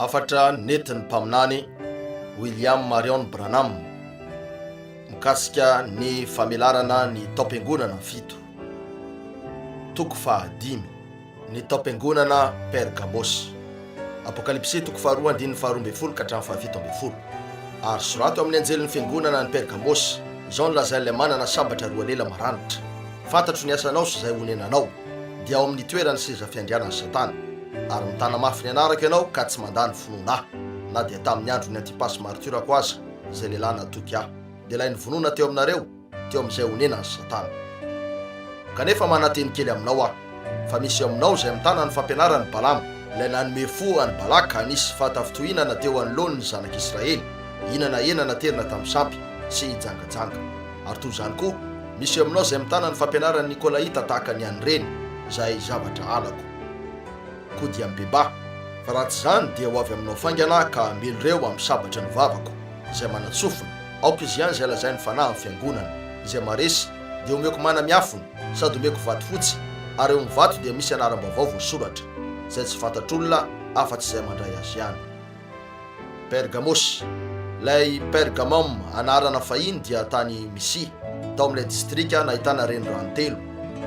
Hafatra nentin'ny mpaminany William Marion Branham mikasika ny famelarana ny taom-piangonana fito. Toko fahadimy. Ny taom-piangonana Pergamosy. Apokalypsy toko faharoa andininy faharoa ambin'ny folo ka hatramin'ny faha-17. Ary sorato amin'ny anjelin'ny fiangonana any Pergamosy, Izao no lazain'ilay manana sabatra roa lela maranitra, Fantatro ny asanao sy izay onenanao, dia ao amin'ny toeran'ny seza fiandrianan'i Satana. Ary mitana mafy ny anarako ianao ka tsy mandà ny finoana Ahy, na dia tamin'ny andron'i Antipasy martiorako aza, izay lehilahy natoky Ahy, dia ilay novonoina teo aminareo, teo amin'izay onenan'i Satana. Kanefa mananteny kely aminao aho, fa misy eo aminao izay mitana ny fampianaran'i Balama, ilay nanome fo an'i Balaka hanisy fahatafintohinana teo anoloan'ny zanak'Israely, hihinana hena naterina tamin'ny sampy, sy hijangajanga. Ary toy izany koa, misy eo aminao izay mitana ny fampianaran'ny Nikolaita tahaka ny an'ireny, izay zavatra halako. Koa dia mibebaha, fa raha tsy izany dia ho avy aminao faingana aho ka hamely ireo amin'ny sabatry ny vavako, izay manan-tsofina, aoka izy ihany izay lazain'ny Fanahy amin'ny fiangonana, izay maharesy, dia omeko mana miafina, sady omeko vato fotsy, ary eo amin'ny vato dia misy anaram-baovao voasoratra, izay tsy fantatr'olona afa-tsy izay mandray azy ihany. Pergamosy. Ilay Pergamum anarana fahiny dia tany Mysia, tao amin'ilay distrika nahitana renirano telo,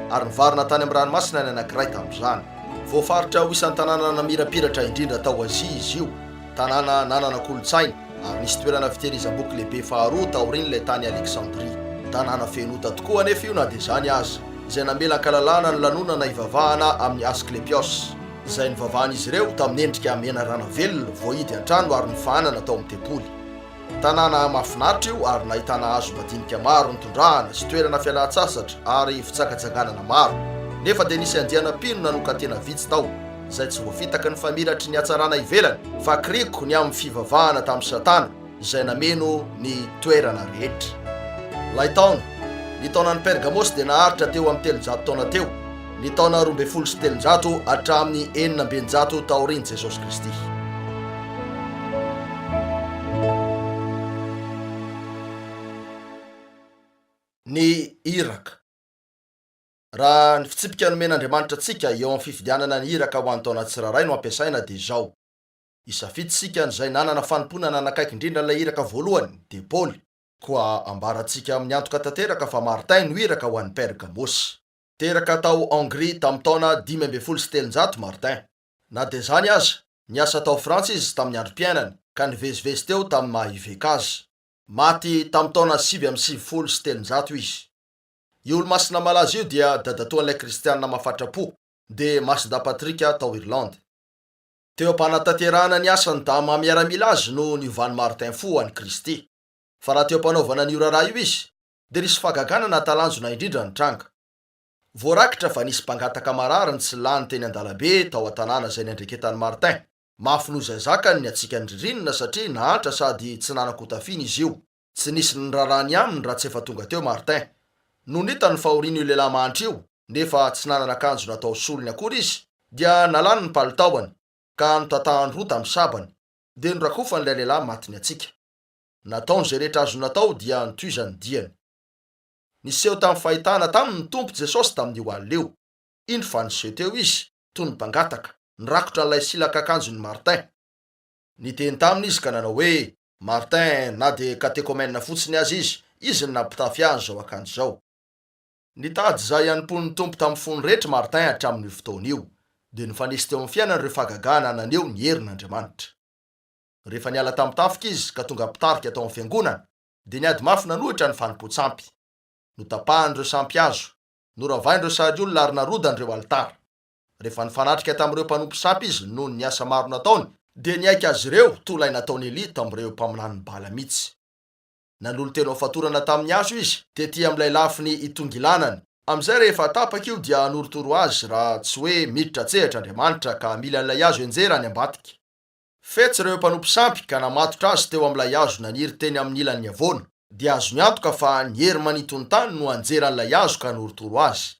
ary nivarina tany amin'ny ranomasina ny anankiray tamin'izany. Voafaritra ho isan'ny tanàna namirapiratra indrindra tao Azia izy io, tanàna nanana kolontsaina, ary nisy toerana fitehirizam-boky lehibe faharoa taorian'ilay tany Aleksandria. Tanàna feno ota tokoa anefa io na dia izany aza, izay namela an-kalalahana ny lanonana hivavahana amin'i Asklepios, izay nivavahan'izy ireo tamin'ny endrika menarana velona voahidy an-trano ary nofahanana tao amin'ny tempoly. Tanàna mahafinaritra io ary nahitana hazo madinika maro nitondrahana sy toerana fialan-tsasatra ary fitsangatsanganana maro. Nefa dia nisy andiana mpino nanokan-tena vitsy tao, izay tsy voafitaky ny famiratry ny hatsarana ivelany, fa kiriko ny amin'ny fivavahana tamin'i Satana, izay nameno ny toerana rehetra. Ilay taona, ny taonan'i Pergamosy dia naharitra teo amin'ny 300 taona teo, ny taona 312 hatramin'ny 606 taorian'i Jesosy Kristy. Ny iraka. Raha ny fitsipika nomen'Andriamanitra antsika eo amin'ny fifidianana ny iraka ho an'ny taona tsirairay no ampiasaina dia izao, Hisafidy isika an'izay nanana fanompoana nanakaiky indrindra an'ilay iraka voalohany, dia Paoly. Koa ambarantsika amin'ny antoka tanteraka fa Martin no iraka ho an'i Pergamosy. Teraka tao Hongrie tamin'ny taona 315 Martin. Na dia izany aza, niasa tao Frantsa izy tamin'ny androm-piainany, ka nivezivezy teo tamin'ny maha eveka azy. Maty tamin'ny taona 399 izy. Io olomasina malaza io dia dadatoan'ilay kristiana mafatra-po, dia Masindahy Patrick tao Irlande. Teo am-panatanterahana ny asany tamin'ny maha miaramila azy no niovan'i Martin fo ho an'i Kristy. Fa raha teo am-panaovana an'io raharaha io izy, dia nisy fahagagana nahatalanjona indrindra nitranga. Voarakitra fa nisy mpangataka marary nitsilany teny an-dalabe tao an-tanàna izay niandreketan'i Martin. Mafy noho izay zakany ny hatsiakan'ny ririnina satria nahantra sady tsy nanan-kotafiana izy io. Tsy nisy niraharaha ny aminy raha tsy efa tonga teo Martin. Nony hitany ny fahorian'io lehilahy mahantra io, nefa tsy nanana akanjo natao solony akory izy, dia nalany ny palitaoany, ka notatahany roa tamin'ny sabany, dia norakofany ilay lehilahy matin'ny hatsiaka. Nataony izay rehetra azony natao dia notohizany ny diany. Niseho tamin'ny fahitana taminy ny Tompo Jesosy tamin'io alina io. Indro fa niseho teo Izy, toy ny mpangataka, nirakotra an'ilay silak'akanjon'i Martin. Niteny taminy Izy ka nanao hoe, Martin, na dia katekomena fotsiny aza izy, izy no nampitafy ahy an'izao akanjo izao. Nitady izay hanompoan'ny Tompo tamin'ny fony rehetra Martin hatramin'io fotoana io. Dia nifanesy teo amin'ny fiainany ireo fahagagana naneho ny herin'Andriamanitra. Rehefa niala tamin'ny tafika izy ka tonga mpitarika tao amin'ny fiangonana, dia niady mafy nanohitra ny fanompoan-tsampy. Notapahany ireo sampy hazo, noravainy ireo sariolona ary narodany ireo alitara. Rehefa nifanatrika tamin'ireo mpanompo sampy izy noho ny asa maro nataony, dia niaiky azy ireo toy ilay nataon'i Elia tamin'ireo mpaminanin'i Bala mihitsy. Nanolo-tena ho fatorana tamin'ny hazo izy, tetỳ amin'ilay lafiny itongilanany. Amin'izay rehefa tapaka io dia hanorotoro azy raha tsy hoe miditra an-tsehatra Andriamanitra ka hamily an'ilay hazo hianjera any ambadika. Fetsy ireo mpanompo sampy ka namatotra azy teo amin'ilay hazo naniry teny amin'ny ilan'ny havoana. Dia azony antoka fa ny hery maninton-tany no hanjera an'ilay hazo ka hanorotoro azy.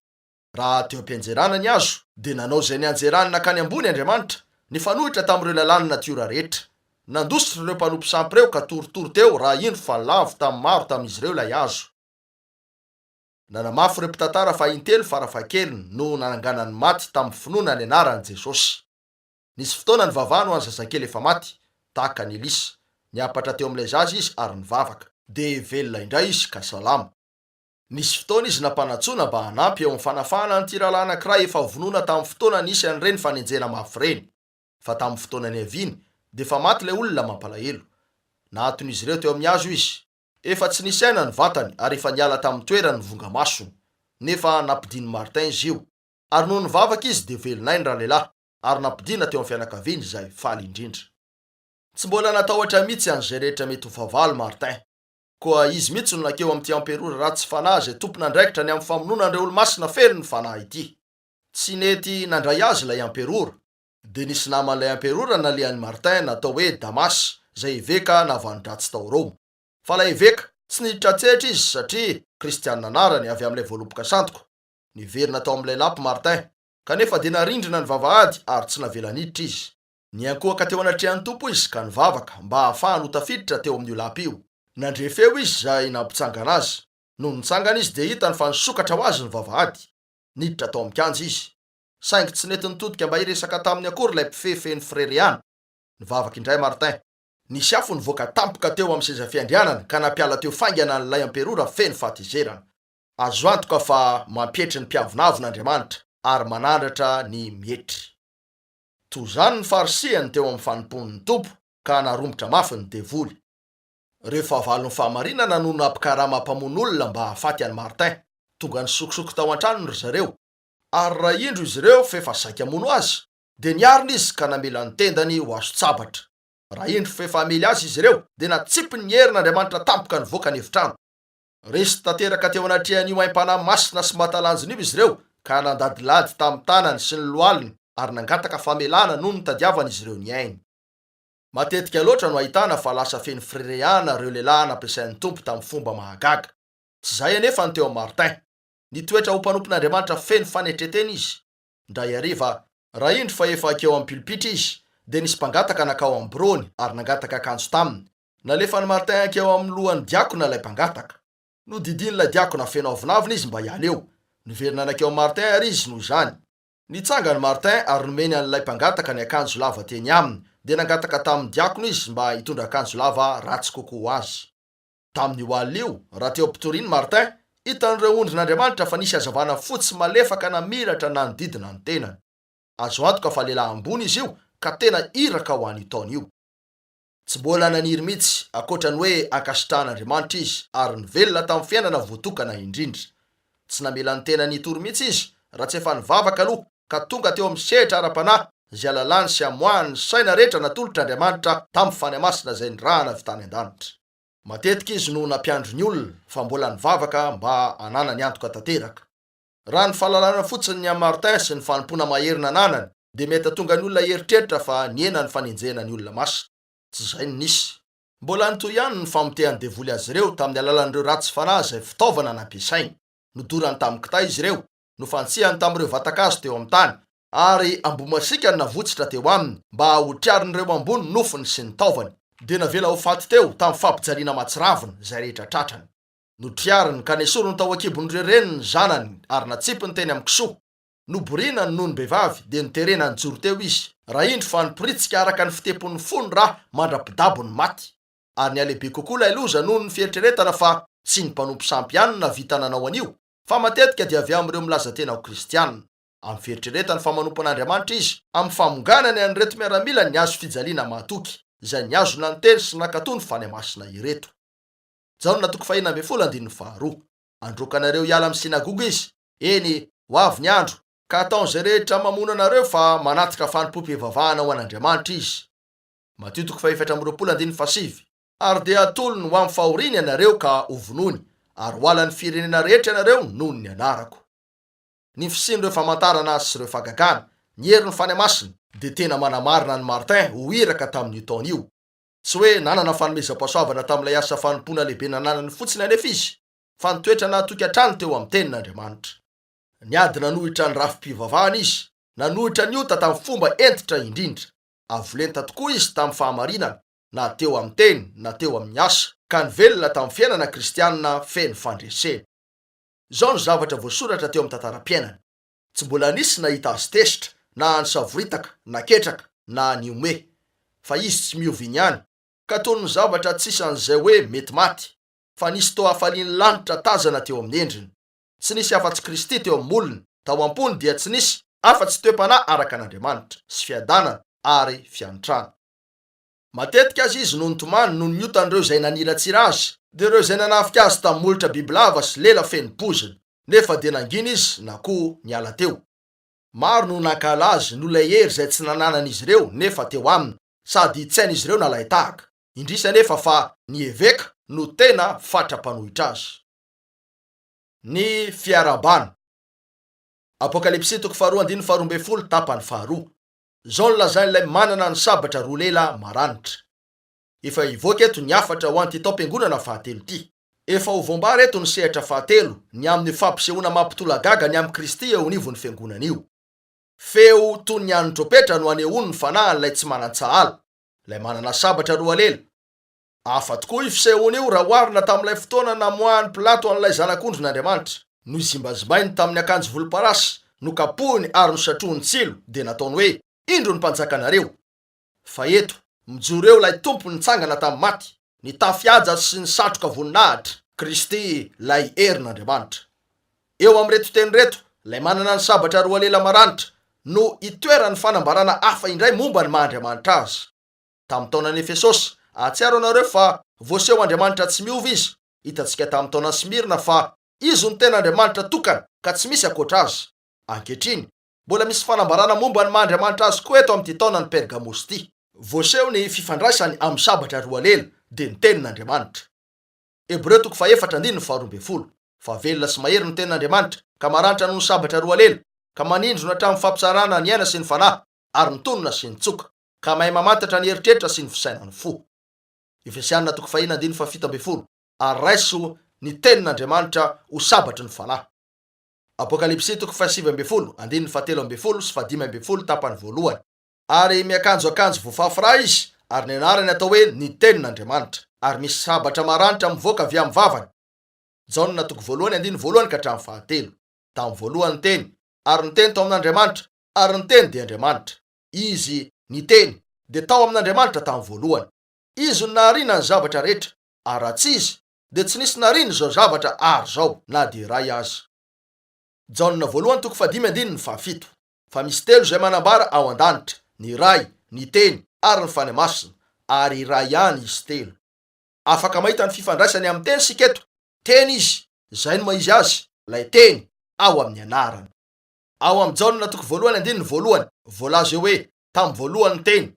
Raha teo am-pianjerana ny hazo, dia nanao izay nianjerany nankany ambony Andriamanitra, nifanohitra tamin'ireo lalàn'ny natiora rehetra. Nandositra ireo mpanompo sampy ireo ka torotoro teo raha indro fa lavo tamin'ny maro tamin'izy ireo ilay hazo. Nanamafy ireo mpitantara fa intelo farafahakeliny no nananganany maty tamin'ny finoana ny anaran'i Jesosy. Nisy fotoana nivavahany ho an'ny zazakely efa maty, tahaka an'i Elisa. Niampatra teo amin'ilay zaza izy ary nivavaka. Dia velona indray izy ka salama. Nisy fotoana izy nampanantsoina mba hanampy eo amin'ny fanafahana an'ity rahalahy anankiray efa vonoina tamin'ny fotoana nisy an'ireny fanenjehana mafy ireny. Fa tamin'ny fotoana niaviany, dia efa maty ilay olona mampalahelo. Nahaton'izy ireo teo amin'ny hazo izy. Efa tsy nisy aina ny vatany ary efa niala tamin'ny toerany ny vonga-masony. Nefa nampidian'i Martin izy io. Ary noho nivavaka izy dia velon'aina ralehilahy ary nampodiana teo amin'ny fianakaviany izay faly indrindra. Tsy mbola natahotra mihitsy an'izay rehetra mety ho fahavalo Martin. Koa izy mihitsy no nankeo amin'ity amperora ratsy fanahy izay tompon'andraikitra ny amin'ny famonoana an'ireo olomasina feno ny fanahy ity. Tsy nety nandray azy ilay amperora. Dia nisy naman'ilay amperora nalehan'i Martin natao hoe Damas izay eveka navano-dratsy tao Roma. Fa ilay eveka, tsy niditra an-tsehatra izy satria kristiana anarany avy amin'ilay voaloboka sandoka. Niverina tao amin'ilay lapa Martin, kanefa dia narindrina ny vavahady ary tsy navela niditra izy. Niankohoka teo anatrehan'ny Tompo izy ka nivavaka mba hahafahany ho tafiditra teo amin'io lapa io. Nandre feo izy izay nampitsangana azy. Nony nitsangana izy dia hitany fa nisokatra ho azy ny vavahady. Niditra tao amin'ny kianja izy. Saingy tsy nety nitodika mba hiresaka taminy akory ilay mpifehy feno firerehana. Nivavaka indray Martin. Nisy afo nivoaka tampoka teo amin'ny seza fiandrianany ka nampiala teo faingana an'ilay amperora feno fahatezerana. Azo antoka fa mampietry ny mpiavonavona Andriamanitra ary manandratra ny mietry. Toy izany ny farisihany teo amin'ny fanompoany ny Tompo ka naromotra mafy ny devoly. Ireo fahavalon'ny fahamarinana no nampikarama mpamono olona mba hahafaty an'i Martin. Tonga nisokosoko tao an-tranony ry zareo, ary raha indro izy ireo f'efa saika hamono azy, dia niarina izy ka namela ny tendany ho azon-tsabatra. Raha indro f'efa hamely azy izy ireo, dia natsipiny ny herin'Andriamanitra tampoka nivoaka ny efitrano. Resy tanteraka teo anatrehan'io aim-panahy masina sy mahatalanjona io izy ireo ka nandadilady tamin'ny tanany sy ny lohaliny ary nangataka famelana noho ny nitadiavan'izy ireo ny ainy. Matetika loatra no ahitana fa lasa feno firerehana ireo lehilahy nampiasain'ny Tompo tamin'ny fomba mahagaga. Tsy izay anefa ny teo amin'i Martin. Nitoetra ho mpanompon'Andriamanitra feno fanetren-tena izy. Indray hariva, raha indro fa efa hankeo amin'ny pilipitra izy, dia nisy mpangataka nankao amin'ny biraony ary nangataka akanjo taminy. Nalefan'i Martin hankeo amin'ny lohan'ny diakona ilay mpangataka. Nodidian'ilay diakona feno avonavona izy mba hiala eo. Niverina nankeo amin'i Martin àry izy noho izany. Nitsangana i Martin ary nomeny an'ilay mpangataka ny akanjo lava teny aminy, dia nangataka tamin'ny diakona izy mba hitondra akanjo lava ratsy kokoa ho azy. Tamin'io alina io, raha teo am-pitoriana i Martin, hitan'ireo ondrin'Andriamanitra fa nisy hazavana fotsy malefaka namiratra nanodidina ny tenany. Azo antoka fa lehilahy ambony izy io ka tena iraka ho an'io taona io. Tsy mbola naniry mihitsy ankoatra ny hoe ankasitrahan'Andriamanitra izy ary nivelona tamin'ny fiainana voatokana indrindra. Tsy namela ny tenany hitory mihitsy izy raha tsy efa nivavaka aloha ka tonga teo amin'ny sehatra ara-panahy izay alalany sy amoahany ny saina rehetra natolotr'Andriamanitra tamin'ny Fanahy Masina izay nirahana avy tany an-danitra. Matetika izy no nampiandry ny olona fa mbola nivavaka mba hananany antoka tanteraka. Raha ny fahalalana fotsiny ny an'i Martin sy ny fanompoana mahery nananany dia mety hahatonga ny olona hieritreritra fa nihena ny fanenjehana ny olona masina. Tsy izay no nisy. Mbola nitohy ihany ny famotehan'ny devoly azy ireo tamin'ny alalan'ireo ratsy fanahy izay fitaovana nampiasainy. Nodorany tamin'ny kitay izy ireo, nofantsihany tamin'ireo vatan-kazo teo amin'ny tany, ary amboa masiaka no navotsitra teo aminy mba hotriarin'ireo amboa ny nofony sy ny taovany. Dia navela ho faty teo tamin'ny fampijaliana mahatsiravina izay rehetra tratrany. Notriariny ka nesoriny tao an-kibon'ireo reniny ny zanany ary natsipiny teny amin'ny kisoa. Noboriana ny nonom-behivavy dia noterena nijoro teo izy, raha indro fa niporitsika araka ny fitepon'ny fo ny rà mandra-pidabony maty. Ary nihalehibe kokoa ilay loza noho ny fieritreretana fa tsy ny mpanompo sampy ihany no nahavita nanao an'io, fa matetika dia avy amin'ireo milaza tena ho kristiana. Amin'ny fieritreretany fa manompo an'Andriamanitra izy, amin'ny famonganany an'ireto miaramilany nihazo fijaliana mahatoky, izay nihazona ny teny sy nankatò ny Fanahy Masina ireto. Jaona toko fahenina ambin'ny folo andininy faharoa. Handroaka anareo hiala amin'ny synagoga izy, eny, ho avy ny andro, ka hataon'izay rehetra mamono anareo fa manatitra fanompoam-pivavahana ho an'Andriamanitra izy. Matio toko fahefatra amby 20 andininy fahasivy. Ary dia hatolony ho amin'ny fahoriana ianareo ka hovonoiny, ary ho halan'ny firenena rehetra ianareo noho ny anarako. Ny fisian'ireo famantarana sy ireo fahagagana, ny herin'ny Fanahy Masina, dia tena manamarina an'i Martin ho iraka tamin'io taona io. Tsy hoe nanana fanomezam-pahasoavana tamin'ilay asa fanompoana lehibe nananany fotsiny anefa izy, fa nitoetra nahatoky hatrany teo amin'ny Tenin'Andriamanitra. Niady nanohitra ny rafi-pivavahana izy, nanohitra ny ota tamin'ny fomba hentitra indrindra. Avo lenta tokoa izy tamin'ny fahamarinana, na teo amin'ny teny na teo amin'ny asa, ka nivelona tamin'ny fiainana kristianina feno fandresena. Izao no zavatra voasoratra teo amin'ny tantaram-piainany. Tsy mbola nisy nahita azy tezitra, na nisavoritaka, na ketraka, na nihomehy. Fa izy tsy miova iny ihany, ka toy ny zavatra tsisy an'izay hoe mety maty, fa nisy toa hafalian'ny lanitra tazana teo amin'ny endriny. Tsy nisy afa-tsy Kristy teo amin'ny molony, tao am-pony dia tsy nisy afa-tsy toe-panahy araka an'Andriamanitra, sy fiadanana ary fiantrana. Matetika aza izy no nitomany noho ny otan'ireo izay naniratsira azy, dia ireo izay nanafika azy tamin'ny molotra bibilava sy lela feno poizina, nefa dia nangina izy na koa niala teo. Maro no nankahala azy noho ilay hery izay tsy nananan'izy ireo nefa teo aminy, sady tsy hain'izy ireo nalain-tahaka. Indrisy anefa fa ny eveka no tena fatra-panohitra azy. Ny fiarahabana. Apokalypsy toko faharoa andininy faharoa ambin'ny folo tapany faharoa. Izao no lazain'ilay manana ny sabatra roa lela maranitra. Efa hivoaka eto ny hafatra ho an'ity taom-piangonana fahatelo ity. Efa ho voambara eto ny sehatra fahatelo, ny amin'ny fampisehoana mampitolagaga ny amin'i Kristy eo anivon'ny fiangonana io. Feo toy ny an'ny trompetra no anehoany ny fanahin'ilay tsy manan-tsahala, ilay manana sabatra roa lela. Hafa tokoa io fisehoana io raha oharina tamin'ilay fotoana namoahan'i Pilato an'ilay Zanak'ondrin'Andriamanitra. Nozimbazimainy tamin'ny akanjo volomparasy, nokapohiny ary nosatrohiny tsilo, dia nataony hoe, Indro ny mpanjakanareo! Fa eto, mijoro eo ilay Tompo nitsangana tamin'ny maty, nitafy haja sy nisatroka voninahitra, Kristy ilay herin'Andriamanitra. Eo amin'ireto teny ireto, ilay manana ny sabatra roa lela maranitra, no itoeran'ny fanambarana hafa indray momba ny maha-Andriamanitra Azy. Tamin'ny taonan'i Efesosy, ahatsiaro anareo fa voaseho Andriamanitra tsy miova Izy, hitantsika tamin'ny taonan'i Smyrna fa Izy no tena Andriamanitra tokana ka tsy misy ankoatra Azy. Ankehitriny, mbola misy fanambarana momba ny maha Andriamanitra Azy koa eto amin'ity taonan'i Pergamosy ity. Voaseho ny fifandraisany amin'ny sabatra roa lela, dia ny Tenin'Andriamanitra. Hebreo toko fahefatra andininy faharoa ambin'ny folo, Fa velona sy mahery ny Tenin'Andriamanitra, ka maranitra noho ny sabatra roa lela, ka manindrona hatramin'ny fampitsarana ny aina sy ny fanahy, ary ny tonona sy ny tsoka, ka mahay mamantatra ny eritreritra sy ny fisainan'ny fo. Efesianina toko fahiny andininy fahafito ambin'ny folo, Ary raiso ny Tenin'Andriamanitra ho sabatry ny fanahy. Apokalypsy toko fahasivy ambin'ny folo andininy fahatelo ambin'ny folo sy fahadimy ambin'ny folo tapany voalohany. Ary miakanjo akanjo voafafy ra izy, ary ny anarany atao hoe Ny Tenin'Andriamanitra. Ary misy sabatra maranitra mivoaka avy amin'ny vavany. Jaona toko voalohany andininy voalohany ka hatramin'ny fahatelo. Tamin'ny voalohany ny Teny, ary ny Teny tao amin'Andriamanitra, ary ny Teny dia Andriamanitra. Izy, ny Teny, dia tao amin'Andriamanitra tamin'ny voalohany. Izy no nahariana ny zavatra rehetra, ary raha tsy Izy, dia tsy nisy nariana izao zavatra ary izao, na dia iray aza. Jaona voalohany toko fahadimy andininy fahafito. Fa misy telo izay manambara ao an-danitra, ny Ray, ny Teny, ary ny Fanahy Masina, ary iray ihany izy telo. Afaka mahita ny fifandraisany amin'ny Teny isika eto, Teny Izy, izay no maha-Izy Azy, ilay Teny, ao amin'ny anarany. Ao amin'ny Jaona toko voalohany andininy voalohany, voalaza eo hoe, Tamin'ny voalohany ny Teny.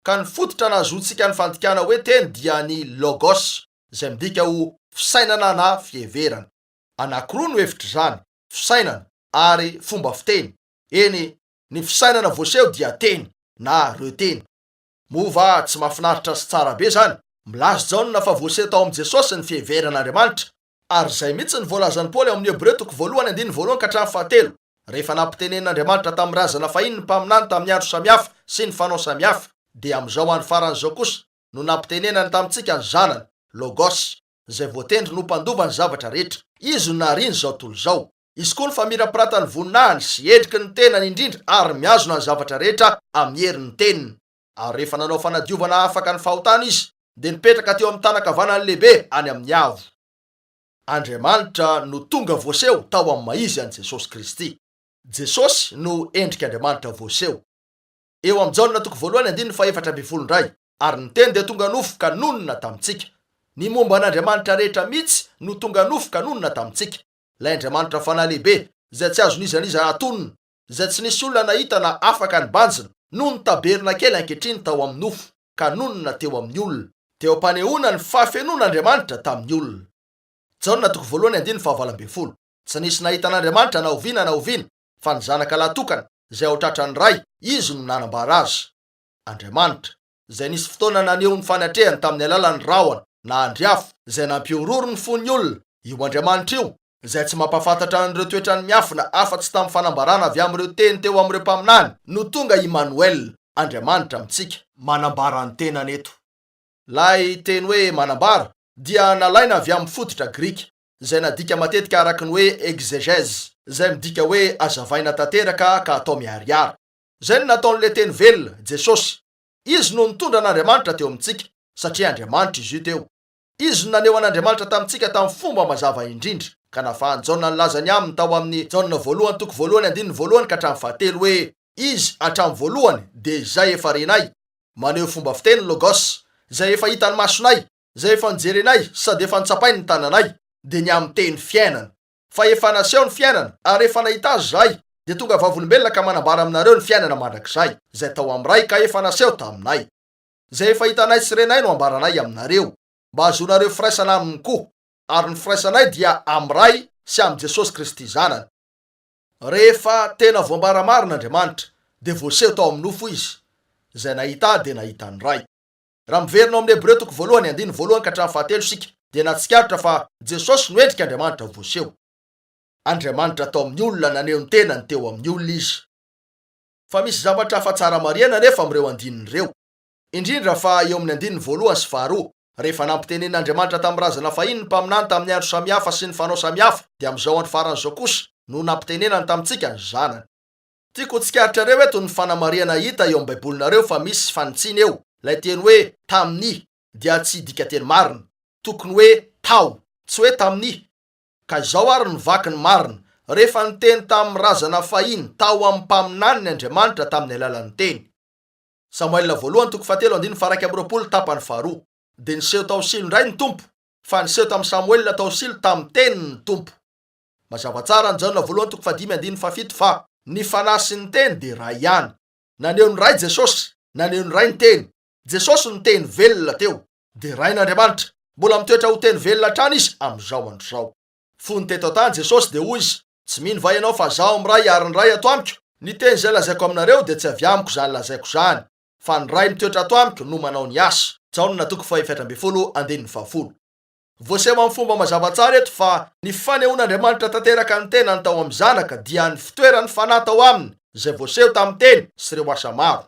Ka ny fototra nahazoantsika ny fandikana hoe teny dia ny logos, izay midika ho fisainana na fiheverana. Anankiroa no hevitr'izany, fisainana ary fomba fiteny. Eny, ny fisainana voaseho dia teny, na ireo teny. Moa va tsy mahafinaritra sy tsara be izany? Milaza Jaona fa voaseho tao amin'i Jesosy ny fiheveran'Andriamanitra. Ary izay mihitsy no voalazan'i Paoly ao amin'ny Hebreo toko voalohany andininy voalohany ka hatramin'ny fahatelo, rehefa nampitenenin'Andriamanitra tamin'ny razana fahiny ny mpaminany tamin'ny andro samihafa sy ny fanao samihafa, dia amin'izao andro farany izao kosa no nampitenenany tamintsika ny Zanany, Logos, izay voatendriny ho mpandova ny zavatra rehetra. Izy no nahariany izao tontolo izao. Izy koa no famirapiratan'ny voninahiny sy endriky ny tenany indrindra ary mihazona ny zavatra rehetra amin'ny herin'ny teniny. Ary rehefa nanao fanadiovana hahafaka ny fahotana izy, dia nipetraka teo amin'ny tanan-kavanan'ny Lehibe any amin'ny avo. Andriamanitra no tonga voaseho tao amin'ny maha-Izy an'i Jesosy Kristy. Jesosy no endrik'Andriamanitra voaseho. Eo amin'ny Jaona toko voalohany andininy faha-14 indray, Ary ny Teny dia tonga nofo ka nonina tamintsika. Ny momba an'Andriamanitra rehetra mihitsy no tonga nofo ka nonina tamintsika. Ilay Andriamanitra Fanahy lehibe, izay tsy azon'iza n'iza hatonina, izay tsy nisy olona nahita na afaka nibanjina, no nitabernakely ankehitriny tao amin'ny nofo, ka nonina teo amin'ny olona. Teo am-panehoana ny fahafenoan'Andriamanitra tamin'ny olona. Jaona toko voalohany andininy faha-18. Tsy nisy nahita an'Andriamanitra na oviana na oviana, fa ny Zanaka lahy tokana, izay ao tratran'ny Ray, Izy no nanambara Azy. Andriamanitra, izay nisy fotoana naneho ny fanatrehany tamin'ny alalan'ny rahona na andry afo, izay nampihorohoro ny fon'ny olona, io Andriamanitra io, izay tsy mampahafantatra an'ireo toetrany miafina afa-tsy tamin'ny fanambarana avy amin'ireo teny teo amin'ireo mpaminany, no tonga Imanoela, Andriamanitra amintsika. Manambara ny tenany eto. Ilay teny hoe manambara dia nalaina avy amin'ny fototra grika, izay nadika matetika araka ny hoe exégèse, izay midika hoe azavaina tanteraka ka atao miharihary. Izay no nataon'ilay Teny velona, Jesosy. Izy no nitondra an'Andriamanitra teo amintsika, satria Andriamanitra Izy io teo. Izy no naneho an'Andriamanitra tamintsika tamin'ny fomba mazava indrindra, ka nafahan'i Jaona nilaza ny aminy tao amin'ny Jaona voalohany toko voalohany andininy voalohany ka hatramin'ny fahatelo hoe, Izy hatramin'ny voalohany dia izay efa renay, maneho fomba fiteny logos, izay efa hitan'ny masonay, izay efa nojerenay sady efa notsapain'ny tananay, dia ny amin'ny teny fiainana. Fa efa naseho ny fiainana, ary efa nahita azy izahay, dia tonga vavolombelona ka manambara aminareo ny fiainana mandrakizay, izay tao amin'ny Ray ka efa naseho taminay. Izay efa hitanay sy renay no ambaranay aminareo, mba hahazoanareo firaisana aminy koa, ary ny firaisanay dia amin'ny Ray sy amin'i Jesosy Kristy Zanany. Rehefa tena voambara marina Andriamanitra, dia voaseho tao amin'ny nofo Izy. Izay nahita Ahy dia nahita ny Ray. Raha miverina ao amin'ny Hebreo toko voalohany andininy voalohany ka hatramin'ny fahatelo isika, dia nahatsikaritra fa Jesosy no endrik'Andriamanitra voaseho. Andriamanitra tao amin'ny olona naneho ny tenany teo amin'ny olona Izy. Fa misy zavatra hafa tsara marihana anefa amin'ireo andininy ireo. Indrindra fa eo amin'ny andininy voalohany sy faharoa. Rehefa nampitenenin'Andriamanitra tamin'ny razana fahiny ny mpaminany tamin'ny andro samihafa sy ny fanao samihafa, dia amin'izao andro farany izao kosa no nampitenenany tamintsika ny Zanany. Tiako ho tsikaritrareo eto ny fanamarihana hita eo amin'ny Baibolinareo fa misy fanitsiana eo, ilay teny hoe tamin'ny dia tsy dikateny marina. Tokony hoe tao, tsy hoe tamin'ny. Ka izao ary no vaky ny marina, rehefa niteny tamin'ny razana fahiny tao amin'ny mpaminaniny Andriamanitra tamin'ny alalan'ny teny. Samoela voalohany toko fahatelo andininy faha 21 tapany faharoa. Dia niseho tao Silo indray ny Tompo, fa niseho tamin'i Samoela tao Silo tamin'ny teniny ny Tompo. Mazava tsara any Jaona voalohany toko fahadimy andininy fahafito fa ny Fanahy sy ny Teny dia iray ihany. Naneho ny Ray Jesosy, naneho ny Ray ny Teny. Jesosy no Teny velona teo. Derain'Andriamanitra. Mbola mitoetra ho Teny velona hatrany Izy amin'izao andro izao. Fony teto an-tany Jesosy dia hoy Izy, Tsy mino va ianao fa Izaho amin'ny Ray ary ny Ray ato amiko? Ny teny izay lazaiko aminareo dia tsy avy amiko izany lazaiko izany, fa ny Ray mitoetra ato amiko no manao ny asa. Jaona toko faha-14 andininy fahafolo. Voaseho amin'ny fomba mazava tsara eto fa ny fanehoan'Andriamanitra tanteraka ny tenany tao amin'ny Zanaka dia ny fitoeran'ny Fanahy tao aminy izay voaseho tamin'ny teny sy ireo asa maro.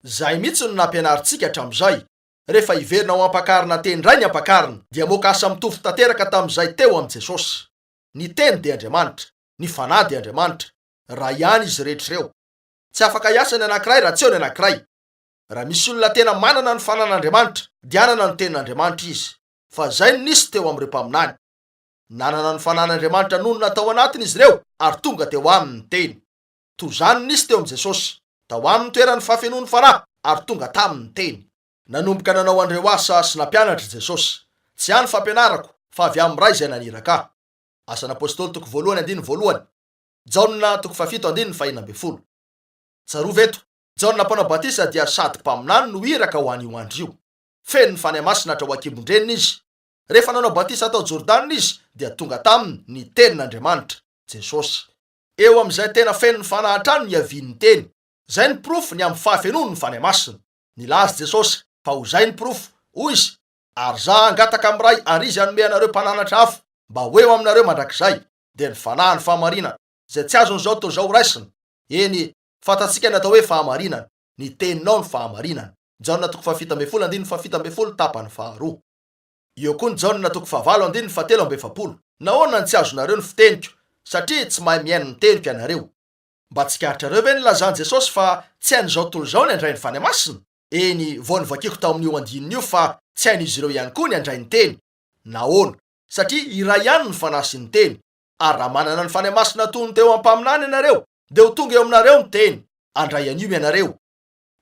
Izay mihitsy no nampianarintsika hatramin'izay. Rehefa hiverina ho ampakarina teny indray ny ampakarina dia hamoaka asa mitovy tanteraka tamin'izay teo amin'i Jesosy. Ny Teny dia Andriamanitra. Ny Fanahy dia Andriamanitra. Ray ihany izy rehetra ireo. Tsy afaka hiasa ny anankiray raha tsy eo ny anankiray. Raha misy olona tena manana ny Fanan'Andriamanitra dia hanana ny Tenin'Andriamanitra izy. Fa izay no nisy teo amin'ireo mpaminany. Nanana ny Fanan'Andriamanitra nonina tao anatiny izy ireo ary tonga teo aminy ny Teny. Toy izany no nisy teo amin'i Jesosy. Tao aminy ny toeran'ny fahafenoan'ny Fanahy ary tonga taminy ny Teny. Nanomboka nanao an'ireo asa sy nampianatra i Jesosy. Tsy ahy ny fampianarako, fa avy amin'ny Ray izay naniraka ahy. Asan'ny Apostoly toko voalohany andininy voalohany. Jaona toko fahafito andininy fahenina ambin'ny folo. Tsarovy eto, Jaona Mpanao Batisa dia sady mpaminany no iraka ho an'io andro io. Feno ny Fanahy Masina hatrao an-kibon-dreniny izy. Rehefa nanao batisa tao Jordana izy dia tonga taminy ny Tenin'Andriamanitra, Jesosy. Eo amin'izay tena feno ny Fanahy hatrany no hiavian'ny Teny. Izay no porofo ny amin'ny fahafenoany ny Fanahy Masina. Nilaza Jesosy fa ho izay ny porofo, hoy Izy, Ary Izaho hangataka amin'ny Ray ary Izy hanome anareo mpananatra hafa mba ho eo aminareo mandrakizay, dia ny Fanahin'ny fahamarinana, izay tsy azon'izao tontolo izao horaisina. Eny, fantatsika ny atao hoe fahamarinana. Ny teninao no fahamarinana. Jaona toko faha-17 andininy faha-17 tapany faharoa. Eo koa ny Jaona toko fahavalo andininy fahatelo amby efapolo. Nahoana no tsy azonareo ny fiteniko? Satria tsy mahay mihaino ny teniko ianareo. Mba tsikaritrareo ve ny nilazan'i Jesosy fa tsy hain'izao tontolo izao ny handray ny Fanahy Masina? Eny, vao novakiko tao amin'io andininy io fa tsy hain'izy ireo ihany koa ny handray ny Teny. Nahoana? Satria iray ihany ny Fanahy sy ny Teny. Ary raha manana ny Fanahy Masina toy ny teo amin'ny mpaminany ianareo, dia ho tonga eo aminareo ny Teny. Handray an'io ianareo.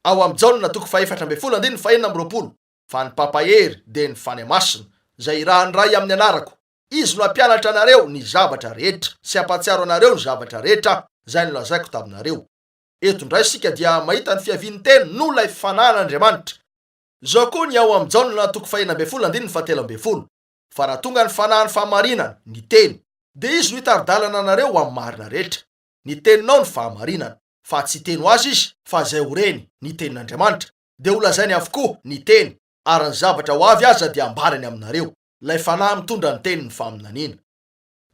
Ao amin'ny Jaona toko faha-14 andininy faha-26, Fa ny Mpampahery dia ny Fanahy Masina, izay irahan'ny Ray amin'ny anarako, Izy no hampianatra anareo ny zavatra rehetra, sy hampahatsiaro anareo ny zavatra rehetra izay nolazaiko taminareo. Eto indray isika dia mahita ny fiavian'ny Teny noho ilay Fanahin'Andriamanitra. Izao koa ny ao amin'ny Jaona toko fahenina ambin'ny folo andininy fahatelo ambin'ny folo, Fa raha tonga ny Fanahin'ny fahamarinana, ny Teny, dia Izy no hitari-dalana anareo ho amin'ny marina rehetra. Ny Teninao no fahamarinana. Fa tsy hiteny ho azy Izy, fa izay ho reny, ny Tenin'Andriamanitra, dia holazainy avokoa ny Teny, ary ny zavatra ho avy aza dia hambarany aminareo. Ilay Fanahy mitondra ny tenin'ny faminaniana.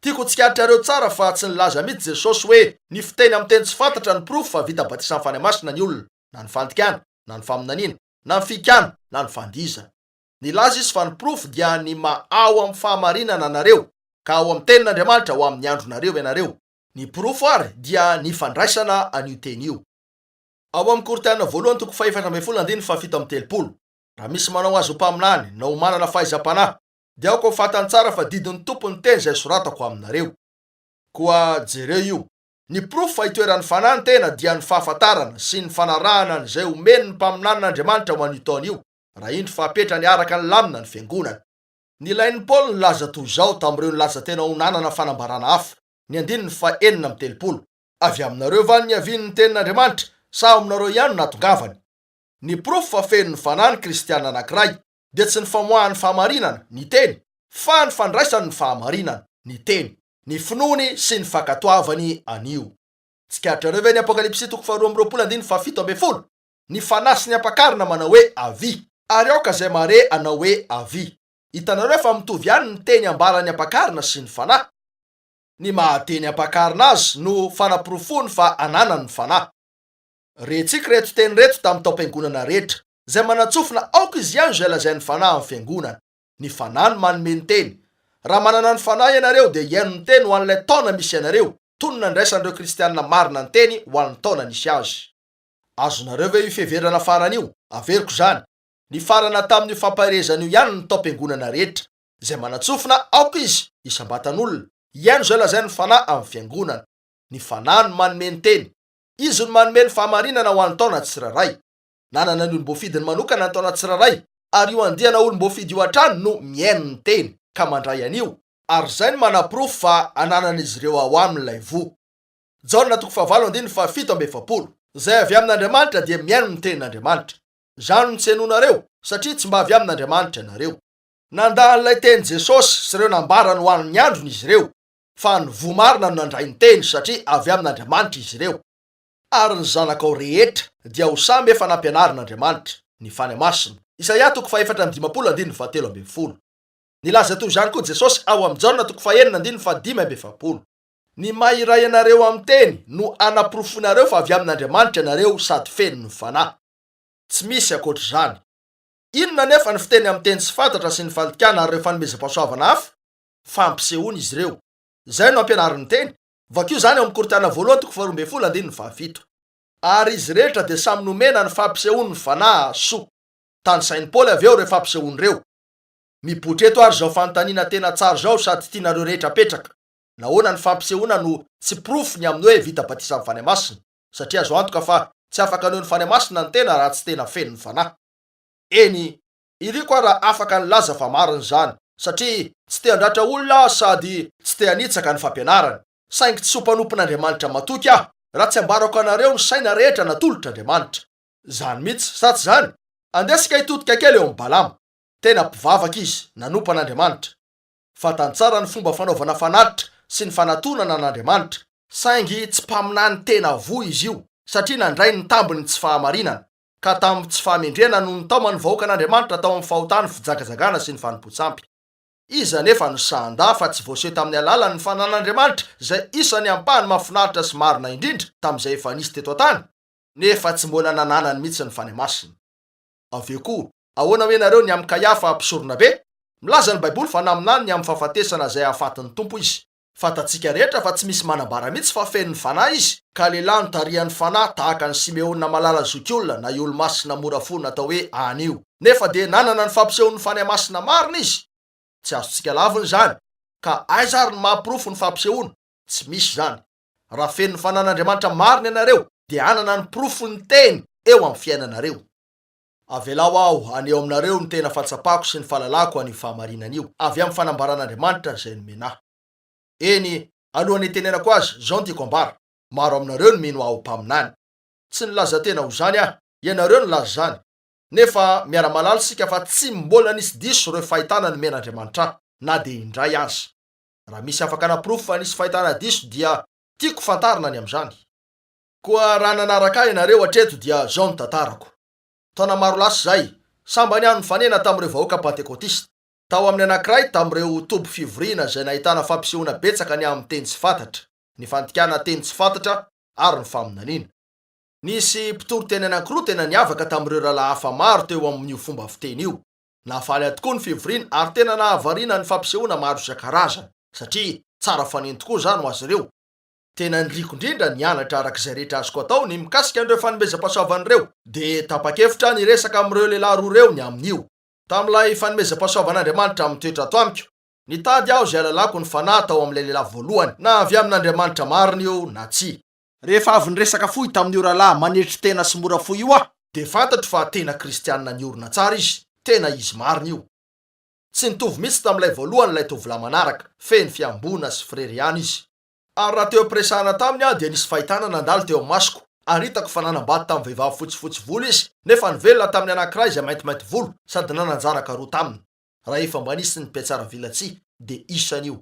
Tiako ho tsikaritrareo tsara fa tsy nilaza mihitsy Jesosy hoe ny fiteny amin'ny teny tsy fantatra no porofo fa vita batisan'ny Fanahy Masina ny olona, na ny fandikana, na ny faminaniana, na ny fikana, na ny fandihizana. Nilaza Izy fa ny porofo dia ny maha ao amin'ny fahamarinana anareo, ka ao amin'ny Tenin'Andriamanitra ho amin'ny andronareo ianareo. Ny porofo àry dia ny fandraisana an'io Teny io. Ao amin'ny Korintiana voalohany toko fahefatra ambin'ny folo andininy fahafito amby telopolo, Raha misy manao azy ho mpaminany na ho manana fahaizam-panahy, dia aoka ho fantany tsara fa didin'ny Tompo ny teny izay soratako aminareo. Koa jereo io. Ny porofo fa itoeran'ny Fanahy ny tena dia ny fahafantarana sy ny fanarahana an'izay omen'ny mpaminanin'Andriamanitra ho an'io taona io, raha indro fa apetrany araka ny lamina ny Fiangonana. Nilain'i Paoly nilaza toy izao tamin'ireo nilaza tena ho nanana fanambarana hafa, ny andininy faha-36, Avy aminareo va ny niavian'ny tenin'Andriamanitra, sa ao aminareo ihany no nahatongavany? Ny porofo fa feno ny Fanahy ny kristiana anankiray dia tsy ny famoahany fahamarinana, ny teny, fa ny fandraisany ny fahamarinana, ny teny, ny finoany sy ny fankatoavany an'io. Tsikaritrareo ve ny Apokalypsy toko faharoa amby roapolo andininy fahafito ambin'ny folo? Ny Fanahy sy ny ampakarina manao hoe, Avia! Ary aoka izay mahare hanao hoe, Avia! Hitanareo fa mitovy ihany ny teny ambaran'ny ampakarina sy ny Fanahy. Ny maha-teny ampakarina azy no fanaporofoany fa ananany ny Fanahy. Rentsika ireto teny ireto tamin'ny taom-piangonana rehetra. Izay manan-tsofina aoka izy hihaino izay lazain'ny Fanahy amin'ny fiangonana. Ny Fanahy no manome ny teny. Raha manana ny Fanahy ianareo dia hihaino ny teny ho an'ilay taona misy anareo, toy ny nandraisan'ireo kristiana marina ny teny ho an'ny taona nisy azy. Azonareo ve io fiheverana farany io? Averiko izany. Nifarana tamin'io fampaherezana io ihany ny taom-piangonana rehetra. Izay manan-tsofina aoka izy, isam-batan'olona, hihaino izay lazain'ny Fanahy amin'ny fiangonana. Ny Fanahy no manome ny teny. Izy no manome ny fahamarinana ho an'ny taona tsirairay. Nanana ny olom-boafidiny manokana ny taona tsirairay, ary io andiana olom-boafidy io hatrany no mihaino ny teny, ka mandray an'io, ary izay no manaporofo fa ananan'izy ireo ao aminy ilay voa. Jaona toko fahavalo andininy fahafito amby efapolo. Izay avy amin'Andriamanitra dia mihaino ny tenin'Andriamanitra. Izany no tsy henoinareo, satria tsy mba avy amin'Andriamanitra ianareo. Nandà an'ilay teny Jesosy sy ireo nambarany ho an'ny androny izy ireo, fa ny voa marina no nandray ny teny, satria avy amin'Andriamanitra izy ireo. Ary ny zanakao rehetra dia ho samy efa nampianarin'Andriamanitra, ny Fanahy Masina. Isaia toko faha-54 andininy fahatelo ambin'ny folo. Nilaza toy izany koa Jesosy ao amin'ny Jaona toko fahenina andininy fahadimy amby efapolo. Ny maha iray anareo amin'ny teny no anaporofoinareo fa avy amin'Andriamanitra ianareo sady feno ny Fanahy. Tsy misy ankoatr'izany. Inona anefa ny fiteny amin'ny teny tsy fantatra sy ny fandikana ary ireo fanomezam-pahasoavana hafa? Fampisehoana izy ireo. Izay no ampianarin'ny teny. Vakio izany ao amin'ny Korintiana voalohany toko faharoa ambin'ny folo andininy fahafito. Ary izy rehetra dia samy nomena ny fampisehoan'ny Fanahy soa. Tanisain'i Paoly avy eo ireo fampisehoana ireo. Mipoitra eto ary izao fanontaniana tena tsara izao sady tianareo rehetra apetraka, Nahoana ny fampisehoana no tsy porofo ny amin'ny hoe vita batisa amin'ny Fanahy Masina? Satria azo antoka fa tsy afaka haneho ny Fanahy Masina ny tena raha tsy tena feno ny Fanahy. Eny, iriko aho raha afaka nilaza fa marina izany, satria tsy te handratra olona aho sady tsy te hanitsaka ny fampianarany. Saingy tsy ho mpanompon'Andriamanitra matoky aho raha tsy ambarako anareo ny saina rehetra natolotr'Andriamanitra. Izany mihitsy, sa tsy izany? Andeha isika hitodika kely eo amin'i Balama. Tena mpivavaka izy, nanompo an'Andriamanitra. Fantany tsara ny fomba fanaovana fanatitra sy ny fanatonana an'Andriamanitra. Saingy tsy mpaminany tena voa izy io, satria nandray ny tambin'ny tsy fahamarinana, ka tamin'ny tsy fahamendrehana no nitaoman'ny vahoakan'Andriamanitra tao amin'ny fahotany fijangajangana sy ny fanompoan-tsampy. Iza anefa no sahy handà fa tsy voaseho tamin'ny alalan'ny fananan'Andriamanitra izay isan'ny ampahany mahafinaritra sy marina indrindra tamin'izay efa nisy teto an-tany, nefa tsy mbola nananany mihitsy ny Fanahy Masina? Avy eo koa, ahoana hoe nareo ny amin'i Kaiafa mpisoronabe? Milaza ny Baiboly fa naminany ny amin'ny fahafatesana izay hahafaty ny Tompo izy. Fantatsika rehetra fa tsy misy manambara mihitsy fa feno ny Fanahy izy, ka lehilahy notarihan'ny Fanahy tahaka an'i Simeona malala zokiolona na io olomasina mora fo natao hoe Ana io. Nefa dia nanana ny fampisehon'ny Fanahy Masina marina izy. Tsy azontsika lavina izany. Ka aiza ary ny maha porofo ny fampisehoana? Tsy misy izany. Raha feno ny Fanahin'Andriamanitra marina ianareo dia hanana ny porofon'ny Teny eo amin'ny fiainanareo. Avelao aho haneho aminareo ny tena fahatsapako sy ny fahalalako an'io fahamarinana io, avy amin'ny fanambaran'Andriamanitra izay nomena ahy. Eny, alohan'ny hitenenako azy, izao no tiako ambara, maro aminareo no mino ahy ho mpaminany. Tsy nilaza tena ho izany aho, ianareo no nilaza izany. Nefa miara-mahalala isika fa tsy mbola nisy diso ireo fahitana nomen'Andriamanitra ahy, na dia indray aza. Raha misy afaka hanaporofo fa nisy fahitana diso dia tiako fantarina ny amin'izany. Koa raha nanaraka ahy ianareo hatreto dia izao no tantarako. Taona maro lasa izay, sambany aho nifanena tamin'ireo vahoaka Pantekotista. Tao amin'ny anankiray tamin'ireo toby fivoriana izay nahitana fampisehoana betsaka ny amin'ny teny tsy fantatra, ny fandikana teny tsy fantatra ary ny faminaniana. Nisy mpitory teny anankiroa tena niavaka tamin'ireo rahalahy hafa maro teo amin'io fomba fiteny io. Nahafaly ahy tokoa ny fivoriana ary tena nahavariana ny fampisehoana maro isan-karazany, satria tsara faneno tokoa izany ho azy ireo. Tena niriko indrindra ny hianatra araka izay rehetra azoko atao ny mikasika an'ireo fanomezam-pahasoavana ireo, dia tapa-kevitra aho niresaka amin'ireo lehilahy roa ireo ny amin'io. Tamin'ilay fanomezam-pahasoavan'Andriamanitra mitoetra ato amiko, nitady aho izay hahalalako ny fanahy tao amin'ilay lehilahy voalohany, na avy amin'Andriamanitra marina io na tsia. Rehefa avy niresaka fohy tamin'io rahalahy manetry tena sy mora fo io aho, dia fantatro fa tena kristiana niorina tsara izy, tena izy marina io. Tsy nitovy mihitsy tamin'ilay voalohany ilay tovolahy manaraka, feno fihamboana sy firerehana izy. Ary raha teo am-piresahana taminy aho dia nisy fahitana nandalo teo amin'ny masoko, ary hitako fa nanambady tamin'ny vehivavy fotsifotsy volo izy, nefa nivelona tamin'ny anankiray izay maintimainty volo sady nanan-janaka roa taminy. Raha efa mba nisy ny mpihatsaravilatsihy dia isany io.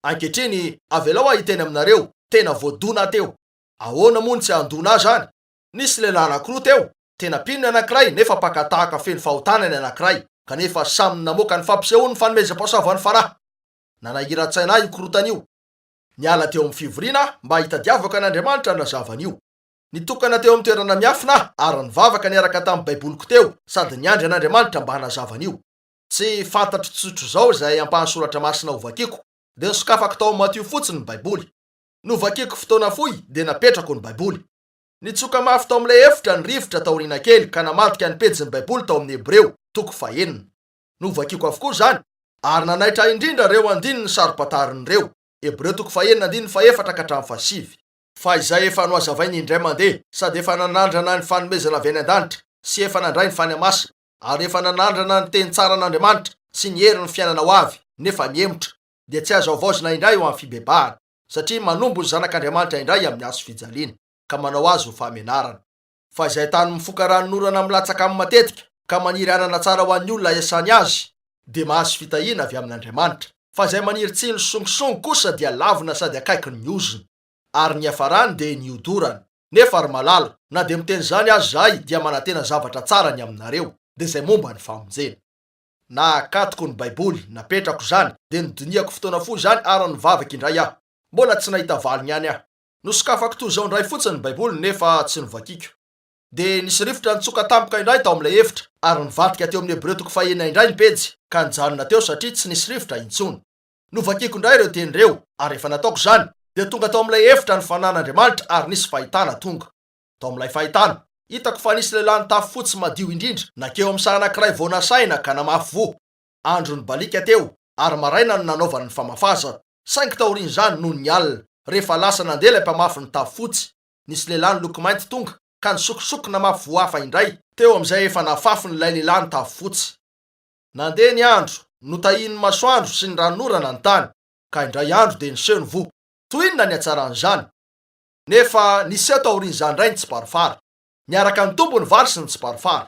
Ankehitriny, avelao aho hiteny aminareo, tena voadona aho teo. Ahoana moa no tsy handona ahy izany? Nisy lehilahy anankiroa teo, tena mpino ny anankiray nefa mpaka tahaka feno fahotana ny anankiray, kanefa samy namoaka ny fampisehoany ny fanomezam-pahasoavan'ny Fanahy. Nanahiran-tsaina ahy io korontana io. Niala teo amin'ny fivoriana aho mba hitadiavako an'Andriamanitra hanazava an'io. Nitokana teo amin'ny toerana miafina aho ary nivavaka niaraka tamin'ny Baiboliko teo sady niandry an'Andriamanitra mba hanazava an'io. Tsy fantatro tsotr'izao izay ampahan-tsoratra masina hovakiko, dia nosokafako tao amin'ny Matio fotsiny ny Baiboly. Novakiko fotoana fohy dia napetrako ny Baiboly. Nitsoka mafy tao amin'ilay efitra ny rivotra taoriana kely ka namadika ny pejin'ny Baiboly tao amin'ny Hebreo, toko fahenina. Novakiko avokoa izany, ary nanaitra ahy indrindra ireo andininy saro-pantarina ireo, Hebreo toko fahenina andininy fahefatra ka hatramin'ny fahasivy. Fa izay efa nohazavainy indray mandeha sady efa nanandrana ny fanomezana avy any an-danitra sy efa nandray ny Fanahy Masina ary efa nanandrana ny teny tsaran'Andriamanitra sy ny herin'ny fiainana ho avy nefa nihemotra, dia tsy azo havaozina indray ho amin'ny fibebahana, satria manombo ny Zanak'Andriamanitra indray amin'ny hazo fijaliana, ka manao azy ho fahamenarana. Fa izay tany mifoka ranonorana milatsaka aminy matetika, ka maniry anana tsara ho an'ny olona iasany azy, dia mahazo fitahiana avy amin'Andriamanitra. Fa izay maniry tsilo sy songosongo kosa dia lavina sady akaikin'ny ozona. Ary ny hiafarany dia ny hodorana. Nefa ry malala, na dia miteny izany aza izahay, dia manantena zavatra tsara ny aminareo, dia izay momba ny famonjena. Nakatoko ny Baiboly, napetrako izany, dia nodinihako fotoana fohy izany ary nivavaka indray aho. Mbola tsy nahita valiny ihany aho. Nosokafako toy izao indray fotsiny ny Baiboly nefa tsy novakiko. Dia nisy rivotra nitsoka tampoka indray tao amin'ilay efitra, ary nivadika teo amin'ny Hebreo toko fahenina indray ny pejy, ka nijanona teo satria tsy nisy rivotra intsony. Novakiko indray ireo teny ireo, ary rehefa nataoko izany, dia tonga tao amin'ilay efitra ny Fanahin'Andriamanitra ary nisy fahitana tonga. Tao amin'ilay fahitana, hitako fa nisy lehilahy nitafy fotsy madio indrindra, nankeo amin'ny saha anankiray vao nasaina ka namafy voa. Andro nibaliaka teo, ary maraina no nanaovany ny famafazana. Saingy taorian'izany, nony ny alina, rehefa lasa nandeha ilay mpamafy nitafy fotsy, nisy lehilahy niloko mainty tonga ka nisokosoko namafy voa hafa indray teo amin'izay efa nafafin'ilay lehilahy nitafy fotsy. Nandeha ny andro, notahian'ny masoandro sy ny ranonorana ny tany, ka indray andro dia niseho ny voa. Toy inona ny hatsaran'izany! Nefa niseho taorian'izany indray ny tsiparifary. Niaraka nitombo ny vary sy ny tsiparifary.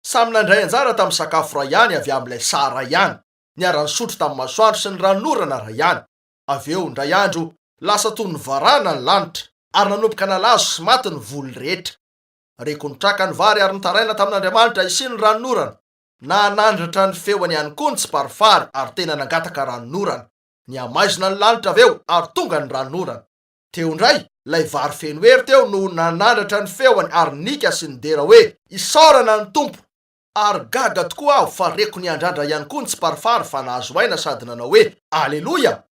Samy nandray anjara tamin'ny sakafo iray ihany avy amin'ilay saha iray ihany, niara-nisotro tamin'ny masoandro sy ny ranonorana iray ihany. Avy eo, indray andro, lasa toy ny varahana ny lanitra, ary nanomboka nalazo sy maty ny voly rehetra. Reko nitraka ny vary ary nitaraina tamin'Andriamanitra hisian'ny ranonorana. Nanandratra ny feony ihany koa ny tsiparifary ary tena nangataka ranonorana. Nihamaizina ny lanitra avy eo ary tonga ny ranonorana. Teo indray, ilay vary feno hery teo no nanandratra ny feony ary nika sy nidera hoe, Isaorana ny Tompo! Ary gaga tokoa aho fa reko niandrandra ihany koa ny tsiparifary fa nahazo aina sady nanao hoe, Aleloia!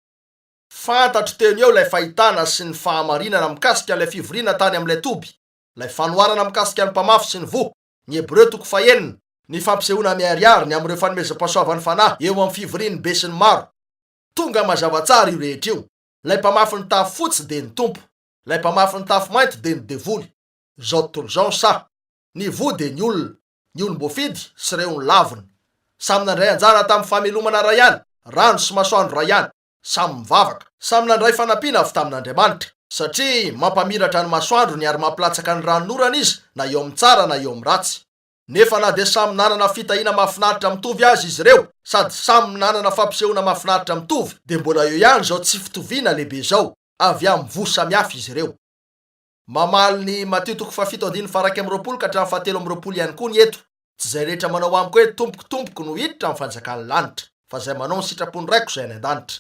Fantatro teo no eo ilay fahitana sy ny fahamarinana mikasika ilay fivoriana tany amin'ilay toby, ilay fanoharana mikasika ny mpamafy sy ny voa, ny Hebreo toko fahenina, ny fampisehoana miharihary ny amin'ireo fanomezam-pahasoavan'ny Fanahy eo amin'ny fivorian'ny besinimaro. Tonga mazava tsara io rehetra io. Ilay mpamafy ny tafo fotsy dia ny Tompo. Ilay mpamafy ny tafo mainty dia ny devoly. Izao tontolo izao ny saha. Ny voa dia ny olona. Ny olom-boafidy sy ireo nolavina. Samy nandray anjara tamin'ny famelomana iray ihany, rano sy masoandro iray ihany. Samy mivavaka. Samy nandray fanampiana avy tamin'Andriamanitra. Satria mampamiratra ny masoandrony ary mampilatsaka ny ranonorana izy na eo amin'ny tsara na eo amin'ny ratsy. Nefa na dia samy nanana fitahiana mahafinaritra mitovy aza izy ireo, sady samy nanana fampisehoana mahafinaritra mitovy, dia mbola eo ihany izao tsy fitoviana lehibe izao, avy amin'ny voa samihafa izy ireo. Mamaly ny Matio toko fahafito andininy faha-21 ka hatramin'ny faha-23 ihany koa ny eto, Tsy izay rehetra manao amiko hoe, Tompoko, Tompoko, no hiditra amin'ny fanjakan'ny lanitra, fa izay manao ny sitrapon'ny Raiko izay any an-danitra.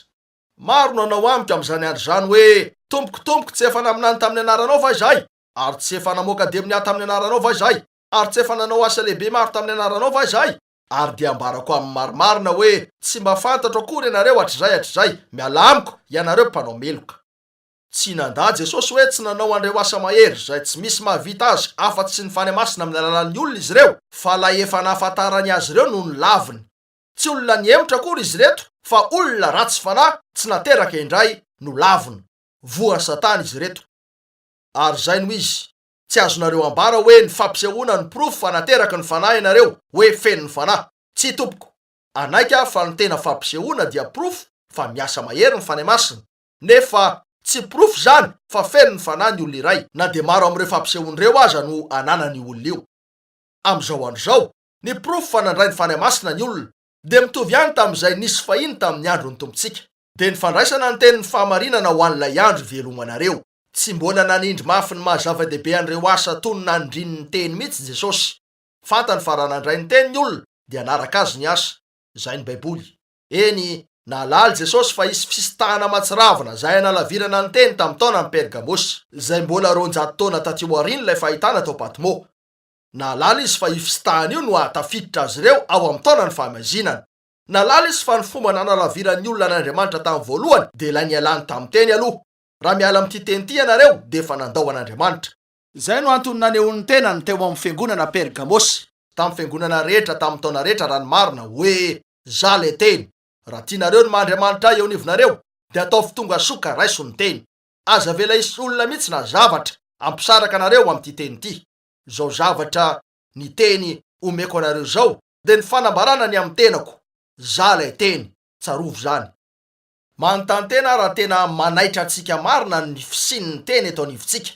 Maro no hanao amiko amin'izany andro izany hoe, Tompoko, Tompoko, tsy efa naminany tamin'ny anaranao va izahay? Ary tsy efa namoaka demonia tamin'ny anaranao va izahay? Ary tsy efa nanao asa lehibe maro tamin'ny anaranao va izahay? Ary dia ambarako amin'ny marimarina hoe, Tsy mba fantatro akory ianareo hatrizay hatrizay, mialà amiko, ianareo mpanao meloka. Tsy nandà Jesosy hoe tsy nanao an'ireo asa mahery izay tsy misy mahavita azy afa-tsy ny Fanahy Masina amin'ny alalan'ny olona izy ireo, fa ilay efa nahafantarany azy ireo no nolaviny. Tsy olona nihemotra akory izy ireto fa olona ratsy fanahy tsy nateraka indray no lavina. Voan'i Satana izy ireto. Ary izay no izy. Tsy azonareo ambara hoe ny fampisehoana no porofo fa nateraky ny Fanahy ianareo, hoe feno ny Fanahy. Tsia tompoko. Hanaiky aho fa ny tena fampisehoana dia porofo fa miasa mahery ny Fanahy Masina. Nefa tsy porofo izany fa feno ny Fanahy ny olona iray, na dia maro amin'ireo fampisehoana ireo aza no ananan'io olona io. Amin'izao andro izao, ny porofo fa nandray ny Fanahy Masina ny olona, dia mitovy ihany tamin'izay nisy fahiny tamin'ny andron'ny Tompontsika. Dia ny fandraisana ny tenin'ny fahamarinana ho an'ilay andro ivelomanareo. Tsy mbola nanindry mafy ny maha zava-dehibe an'ireo asa toy ny nanindriny ny teny mihitsy Jesosy. Fantany fa raha nandray ny teny ny olona, dia hanaraka azy ny asa. Izay ny Baiboly. Eny, nahalala Jesosy fa hisy fisintahana mahatsiravina izay hanalavirana ny teny tamin'ny taonan'i Pergamosy, izay mbola 200 taona taty aorian'ilay fahitana tao Patmo. Nahalala izy fa io fisintahana io no hahatafiditra azy ireo ao amin'ny taonan'ny fahamaizinana. Nahalala izy fa ny fomba nanalaviran'ny olona an'Andriamanitra tamin'ny voalohany dia ilay nialany tamin'ny teny aloha. Raha miala amin'ity teny ity ianareo, dia efa nandao an'Andriamanitra. Izay no antony nanehoany ny tenany teo amin'ny fiangonana Pergamosy, tamin'ny fiangonana rehetra tamin'ny taona rehetra raha ny marina, hoe, Izaho ilay Teny. Raha tianareo ny maha Andriamanitra ahy eo anivonareo, dia ataovy tonga soa ka raiso ny Teny. Aza avela hisy olona mihitsy na zavatra hampisaraka anareo amin'ity Teny ity. Izao zavatra, ny Teny, omeko anareo izao, dia ny fanambarana ny amin'ny tenako. Izaho ilay Teny. Tsarovy izany. Manontany tena aho raha tena manaitra antsika marina ny fisian'ny Teny eto anivontsika.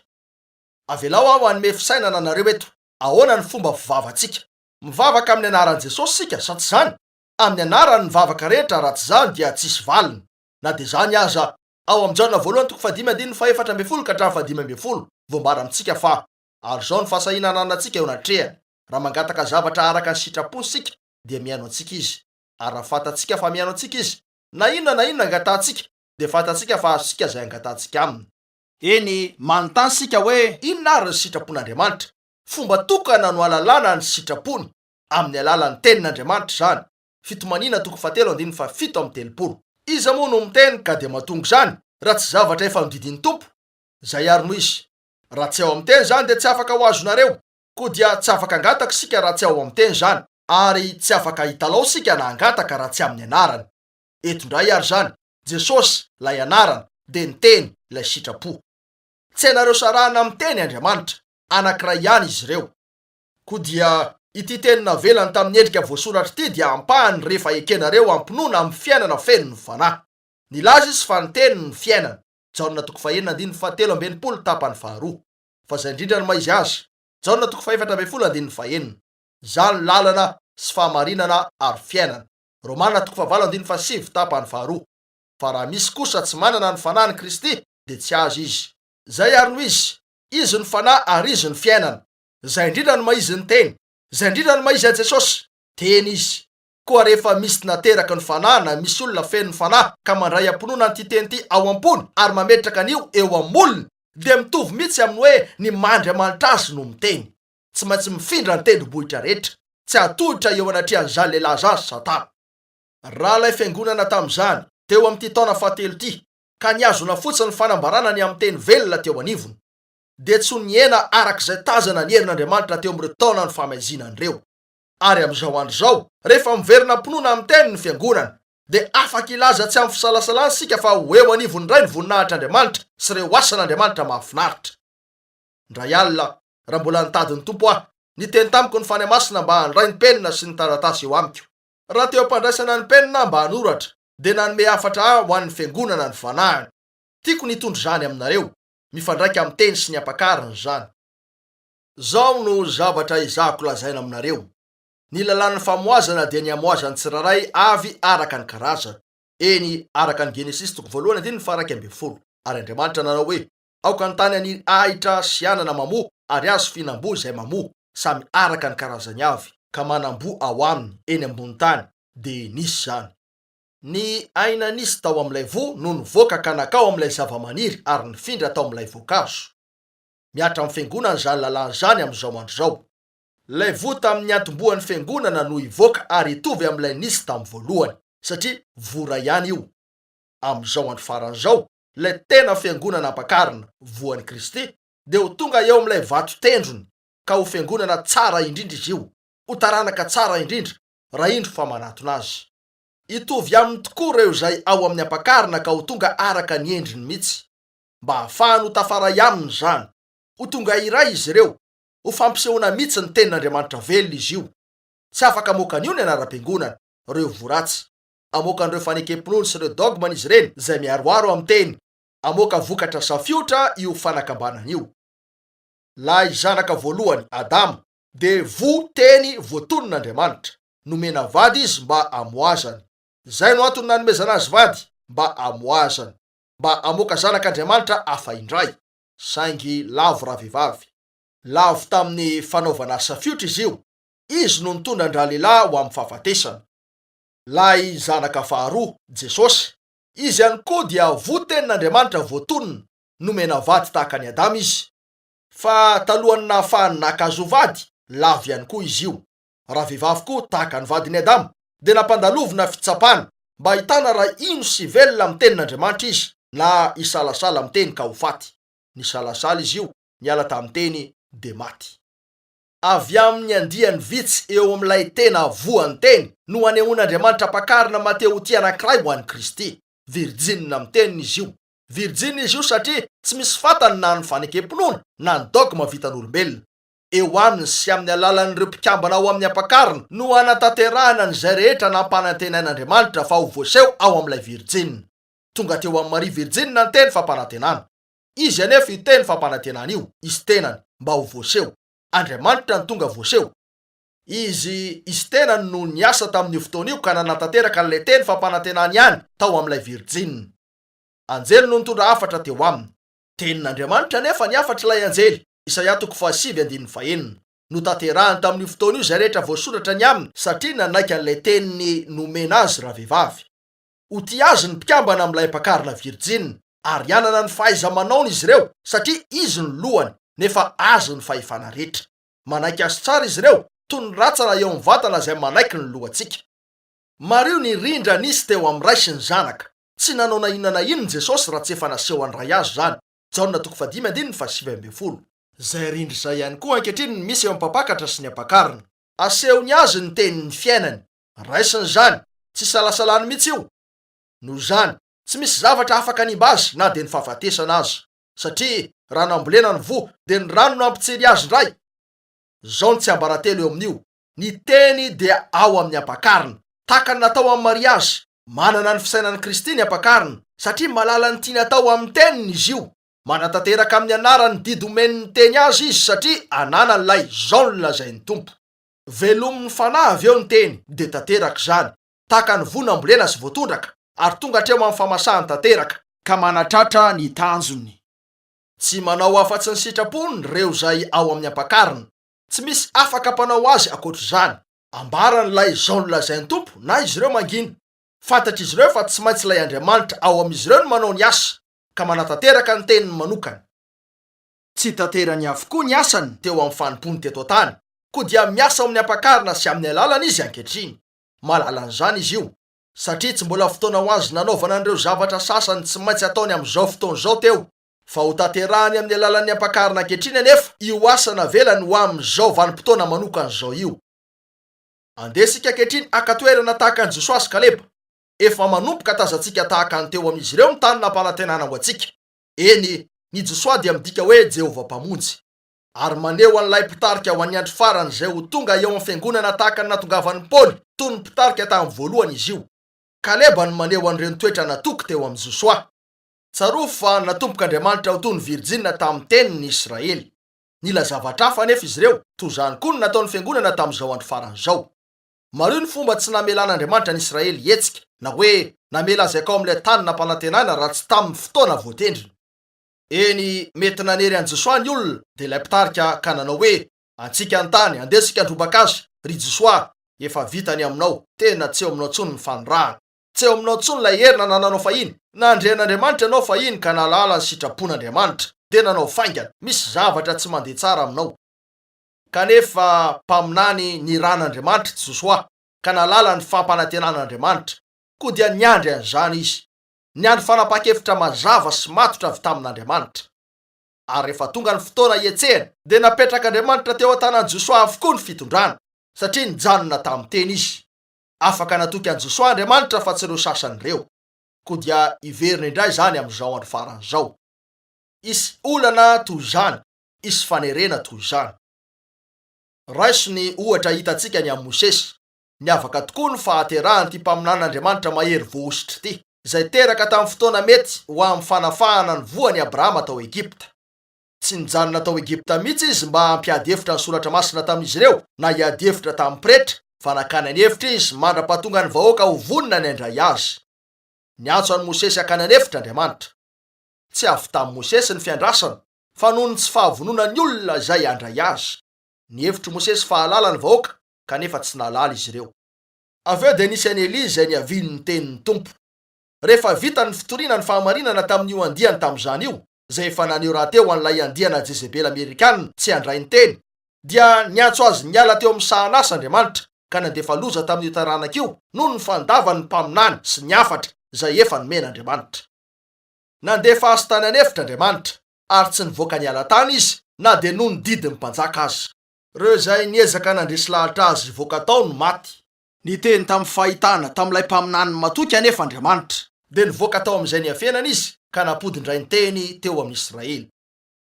Avelao aho hanome fisainana anareo eto. Ahoana ny fomba fivavantsika? Mivavaka amin'ny anaran'i Jesosy isika, sa tsy izany? Amin'ny anarany ny vavaka rehetra, raha tsy izany dia tsisy valiny. Na dia izany aza, ao amin'ny Jaona voalohany toko fahadimy andininy faha-14 ka hatramin'ny faha-15, voambara amintsika fa, Ary izao ny fahasahiana ananantsika eo anatrehany, raha mangataka zavatra araka ny sitrapony isika, dia mihaino antsika Izy. Ary raha fantatsika fa mihaino antsika Izy, na inona na inona angatahantsika, dia fantatsika fa azontsika izay angatahantsika Aminy. Eny, manontany isika hoe, Inona àry ny sitrapon'Andriamanitra? Fomba tokana no ahalalana ny sitrapony, amin'ny alalan'ny Tenin'Andriamanitra izany. Fitomaniana toko fahatelo andininy faha-37. Iza moa no miteny ka dia mahatonga izany, raha tsy zavatra efa nodidian'ny Tompo? Izay àry no izy. Raha tsy ao amin'ny Teny izany dia tsy afaka ho azonareo. Koa dia tsy afaka hangataka isika raha tsy ao amin'ny Teny izany, ary tsy afaka hitalaho isika na hangataka raha tsy amin'ny Anarany. Eto indray àry izany, Jesosy, ilay Anarana, dia ny Teny, ilay sitrapo. Tsy hainareo sarahina amin'ny Teny Andriamanitra. Anankiray ihany izy ireo. Koa dia ity teny navelany tamin'ny endrika voasoratra ity dia ampahany rehefa ekenareo am-pinoana amin'ny fiainana feno ny Fanahy. Nilaza izy fa ny Teny no fiainana. Jaona toko fahenina andininy fahatelo amby 60 tapany faharoa. Fa izay indrindra no maha izy azy. Jaona toko faha-14 andininy fahenina. Izaho no lalana sy fahamarinana ary fiainana. Romana toko fahavalo andininy fahasivy tapany faharoa. Fa raha misy kosa tsy manana ny Fanahin'i Kristy dia tsy azy izy. Izay ary no izy. Izy no Fanahy ary Izy no fiainana. Izay indrindra no maha izy ny Teny. Izay indrindra no maha izy an'i Jesosy. Teny Izy. Koa rehefa misy nateraky ny Fanahy na misy olona feno ny Fanahy ka mandray am-pinoana an'ity Teny ity ao am-pony ary mametraka an'io eo amin'ny molony dia mitovy mihitsy amin'ny hoe ny maha Andriamanitra Azy no miteny. Tsy maintsy mifindra ny tendrombohitra rehetra. Tsy hahatohitra eo anatrehan'izany lehilahy izany Satana. Raha ilay fiangonana tamin'izany, teo amin'ity taona fahatelo ity, ka nihazona fotsiny ny fanambarana ny amin'ny teny velona teo anivony, dia tsy ho nihena araka izay tazana ny herin'Andriamanitra teo amin'ireo taonan'ny famaizinana ireo. Ary amin'izao andro izao, rehefa miverina am-pinoana amin'ny teny ny fiangonana, dia afaka hilaza tsy amin'ny fisalasalana isika fa ho eo anivony indray ny voninahitr'Andriamanitra sy ireo asan'Andriamanitra mahafinaritra. Indray alina, raha mbola nitady ny Tompo aho, niteny tamiko ny Fanahy Masina mba handray ny penina sy ny taratasy eo amiko. Raha teo am-pandraisana ny penina aho mba hanoratra, dia nanome hafatra ahy ho an'ny Fiangonana ny Fanahiny. Tiako ny hitondra izany aminareo. Mifandraika amin'ny Teny sy ny Ampakarina izany. Izao no zavatra ezahako lazaina aminareo, Ny lalàn'ny famohazana dia ny hamohazan'ny tsirairay avy araka ny karazany. Eny, araka ny Genesisy toko voalohany andininy faha-11. Ary Andriamanitra nanao hoe, Aoka ny tany haniry ahitra sy anana mamoa ary hazo fihinam-boa izay mamoa, samy araka ny karazany avy, ka manam-boa ao aminy, eny ambony tany. Dia nisy izany. Ny aina nisy tao amin'ilay voa no nivoaka ka nankao amin'ilay zavamaniry ary nifindra tao amin'ilay voankazo. Mihatra amin'ny Fiangonana izany lalàna izany amin'izao andro izao. Ilay voa tamin'ny niantombohan'ny Fiangonana no hivoaka ary hitovy amin'ilay nisy tamin'ny voalohany, satria voa iray ihany io. Amin'izao andro farany izao, Ilay tena Fiangonana Ampakarina, voan'i Kristy, dia ho tonga eo amin'ilay vato tendrony, ka ho Fiangonana tsara indrindra izy io, ho taranaka tsara indrindra, raha indro fa manatona azy. Hitovy aminy tokoa ireo izay ao amin'ny Ampakarina ka ho tonga araka ny endriny mihitsy. Mba hahafahany ho tafaray aminy izany. Ho tonga iray izy ireo. Ho fampisehoana mihitsy ny Tenin'Andriamanitra velona izy io. Tsy afaka hamoaka an'io ny anaram-piangonana, ireo voa ratsy. Hamoaka an'ireo fanekem-pinoany sy ireo dogmany izy ireny, izay miharoharo amin'ny Teny. Hamoaka vokatra safiotra io fanakambanana io. Ilay zanaka voalohany, Adama, dia voa Teny voatonon'Andriamanitra. Nomena vady izy mba hamoazany. Izay no antony nanomezana azy vady, mba hamoazany. Mba hamoaka zanak'Andriamanitra hafa indray. Saingy lavo ravehivavy. Lavo tamin'ny fanaovana asa fiotra izy io. Izy no nitondra an-dralehilahy ho amin'ny fahafatesana. Ilay zanaka faharoa, Jesosy, izy ihany koa dia voa tenin'Andriamanitra voatonona, nomena vady tahaka an'i Adama izy. Fa talohan'ny nahafahany naka azy ho vady, lavo ihany koa izy io. Ravehivavy koa, tahaka ny vadin'i Adama, dia nampandalovina fitsapana mba hahitana raha hino sy velona amin'ny tenin'Andriamanitra izy na hisalasala amin'ny teny ka ho faty. Nisalasala izy io, niala tamin'ny teny, dia maty. Avy amin'ny andiany vitsy eo amin'ilay tena voan'ny teny no anehoan'Andriamanitra ampakarina Mateotia anankiray ho an'i Kristy. Virjinina amin'ny teniny izy io. Virjinina izy io satria tsy misy fantany na ny fanekem-pinoana na ny dogma vitan'olombelona. Eo aminy sy amin'ny alalan'ireo mpikambana ao amin'ny ampakarina no hanatanterahana an'izay rehetra nampanantenain'Andriamanitra fa ho voaseho ao amin'ilay Virjinina. Tonga teo amin'i Maria Virjinina ny teny fampanantenana. Izy anefa io teny fampanantenana io, izy tenany, mba ho voaseho. Andriamanitra no tonga voaseho. Izy, izy tenany no niasa tamin'io fotoana io ka nanatanteraka an'ilay teny fampanantenany ihany tao amin'ilay Virjinina. Anjely no nitondra hafatra teo aminy. Tenin'Andriamanitra anefa ny hafatr'ilay anjely, Isaia toko fahasivy andininy fahenina. Notanterahiny tamin'io fotoana io izay rehetra voasoratra ny aminy satria nanaiky an'ilay teniny nomena azy ravehivavy. Ho tia azy ny mpikambana amin'ilay ampakarina virjina, ary hanana ny fahaiza-manaony izy ireo satria izy no lohany, nefa azy ny fahefana rehetra. Manaiky azy tsara izy ireo, toy ny rantsana eo amin'ny vatana izay manaiky ny lohantsika. Mariho ny rindra nisy teo amin'ny Ray sy ny Zanaka. Tsy nanao na inona na inona Jesosy raha tsy efa nasehon'ny Ray azy izany. Jaona toko fahadimy andininy faha-19. Izay rindra izay ihany koa ankehitriny no misy eo amin'ny mpampakatra sy ny ampakarina. Asehony azy ny tenin'ny fiainany. Raisiny izany. Tsy isalasalany mihitsy io. Noho izany, tsy misy zavatra afaka hanimba azy na dia ny fahafatesana aza. Satria raha nambolena ny voa, dia ny rano no hampitsiry azy indray. Izao ny tsiambaratelo eo amin'io, Ny teny dia ao amin'ny ampakarina. Tahaka ny natao amin'ny mariazy. Manana ny fisainan'i Kristy ny ampakarina, satria mahalala ny tiany atao amin'ny teniny izy io. Manatanteraka amin'ny anarany ny didy omen'ny teny azy izy satria ananany ilay izao no lazain'ny Tompo. Velomin'ny Fanahy avy eo ny teny, dia tanteraka izany, tahaka ny voa nambolena sy voatondraka, ary tonga hatreo amin'ny famasahany tanteraka. Ka manatratra ny tanjony. Tsy manao afa-tsy ny sitrapony ireo izay ao amin'ny ampakarina. Tsy misy afaka mpanao azy ankoatr'izany. Ambarany ilay izao no lazain'ny Tompo na izy ireo mangina. Fantatr'izy ireo fa tsy maintsy ilay Andriamanitra ao amin'izy ireo no manao ny asa, ka manatanteraka ny teniny manokana. Tsy tanterany avokoa ny asany teo amin'ny fanompoany teto an-tany, koa dia miasa ao amin'ny ampakarina sy amin'ny alalany izy ankehitriny. Mahalala an'izany izy io, satria tsy mbola fotoana ho azy nanaovana an'ireo zavatra sasany tsy maintsy ataony amin'izao fotoana izao teo. Fa hotanterahany amin'ny alalan'ny ampakarina ankehitriny anefa io asa navelany ho amin'izao vanim-potoana manokana izao io. Andeha isika ankehitriny haka toerana tahaka an'i Josoa sy Kaleba. Efa manomboka tazantsika tahaka ny teo amin'izy ireo ny tany nampanantenana ho antsika. Eny, ny Josoa dia midika hoe Jehovah Mpamonjy. Ary maneho an'ilay mpitarika ho an'ny andro farany izay ho tonga eo amin'ny fiangonana tahaka ny natongavan'i Paoly toy ny mpitarika tamin'ny voalohany izy io. Kaleba no maneho an'ireny toetra natoky teo amin'i Josoa. Tsarovy fa natombok'Andriamanitra ho toy ny virjina tamin'ny teniny ny Israely. Nila zavatra hafa anefa izy ireo, toy izany koa no nataon'ny fiangonana tamin'izao andro farany izao. Mariho ny fomba tsy namelan'Andriamanitra ny Israely hihetsika, na hoe namela azy hankao amin'ilay tany nampanantenaina raha tsy tamin'ny fotoana voatendriny. Eny, mety nanery an'i Josoa ny olona, dia ilay mpitarika, ka nanao hoe, Antsika ny tany, andeha isika handrombaka azy, ry Josoa, efa vita ny aminao, tena tsy eo aminao intsony ny fanirahana. Tsy eo aminao intsony ilay hery nanananao fahiny. Nandre an'Andriamanitra ianao fahiny ka nahalala ny sitrapon'Andriamanitra, dia nanao faingana. Misy zavatra tsy mandeha tsara aminao. Kanefa mpaminany nirahan'Andriamanitra i Josoa, ka nahalala ny fampanantenan'Andriamanitra. Koa dia niandry an'izany izy. Niandry fanapahan-kevitra mazava sy matotra avy tamin'Andriamanitra. Ary rehefa tonga ny fotoana hihetsehany, dia napetrak'Andriamanitra teo an-tanan'i Josoa avokoa ny fitondrana, satria nijanona tamin'ny teny izy. Afaka natoky an'i Josoa Andriamanitra fa tsy ireo sasany ireo. Koa dia hiverina indray izany amin'izao andro farany izao. Hisy olana toy izany, hisy fanerena toy izany. Raiso ny ohatra hitantsika ny amin'i Mosesy. Niavaka tokoa ny fahaterahan'ity mpaminanin'Andriamanitra mahery voahosotra ity, izay teraka tamin'ny fotoana mety ho amin'ny fanafahana ny voan'i Abrahama tao Egypta. Tsy nijanona tao Egypta mihitsy izy mba hampiady hevitra ny Soratra Masina tamin'izy ireo na hiady hevitra tamin'ny pretra, fa nankany an'efitra izy mandra-pahatonga ny vahoaka ho vonona ny handray azy. Niantso an'i Mosesy hankany an'efitra Andriamanitra. Tsy avy tamin'i Mosesy ny fiandrasana, fa noho ny tsy fahavononan'ny olona izay handray azy. Nihevitr'i Mosesy fa hahalala ny vahoaka, kanefa tsy nahalala izy ireo. Avy eo dia nisy an'i Elia izay niavian'ny tenin'ny Tompo. Rehefa vita ny fitoriana ny fahamarinana tamin'io andiany tamin'izany io, izay efa naneho rahateo an'ilay andiana Jezebela Amerikana tsy handray ny teny, dia niantso azy niala teo amin'ny sahan'asa Andriamanitra ka nandefa loza tamin'io taranaka io noho ny fandavany ny mpaminany sy ny hafatra izay efa nomen'Andriamanitra. Nandefa azy tany an'efitra Andriamanitra, ary tsy nivoaka niala tany izy na dia noho ny didin'ny mpanjaka aza. Ireo izay niezaka nandresy lahatra azy hivoaka tao no maty. Niteny tamin'ny fahitana tamin'ilay mpaminany matoky anefa Andriamanitra. Dia nivoaka tao amin'izay niafenany izy ka nampody indray ny teny teo amin'ny Israely.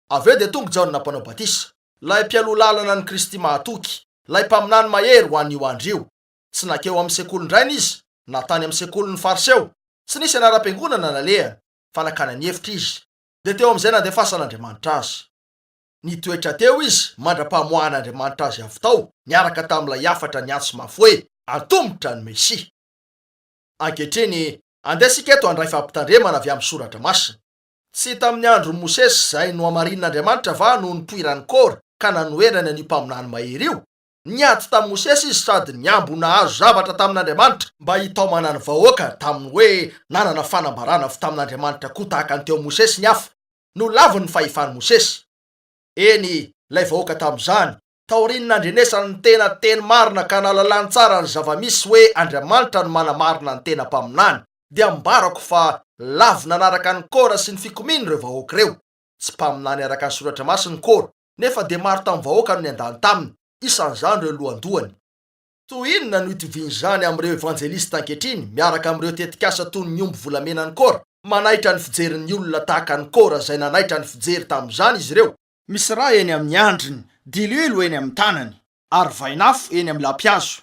Avy eo dia tonga Jaona Mpanao Batisa, ilay mpialoha lalana an'i Kristy mahatoky, ilay mpaminany mahery ho an'io andro io. Tsy nankeo amin'ny sekolin-drainy izy, na tany amin'ny sekolin'ny Fariseo. Tsy nisy anaram-piangonana nalehany, fa nankany an'efitra izy. Dia teo amin'izay nandefasan'Andriamanitra azy. Nitoetra teo izy mandra-pamoahan'Andriamanitra azy avy tao, niaraka tamin'ilay hafatra niantso mafy hoe, Antomotra ny Mesia! Ankehitriny, andeha isika eto handray fampitandremana avy amin'ny Soratra Masina. Tsy tamin'ny andron'i Mosesy izay nohamarinin'Andriamanitra va no nipoiran'i Kora ka nanoherany an'io mpaminany mahery io? Niady tamin'i Mosesy izy sady nihambo ho nahazo zavatra tamin'Andriamanitra mba hitaomana ny vahoaka tamin'ny hoe nanana fanambarana avy tamin'Andriamanitra koa tahaka ny teo amin'i Mosesy ny hafa. Nolaviny ny fahefan'i Mosesy. Eny, ilay vahoaka tamin'izany, taorian'ny nandrenesany ny tena teny marina ka nahalalany tsara ny zava-misy hoe Andriamanitra no manamarina ny tena mpaminany, dia ambarako fa lavo nanaraka an'i Kora sy ny fikomiany ireo vahoaka ireo. Tsy mpaminany araka ny Soratra Masina i Kora, nefa dia maro tamin'ny vahoaka no niandany taminy, isan'izany ireo lohandohany. Toy inona no itovian'izany amin'ireo evanjelista ankehitriny miaraka amin'ireo tetikasa toy ny omby volamenan'i Kora? Manaitra ny fijerin'ny olona tahaka an'i Kora izay nanaitra ny fijery tamin'izany izy ireo. Misy rà eny amin'ny handriny, diloilo eny amin'ny tanany, ary vainafo eny amin'ny lampihazo.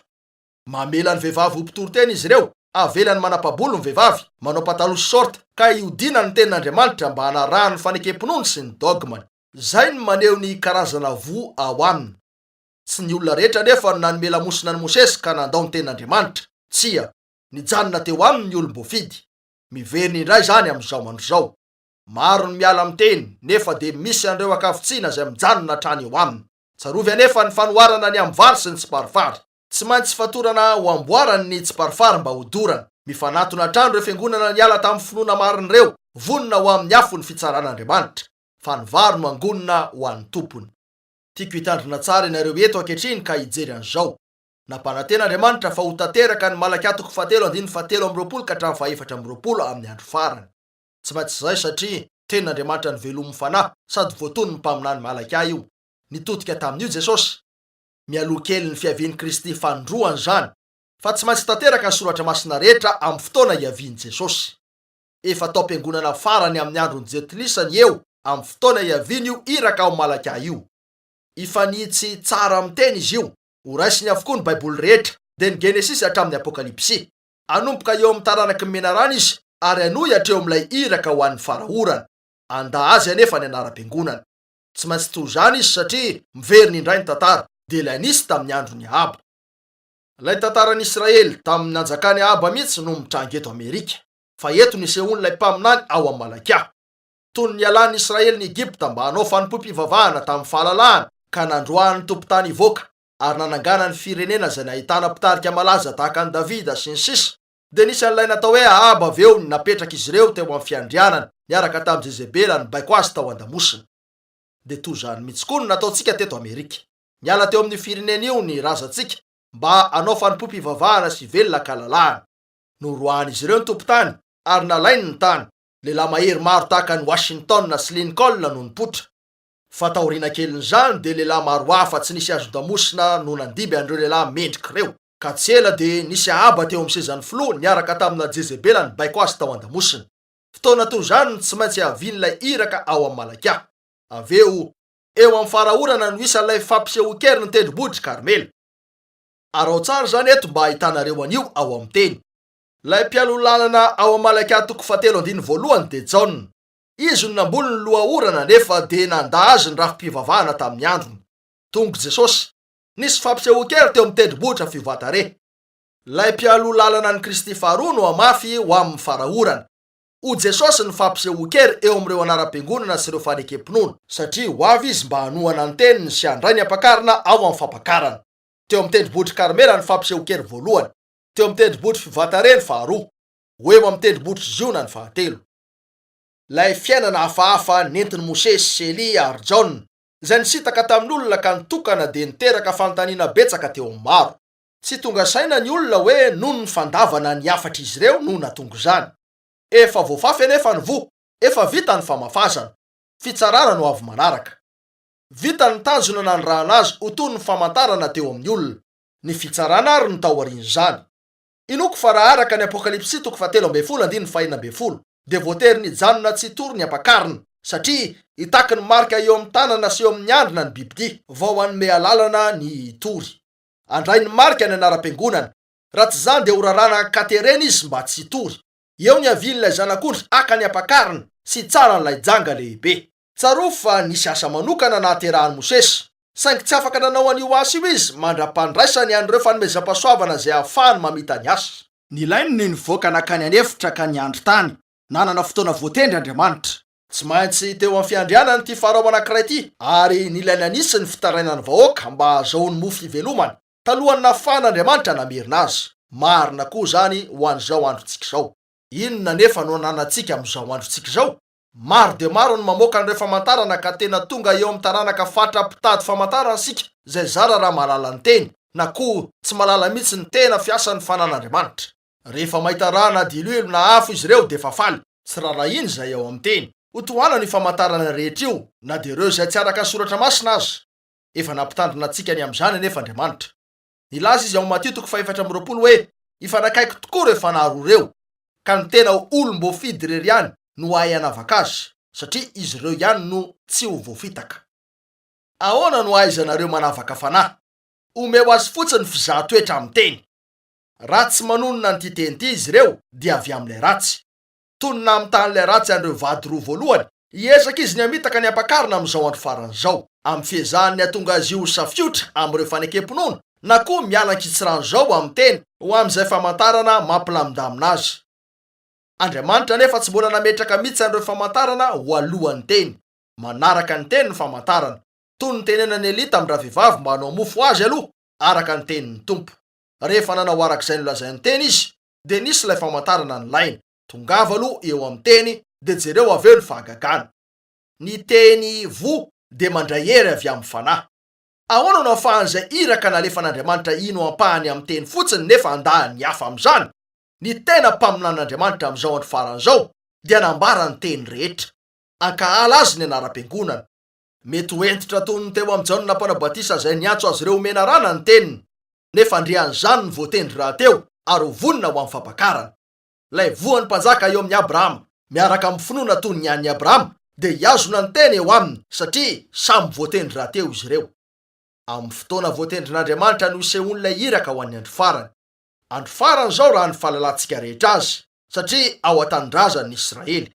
Mamela ny vehivavy ho mpitoriteny izy ireo, avelany manapa-bolo ny vehivavy, manao pataloha sy short, ka ihodinany ny tenin'Andriamanitra mba hanarahany ny fanekem-pinoany sy ny dogmany. Izay no maneho ny karazana voa ao aminy. Tsy ny olona rehetra anefa no nanome lamosina an'i Mosesy ka nandao ny tenin'Andriamanitra. Tsia, nijanona teo aminy ny olom-boafidy. Miverina indray izany amin'izao andro izao. Maro ny miala amin'ny teny, nefa dia misy an'ireo ankavitsiana izay mijanona hatrany eo aminy. Tsarovy anefa ny fanoharana ny amin'ny vary sy ny tsiparifary. Tsy maintsy fatorana ho amboarany ny tsiparifary mba hodorana. Mifanatona hatrany ireo fiangonana niala tamin'ny finoana marina ireo, vonona ho amin'ny afon'ny fitsaran'Andriamanitra. Fa ny vary no angonina ho an'ny tompony. Tiako hitandrina tsara ianareo eto ankehitriny ka hijery an'izao. Nampanantena Andriamanitra fa ho tanteraka ny Malakia toko fahatelo andininy fahatelo amby 20 ka hatramin'ny faha-24 amin'ny andro farany. Tsy maintsy izay satria Tenin'Andriamanitra novelomin'ny Fanahy sady voatonon'ny mpaminany Malakia io. Nitodika tamin'io Jesosy. Mialoha kely ny fiavian'i Kristy fanindroany izany, fa tsy maintsy tanteraka ny Soratra Masina rehetra amin'ny fotoana hiavian'i Jesosy. Efa taom-piangonana farany amin'ny andron'ny Jentilisa ny eo amin'ny fotoana hiavian'io iraka ao Malakia io. Hifanitsy tsara amin'ny Teny izy io. Horaisiny avokoa ny Baiboly rehetra, dia ny Genesisy hatramin'ny Apokalypsy. Hanomboka eo amin'ny taranaky ny menarana izy ary hanohy hatreo amin'ilay iraka ho an'ny fara-orana. Handà azy anefa ny anaram-piangonana. Tsy maintsy toy izany izy satria miverina indray ny tantara, dia ilay nisy tamin'ny andron'i Ahaba. Ilay tantaran'i Israely tamin'ny nanjakan'i Ahaba mihitsy no mitranga eto Amerika. Fa eto no isehoan'ilay mpaminany ao amin'ny Malakia. Toy ny nialan'ny Israely ny Egypta mba hanao fanompoam-pivavahana tamin'ny fahalalahana ka nandroahany ny tompon-tany hivoaka ary nananganany firenena izay nahitana mpitarika malaza tahaka an'i Davida sy ny sisa dia nisy an'ilay natao hoe Ahaba avy eo napetrak'izy ireo teo amin'ny fiandrianany niaraka tamin'i Jezebela nibaiko azy tao an-damosina. Dia toy izany mihitsy koa no nataontsika teto Amerika. Niala teo amin'io firenena io ny razantsika mba hanao fanompoam-pivavahana sy hivelona an-kalalahana. Noroahan'izy ireo ny tompon-tany. ary nalainy ny tany. Lehilahy mahery maro tahaka an'i Washington sy Lincoln no nipoitra. Fa taoriana kelin'izany dia lehilahy maro hafa tsy nisy azon-damosina no nandimby an'ireo lehilahy mendrika ireo. Ka tsy ela dia nisy Ahaba teo amin'ny sezan'ny filoha niaraka tamina Jezebela nibaiko azy tao an-damosiny. Fotoana toy izany no tsy maintsy havian'ilay iraka ao amin'i Malakia. Avy eo, eo amin'ny fara-orana no isan'ilay fampisehoan-kery ny tendrombohitr'i Karmela. Araho tsara izany eto mba hahitanareo an'io ao amin'ny Teny. Ilay mpialoha lalana ao amin'ny Malakia toko fahatelo andininy voalohany dia Jaona. Izy no namboly ny loha orana nefa dia nandà azy ny rafi-pivavahana tamin'ny androny. Tonga Jesosy. Nisy fampisehoan-kery teo amin'ny tendrombohitra fiovan-tarehy. Ilay mpialoha lalana an'i Kristy faharoa no hamafy ho amin'ny fara-orana. Ho Jesosy ny fampisehoan-kery eo amin'ireo anaram-piangonana sy ireo fanekem-pinoana. Satria ho avy Izy mba hanohana ny Teniny sy handray ny Ampakarina ao amin'ny Fampakarana. Teo amin'ny tendrombohitr'i Karmela ny fampisehoan-kery voalohany. Teo amin'ny tendrombohitr'i Fiovantare ny faharoa. Ho eo amin'ny tendrombohitr'i Ziona ny fahatelo. Ilay fiainana hafahafa nentin'i Mosesy sy Elia ary Jaona, izay nisintaka tamin'olona ka nitokana dia niteraka fanontaniana betsaka teo amin'ny maro. Tsy tonga saina ny olona hoe noho ny fandavana ny hafatr'izy ireo no nahatonga izany. Efa voafafy anefa ny voa, efa vita ny famafazana. Fitsarana no avy manaraka. Vita ny tanjona nanirahana azy ho toy ny famantarana teo amin'ny olona. Ny fitsarana ary no taorian'izany. Inoako fa raha araka ny Apokalypsy toko fahatelo ambin'ny folo andininy fahenina ambin'ny folo dia voatery nijanona tsy hitory ny ampakarina satria hitaky ny marika eo amin'ny tanana sy eo amin'ny andrina ny bibidia vao hanome alalana ny hitory. Handray ny marika ny anaram-piangonana. Raha tsy izany dia horarana an-katerena izy mba tsy hitory. Eo ny havian'ilay Zanak'ondry haka ny ampakarina sy hitsara an'ilay janga lehibe. Tsarovy fa nisy asa manokana nahaterahan'i Mosesy, saingy tsy afaka nanao an'io asa io izy mandra-pandraisany an'ireo fanomezam-pahasoavana izay ahafahany mamita ny asa. Nilainy ny nivoaka nankany an'efitra ka niandry tany. Nanana fotoana voatendry Andriamanitra. Tsy maintsy teo amin'ny fiandrianany ity Farao anankiray ity, ary nilaina nisy ny fitarainan'ny vahoaka mba hahazahoany mofo hivelomany, talohan'ny nahafahan'Andriamanitra namerina azy. Marina koa izany ho an'izao androntsika izao. Inona anefa no ananantsika amin'izao androntsika izao? Maro dia maro ny mamoaka an'ireo famantarana ka tena tonga eo amin'ny taranaka fatra mpitady famantarana isika izay zara raha mahalala ny teny na koa tsy mahalala mihitsy ny tena fiasan'ny fanan'Andriamanitra. Rehefa mahita rà na diloilo na afo izy ireo dia efa faly, tsy rarahiany izay ao amin'ny teny. Ho tohanana io famantarana rehetra io na dia ireo izay tsy araka ny soratra masina aza. Efa nampitandrina antsika ny amin'izany anefa Andriamanitra. Nilaza izy ao Matio toko faha-24 hoe, Hifanakaiky tokoa ireo fanahy roa ireo, ka ny tena olom-boafidy irery ihany no hahay hanavaka azy, satria izy ireo ihany no tsy ho voafitaka. Ahoana no ahaizanareo manavaka fanahy? Omeo azy fotsiny fizahan-toetra amin'ny teny. Raha tsy manonona an'ity teny ity izy ireo, dia avy amin'ilay ratsy. Toy ny namitahan'ilay ratsy an'ireo vady roa voalohany, hiezaka izy ny hamitaka ny ampakarina amin'izao andro farany izao, amin'ny fiezahany ny hahatonga azy io ho safiotra amin'ireo fanekem-pinoana, na koa miala ankitsirano izao amin'ny teny ho amin'izay famantarana mampilamindamina azy. Andriamanitra anefa tsy mbola nametraka mihitsy an'ireo famantarana ho alohan'ny teny. Manaraka ny teny ny famantarana. Toy ny nitenenan'i Elia tamin-dravehivavy mba hanao mofo ho azy aloha, araka ny tenin'ny Tompo. Rehefa nanao araka izay nolazain'ny teny izy, dia nisy ilay famantarana nilaina. Tongava aloha eo amin'ny teny dia jereo avy eo ny fahagagana. Ny teny voa dia mandray hery avy amin'ny fanahy. Ahoana no ahafahan'izay iraka nalefan'Andriamanitra hino ampahany amin'ny teny fotsiny nefa handà ny hafa amin'izany? Ny tena mpaminanin'Andriamanitra amin'izao andro farany izao dia nambara ny teny rehetra. Ankahala azy ny anaram-piangonana. Mety ho hentitra toy ny teo amin'i Jaona Mpanao Batisa izay niantso azy ireo ho menarana ny teniny. Nefa andrian'izany ny voatendry rahateo ary ho vonona ho amin'ny fampakarana. Ilay voan'ny mpanjaka eo amin'i Abrahama, miaraka amin'ny finoana toy ny an'i Abrahama, dia hihazona ny teny eo aminy, satria samy voatendry rahateo izy ireo. Amin'ny fotoana voatendrin'Andriamanitra no hisehoan'ilay iraka ho an'ny andro farany. Andro farany izao raha ny fahalalantsika rehetra azy, satria ao an-tanindrazany ny Israely.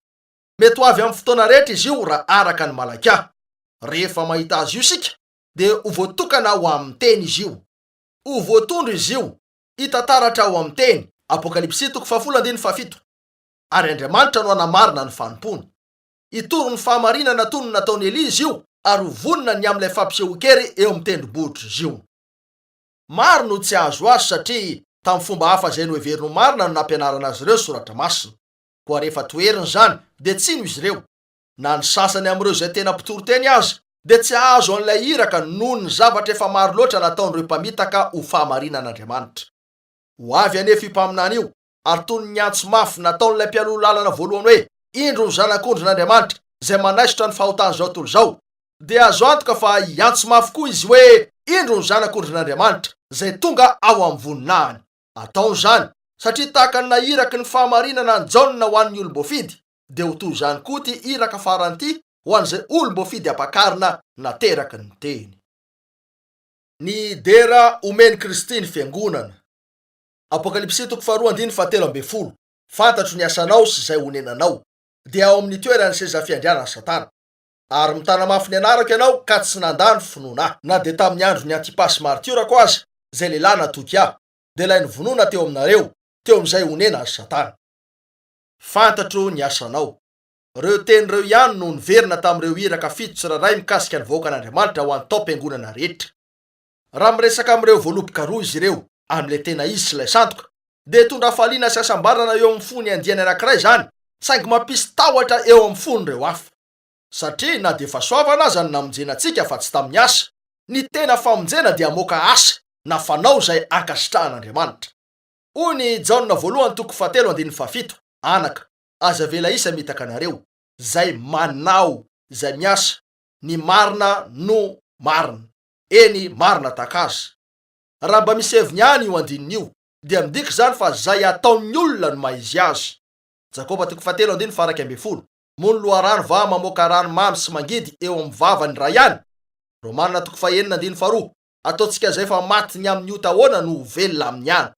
Mety ho avy amin'ny fotoana rehetra izy io raha araka ny Malakia. Rehefa mahita azy io isika, dia ho voatokana ho amin'ny teny izy io. Ho voatondro izy io, hita taratra ao amin'ny teny, Apokalypsy toko fahafolo andininy fahafito. Ary Andriamanitra no hanamarina ny fanompoany. Hitory ny fahamarinana toy ny nataon'i Elia izy io ary ho vonona ny amin'ilay fampisehoan-kery eo amin'ny tendrombohitr'i Ziona. Maro no tsy hahazo azy satria tamin'ny fomba hafa izay noheveriny ho marina no nampianarana azy ireo ny Soratra Masina. Koa rehefa toherina izany dia tsy hino izy ireo. Na ny sasany amin'ireo izay tena mpitory teny aza dia tsy hahazo an'ilay iraka noho ny zavatra efa maro loatra nataon'ireo mpamitaka ho fahamarinan'Andriamanitra. Ho avy anefa io mpaminany io. Ary toy ny antso mafy nataon'ilay mpialoha lalana voalohany hoe, Indro ny Zanak'ondrin'Andriamanitra, izay manaisotra ny fahotan'izao tontolo izao, dia azo antoka fa hiantso mafy koa izy hoe, Indro ny Zanak'ondrin'Andriamanitra, izay tonga ao amin'ny voninahiny. Ataony izany, satria tahaka ny nahiraky ny fahamarinana an'i Jaona ho an'ny olom-boafidy, dia ho toy izany koa ity iraka farany ity ho an'izay olom-boafidy ampakarina nateraky ny Teny. Ny dera omen'i Kristy ny Fiangonana. Apokalypsy toko faharoa andininy fahatelo ambin'ny folo, Fantatro ny asanao sy izay onenanao, dia ao amin'ny toeran'ny seza fiandrianan'i Satana. Ary mitana mafy ny anarako ianao ka tsy nandà ny finoana ahy, na dia tamin'ny andron'i Antipasy martiorako aza, izay lehilahy natoky ahy, dia ilay novonoina teo aminareo, teo amin'izay onenan'i Satana. Fantatro ny asanao. Ireo teny ireo ihany no niverina tamin'ireo iraka fito tsirairay mikasika ny vahoakan'Andriamanitra ho an'ny taom-piangonana rehetra. Raha miresaka amin'ireo voaloboka roa izy ireo, amin'ilay tena izy sy ilay sandoka, dia hitondra hafaliana sy hasambarana eo amin'ny fon'ny andiany anankiray izany, saingy mampisy tahotra eo amin'ny fon'ireo hafa. Satria na dia fahasoavana aza no namonjena antsika fa tsy tamin'ny asa, ny tena famonjena dia hamoaka asa na fanao izay ankasitrahan'Andriamanitra. Hoy ny Jaona voalohany toko fahatelo andininy fahafito, Anaka, aza avela hisy hamitaka anareo, izay manao, izay miasa, ny marina no marina, eny, marina tahaka azy. Raha mba misy heviny ihany io andininy io, dia midika izany fa izay ataon'ny olona no maha izy azy. Jakoba toko fahatelo andininy faha-11, Moa ny loharano va mamoaka rano mamy sy mangidy eo amin'ny vavany iray ihany? Romana toko fahenina andininy faharoa, Ataontsika izay efa maty ny amin'ny ota ahoana no ho velona amin'ny ihany?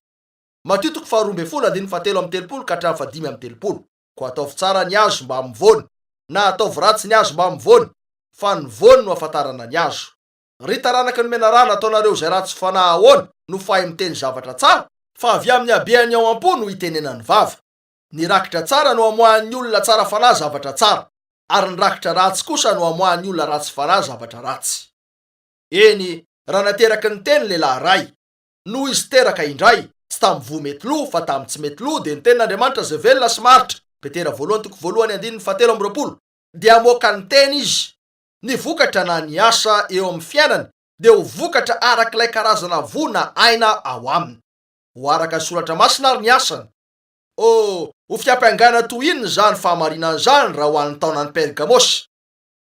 Matio toko faharoa ambin'ny folo andininy fahatelo amby telopolo ka hatramin'ny fahadimy amby telopolo, Koa ataovy tsara ny hazo mbamin'ny voany, na ataovy ratsy ny hazo mbamin'ny voany, fa ny voany no ahafantarana ny hazo. Ry taranaky ny menarana, ataonareo izay ratsy fanahy ahoana no fahay miteny zavatra tsara? Fa avy amin'ny habean'ny ao am-po no itenenan'ny vava. Ny rakitra tsara no amoahan'ny olona tsara fanahy zavatra tsara, ary ny rakitra ratsy kosa no amoahan'ny olona ratsy fanahy zavatra ratsy. Eny, raha nateraky ny teny lehilahy iray, noho izy teraka indray, tsy tamin'ny voa mety lo, fa tamin'ny tsy mety lo, dia ny tenin'Andriamanitra izay velona sy maharitra, Petera voalohany toko voalohany andininy fahatelo amby roapolo, dia hamoaka ny teny izy. Ny vokatra na ny asa eo amin'ny fiainany dia ho vokatra arak'ilay karazana voa na aina ao aminy. Ho araka ny Soratra Masina ary ny asany. Oh, ho fiampangana toy inona izany fahamarinana izany raha ho an'ny taonan'i Pergamosy!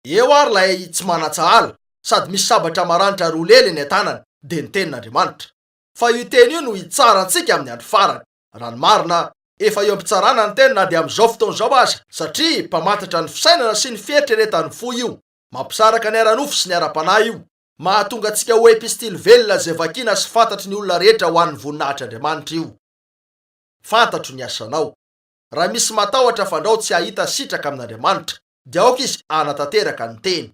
Eo ary ilay tsy manan-tsahala, sady misy sabatra maranitra roa lela eny an-tanany, dia ny Tenin'Andriamanitra. Fa io Teny io no hitsara antsika amin'ny andro farany. Raha ny marina, efa eo am-pitsarana ny Teny na dia amin'izao fotoana izao aza, satria mpamantatra ny fisainana sy ny fieritreretan'ny fo io. Mampisaraka ny ara-nofo sy ny ara-panahy io. Mahatonga antsika ho epistily velona izay vakiana sy fantatry ny olona rehetra ho an'ny voninahitr'Andriamanitra io. Fantatro ny asanao. Raha misy matahotra fandrao tsy hahita sitraka amin'Andriamanitra, dia aoka izy hanatanteraka ny teny.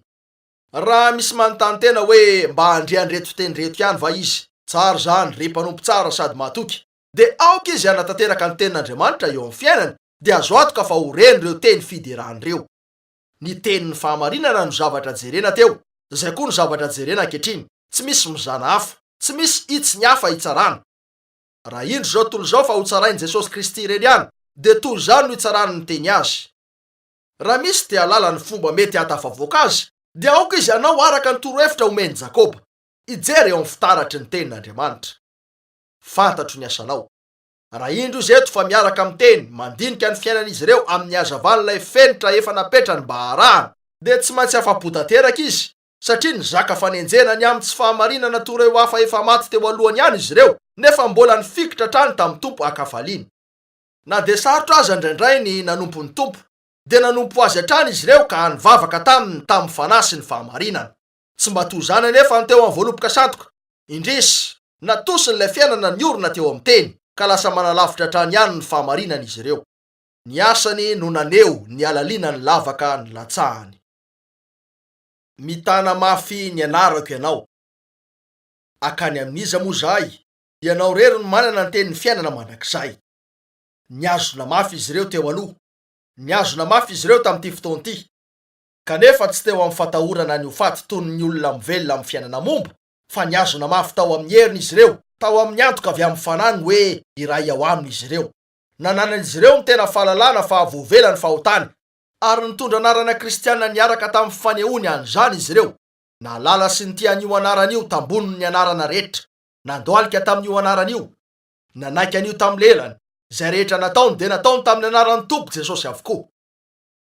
Raha misy manontany tena hoe mba handre an'ireto teny ireto ihany va izy, tsara izany, ry mpanompo tsara sady mahatoky, dia aoka izy hanatanteraka ny tenin'Andriamanitra eo amin'ny fiainany, dia azo antoka fa ho reny ireo teny fiderana ireo. Ny tenin'ny fahamarinana no zavatra jerena teo, izay koa no zavatra jerena ankehitriny, tsy misy mizana hafa, tsy misy hitsiny hafa hitsarana. Raha indro izao tontolo izao fa hotsarain'i Jesosy Kristy irery ihany, dia toy izany no hitsarany ny teny azy. Raha misy te hahalala ny fomba mety hahatafavoaka azy, dia aoka izy hanao araka ny torohevitra omen'i Jakoba, hijery eo amin'ny fitaratry ny Tenin'Andriamanitra. Fantatro ny asanao. Raha indro izy eto fa miaraka miteny, mandinika ny fiainan'izy ireo amin'ny hazavan'ilay fenitra efa napetrany mba harahana, dia tsy maintsy afa-po tanteraka izy, satria nizaka fanenjehana ny amin'ny tsy fahamarinana toy ireo hafa efa maty teo alohany ihany izy ireo, nefa mbola nifikitra hatrany tamin'ny Tompo an-kafaliana. Na dia sarotra aza indraindray ny nanompo ny Tompo, dia nanompo Azy hatrany izy ireo ka nivavaka taminy tamin'ny fanahy sy ny fahamarinana. Tsy mba toy izany anefa ny teo amin'ny voaloboka sandoka. Indrisy, natosiny ilay fiainana niorina teo amin'ny Teny, ka lasa manalavitra hatrany ihany ny fahamarinana izy ireo. Ny asany no naneho ny halalinan'ny lavaka nilatsahany. Mitana mafy ny anarako ianao. Hakany amin'iza moa izahay? Ianao irery no manana ny tenin'ny fiainana mandrakizay. Nihazona mafy izy ireo teo aloha. Nihazona mafy izy ireo tamin'ity fotoana ity. Kanefa tsy teo amin'ny fatahorana ny ho faty toy ny olona mivelona amin'ny fiainana momba, fa nihazona mafy tao amin'ny heriny izy ireo, tao amin'ny antoka avy amin'ny Fanahy ny hoe iray ao Aminy izy ireo. Nananan'izy ireo ny tena fahalalana fa voavela ny fahotany, ary nitondra anarana kristiana niaraka tamin'ny fanehoany an'izany izy ireo. Nahalala sy nitia an'io anarana io tambonin'ny anarana rehetra. Nandohalika tamin'io anarana io. Nanaiky an'io tamin'ny lelany. Izay rehetra nataony dia nataony tamin'ny anaran'ny Tompo Jesosy avokoa.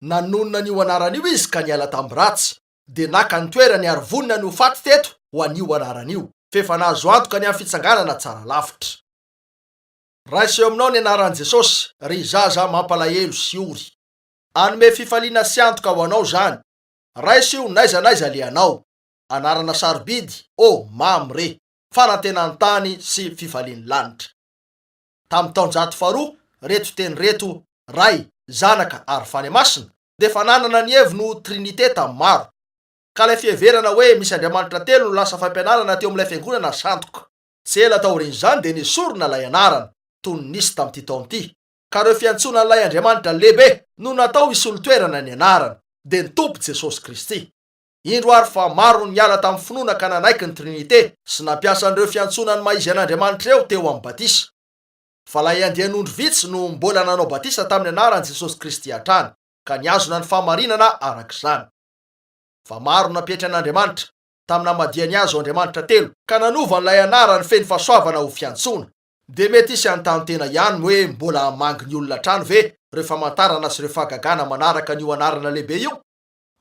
Nanonona an'io anarana io izy ka niala tamin'ny ratsy, dia naka ny toerany ary vonona ny ho faty teto ho an'io anarana io, f'efa nahazo antoka ny amin'ny fitsanganana tsara lavitra. Raiso eo aminao ny anaran'i Jesosy, ry zaza mampalahelo sy ory. Hanome fifaliana sy antoka ho anao izany. Raiso io n'aiza n'aiza alehanao. Anarana sarobidy, oh, mamy re! Fanantenan'ny tany sy fifalian'ny lanitra. Tamin'ny taonjato faharoa, reto teny reto, Ray, Zanaka ary Fanahy Masina, dia efa nanana ny heviny ho Trinite tamin'ny maro. Ka ilay fiheverana hoe misy Andriamanitra telo no lasa fampianarana teo amin'ilay fiangonana sandoka. Tsy ela taorian'izany dia nesorina ilay anarana, toy ny nisy tamin'ity taona ity, ka ireo fiantsoana an'ilay Andriamanitra lehibe no natao hisolo toerana ny anarany, dia ny Tompo Jesosy Kristy. Indro ary fa maro no niala tamin'ny finoana ka nanaiky ny Trinite sy nampiasa an'ireo fiantsoana ny maha-izy an'Andriamanitra ireo teo amin'ny batisa. Fa ilay andian'ondry vitsy no mbola nanao batisa tamin'ny anaran'i Jesosy Kristy hatrany, ka nihazona ny fahamarinana araka izany. Fa maro no nampietry an'Andriamanitra, tamin'ny namadihany azy ho Andriamanitra telo, ka nanova an'ilay anarany feno fahasoavana ho fiantsoana. Dia mety hisy hanontany tena ihany hoe mbola hamangy ny olona hatrany ve ireo famantarana sy ireo fahagagana manaraka an'io anarana lehibe io?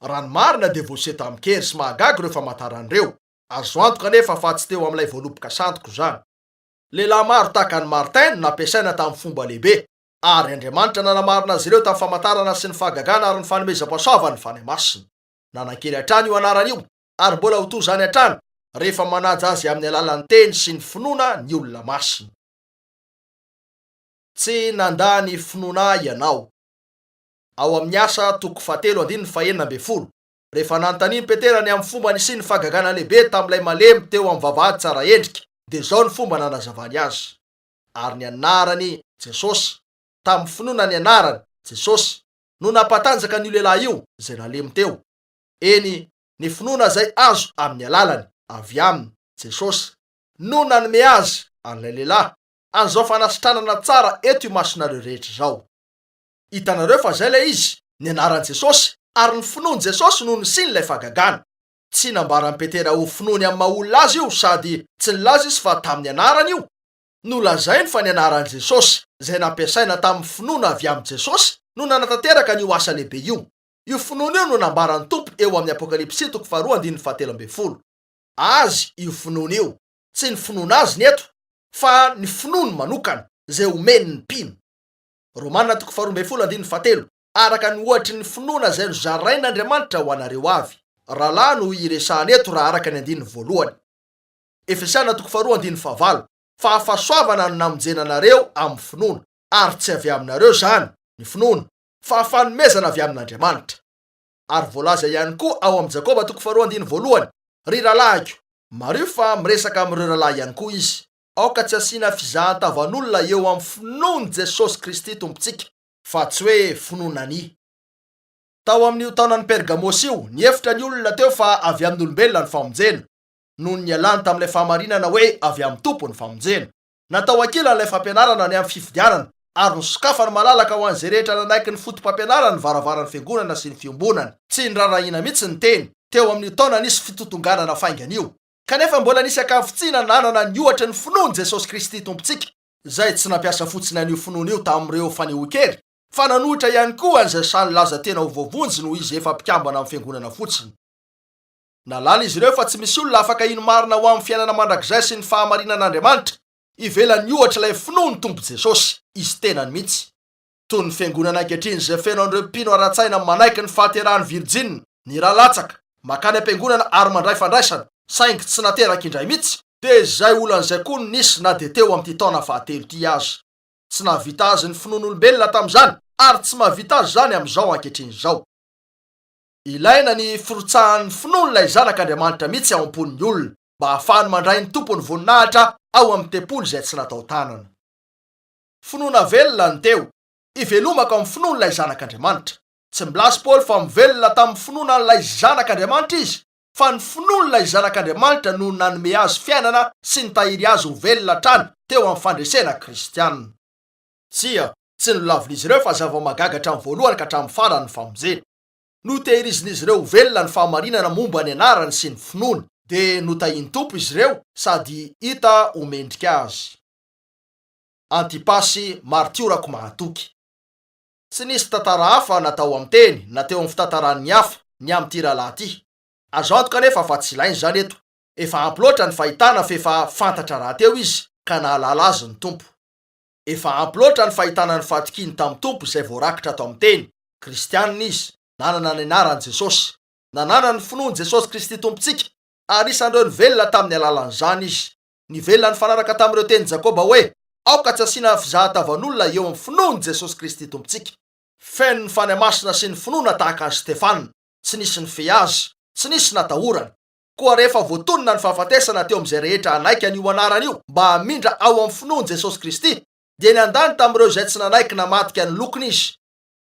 Raha ny marina dia voaseho tamin-kery sy mahagaga ireo famantarana ireo. Azo antoka anefa fa tsy teo amin'ilay voaloboka sandoka izany. Lehilahy maro tahaka an'i Martin no nampiasaina tamin'ny fomba lehibe, ary Andriamanitra nanamarina azy ireo tamin'ny famantarana sy ny fahagagana ary ny fanomezam-pahasoavan'ny Fanahy Masina. Nanan-kery hatrany io anarana io, ary mbola ho toy izany hatrany rehefa manaja azy amin'ny alalan'ny teny sy ny finoana ny olona masina. Tsy nandà ny finoana ahy ianao. Ao amin'ny Asa toko fahatelo andininy fahenina ambin'ny folo, rehefa nanontanian'i Petera ny amin'ny fomba nisian'ny fahagagana lehibe tamin'ilay malemy teo amin'ny vavahady tsara endrika, dia izao ny fomba nanazavany azy, Ary ny anarany, Jesosy, tamin'ny finoana ny anarany, Jesosy, no nampatanjaka an'io lehilahy io izay nalemy teo. Eny, ny finoana izay azo amin'ny alalany, avy aminy, Jesosy, no nanome azy, an'ilay lehilahy, an'izao fanasitranana tsara eto imasonareo rehetra izao. Hitanareo fa izay ilay izy, ny anaran'i Jesosy, ary ny finoan'i Jesosy no nisian'ilay fahagagana. Tsy nambaran'i Petera ho finoany amin'ny maha-olona azy io sady tsy nilaza izy fa tamin'ny anarany io. Nolazainy fa ny anaran'i Jesosy, izay nampiasaina tamin'ny finoana avy amin'i Jesosy, no nanatanteraka an'io asa lehibe io. Io finoana io no nambaran'ny Tompo eo amin'ny Apokalypsy toko faharoa andininy fahatelo ambin'ny folo. Azy io finoana io, tsy ny finoana azy ny eto, fa ny finoany manokana, izay omeny ny mpino. Romana toko faharoa ambin'ny folo andininy fahatelo, Araka ny ohatry ny finoana izay nozarain'Andriamanitra ho anareo avy. Rahalahy no iresahana eto raha araka ny andininy voalohany. Efesiana toko faharoa andininy fahavalo, Fa fahasoavana no namonjena anareo amin'ny finoana, ary tsy avy aminareo izany, ny finoana, fa fanomezana avy amin'Andriamanitra. Ary voalaza ihany koa ao amin'ny Jakoba toko faharoa andininy voalohany, Ry rahalahiko, mariho fa miresaka amin'ireo rahalahy ihany koa izy, aoka tsy hasiana fizahan-tavan'olona eo amin'ny finoan'i Jesosy Kristy Tompontsika, fa tsy hoe finoana an'i. Tao amin'io taonan'i Pergamosy io, nihevitra ny olona teo fa avy amin'olombelona ny famonjena, noho ny nialany tamin'ilay fahamarinana hoe avy amin'ny Tompo ny famonjena. Natao ankilany ilay fampianarana ny amin'ny fifidianana, ary nosokafany malalaka ho an'izay rehetra nanaiky ny foto-pampianarany ny varavaran'ny fiangonana sy ny fiombonana. Tsy nirarahiana mihitsy ny teny, teo amin'io taona nisy fitotonganana faingana io. Kanefa mbola nisy ankavitsiana nanana ny ohatry ny finoan'i Jesosy Kristy Tompontsika, izay tsy nampiasa fotsiny an'io finoana io tamin'ireo fanehoan-kery, fa nanohitra ihany koa an'izay sahy nilaza tena ho voavonjy noho izy efa mpikambana amin'ny fiangonana fotsiny. Nahalala izy ireo fa tsy misy olona afaka hino marina ho amin'ny fiainana mandrakizay sy ny fahamarinan'Andriamanitra, ivelan'ny ohatr'ilay finoan'ny Tompo Jesosy, Izy tenany mihitsy. Toy ny fiangonana ankehitriny izay feno an'ireo mpino ara-tsaina manaiky ny fahaterahan'ny virjina, ny ra latsaka, mankany am-piangonana ary mandray fandraisana, saingy tsy nateraka indray mihitsy, dia izay olana izay koa no nisy na dia teo amin'ity taona fahatelo ity aza. Tsy nahavita azy ny finoan'olombelona tamin'izany ary tsy mahavita azy izany amin'izao ankehitriny izao. Ilaina ny firotsahan'ny finoan'ilay Zanak'Andriamanitra mihitsy ao am-pon'ny olona mba hahafahany mandray ny Tompon'ny voninahitra ao amin'ny tempoly izay tsy natao tanana. Finoana velona ny teo. Ivelomako amin'ny finoan'ilay Zanak'Andriamanitra. Tsy milaza Paoly fa mivelona tamin'ny finoana an'ilay Zanak'Andriamanitra izy, fa ny finoan'ilay Zanak'Andriamanitra no nanome azy fiainana sy nitahiry azy ho velona hatrany teo amin'ny fandresena kristiana. Tsia, tsy nolavin'izy ireo fa zava-mahagaga hatramin'ny voalohany ka hatramin'ny farany ny famonjena. Notehirizin'izy ireo ho velona ny fahamarinana momba ny anarany sy ny finoany. Dia notahian'ny Tompo izy ireo sady hita ho mendrika azy. Antipasy martiorako mahatoky. Tsy nisy tantara hafa na tao amin'ny teny na teo amin'ny fitantaran'ny hafa ny amin'ity rahalahy ity. Azo antoka anefa fa tsy ilaina izany eto. Efa ampy loatra ny fahitana f'efa fantatra rahateo izy ka nahalala azy ny Tompo. Efa ampy loatra ny fahitana ny fahatokiany tamin'ny Tompo izay voarakitra ato amin'ny teny, Kristianina izy, nanana ny anaran'i Jesosy, nanana ny finoan'i Jesosy Kristy Tompontsika, ary isan'ireo nivelona tamin'ny alalan'izany izy. Nivelona nifanaraka tamin'ireo tenin'i Jakoba hoe, Aoka tsy hasiana fizahatavan'olona eo amin'ny finoan'i Jesosy Kristy Tompontsika. Feno ny Fanahy Masina sy ny finoana tahaka an'i Stefana, tsy nisy nifehy azy, tsy nisy natahorany. Koa rehefa voatonona ny fahafatesana teo amin'izay rehetra hanaiky an'io anarana io mba hamindra ao amin'ny finoan'i Jesosy Kristy, dia niandany tamin'ireo izay tsy nanaiky namadika ny lokony izy.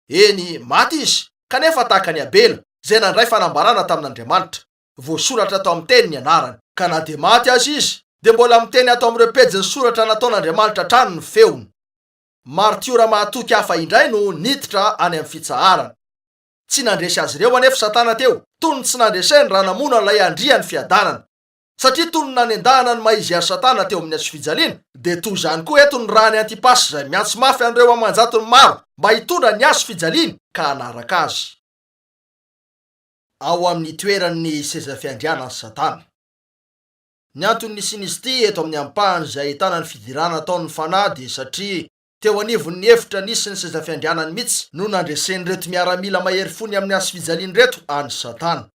Eny, maty izy, kanefa tahaka an'i Abela, izay nandray fanambarana tamin'Andriamanitra. Voasoratra tao amin'ny Teny ny anarany. Ka na dia maty aza izy, dia mbola miteny ato amin'ireo pejin'ny soratra nataon'Andriamanitra hatrany ny feony. Martiora mahatoky hafa indray no niditra any amin'ny fitsaharana. Tsy nandresy azy ireo anefa Satana teo, toy ny tsy nandreseny raha namono an'ilay Andrian'ny fiadanana. Satria toy ny nanendahana ny maha-izy azy Satana teo amin'ny hazofijaliana, dia toy izany koa eto ny ràn'i Antipasy izay miantso mafy an'ireo aman-jatony maro mba hitondra ny hazo fijaliany ka hanaraka azy ao amin'ny toeran'ny seza fiandrianan'i Satana. Ny antony nisian'izy ity eto amin'ny ampahany izay ahitana ny fidirana ataon'ny Fanahy dia satria teo anivon'ny efitra nisy ny seza fiandrianany mihitsy no nandresen'ireto miaramila mahery fo ny amin'ny hazo fijaliana ireto an'i Satana.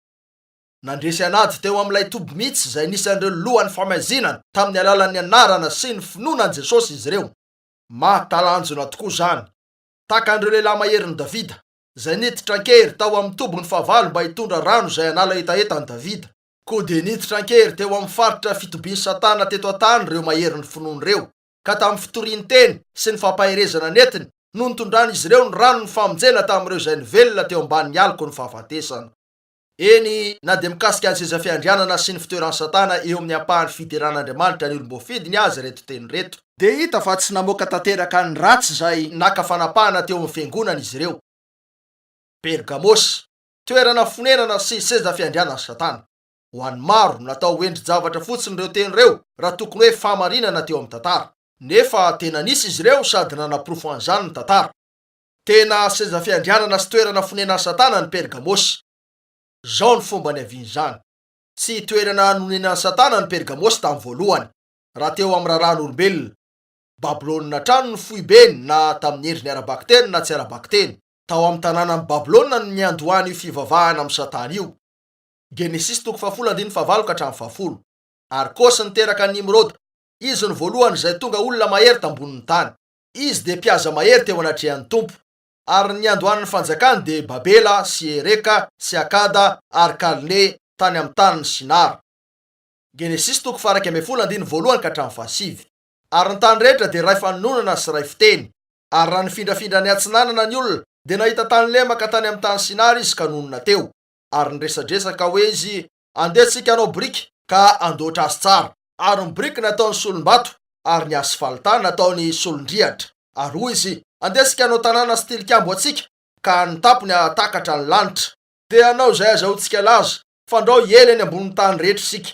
Nandresy an'ady teo amin'ilay toby mihitsy izay nisy an'ireo lohan'ny famaizinana tamin'ny alalan'ny anarana sy ny finoana an'i Jesosy izy ireo. Mahatalanjona tokoa izany! Tahaka an'ireo lehilahy maherin'i Davida, izay niditra an-kery tao amin'ny tobin'ny fahavalo mba hitondra rano izay hanala hetaheta an'i Davida. Koa dia niditra an-kery teo amin'ny faritra fitobian'i Satana teto an-tany ireo maherin'ny finoana ireo, ka tamin'ny fitoriany teny sy ny fampaherezana nentiny no nitondran'izy ireo ny ranon'ny famonjena tamin'ireo izay nivelona teo ambanin'ny aloky ny fahafatesana. Eny, na dia mikasika ny seza fiandrianana sy ny fitoeran'i Satana eo amin'ny ampahan'ny fideran'Andriamanitra ny olom-boafidiny aza ireto teny ireto, dia hita fa tsy namoaka tanteraka ny ratsy izay naka fanapahana teo amin'ny fiangonana izy ireo. Pergamosy, toerana fonenana sy seza fiandrianan'i Satana. Ho an'ny maro, natao ho endri-javatra fotsiny ireo teny ireo raha tokony hoe fahamarinana teo amin'ny tantara. Nefa tena nisy izy ireo sady nanaporofo an'izany ny tantara. Tena seza fiandrianana sy toerana fonenan'i Satana ny Pergamosy. Izao ny fomba niavian'izany. Tsy toerana nonenan'i Satana ny Pergamosy tamin'ny voalohany, raha teo amin'ny raharahan'olombelona. Babylona hatrany no foibeny na tamin'ny endriny ara-bakiteny na tsy ara-bakiteny. Tao amin'ny tanànan'i Babylona no niandohan'io fivavahana amin'i Satana io. Genesisy toko fahafolo andininy fahavalo ka hatramin'ny fahafolo. Ary Kosy niteraka an'i Nimroda. Izy no voalohany izay tonga olona mahery tambonin'ny tany. Izy dia mpihaza mahery teo anatrehan'ny Tompo. Ary ny niandohan'ny fanjakany dia Babela sy Ereka sy Akada ary Kalne tany amin'ny tanin'i Sinara. Genesisy toko faha-11 andininy voalohany ka hatramin'ny fahasivy. Ary ny tany rehetra dia iray fanononana sy iray fiteny. Ary raha nifindrafindra niatsinanana ny olona, dia nahita tany lemaka tany amin'ny tany Sinara izy ka nonina teo. Ary niresadresaka hoe izy, Andeha tsika hanao biriky ka handoatra azy tsara. Ary ny biriky nataony solom-bato, ary ny asfalta nataony solon-drihatra. Ary hoy izy, Andeha isika hanao tanàna sy tilikambo ho antsika, ka ny tampony hahatakatra ny lanitra. Dia hanao izay azahoantsika laza, fandrao hiely eny ambonin'ny tany rehetra isika.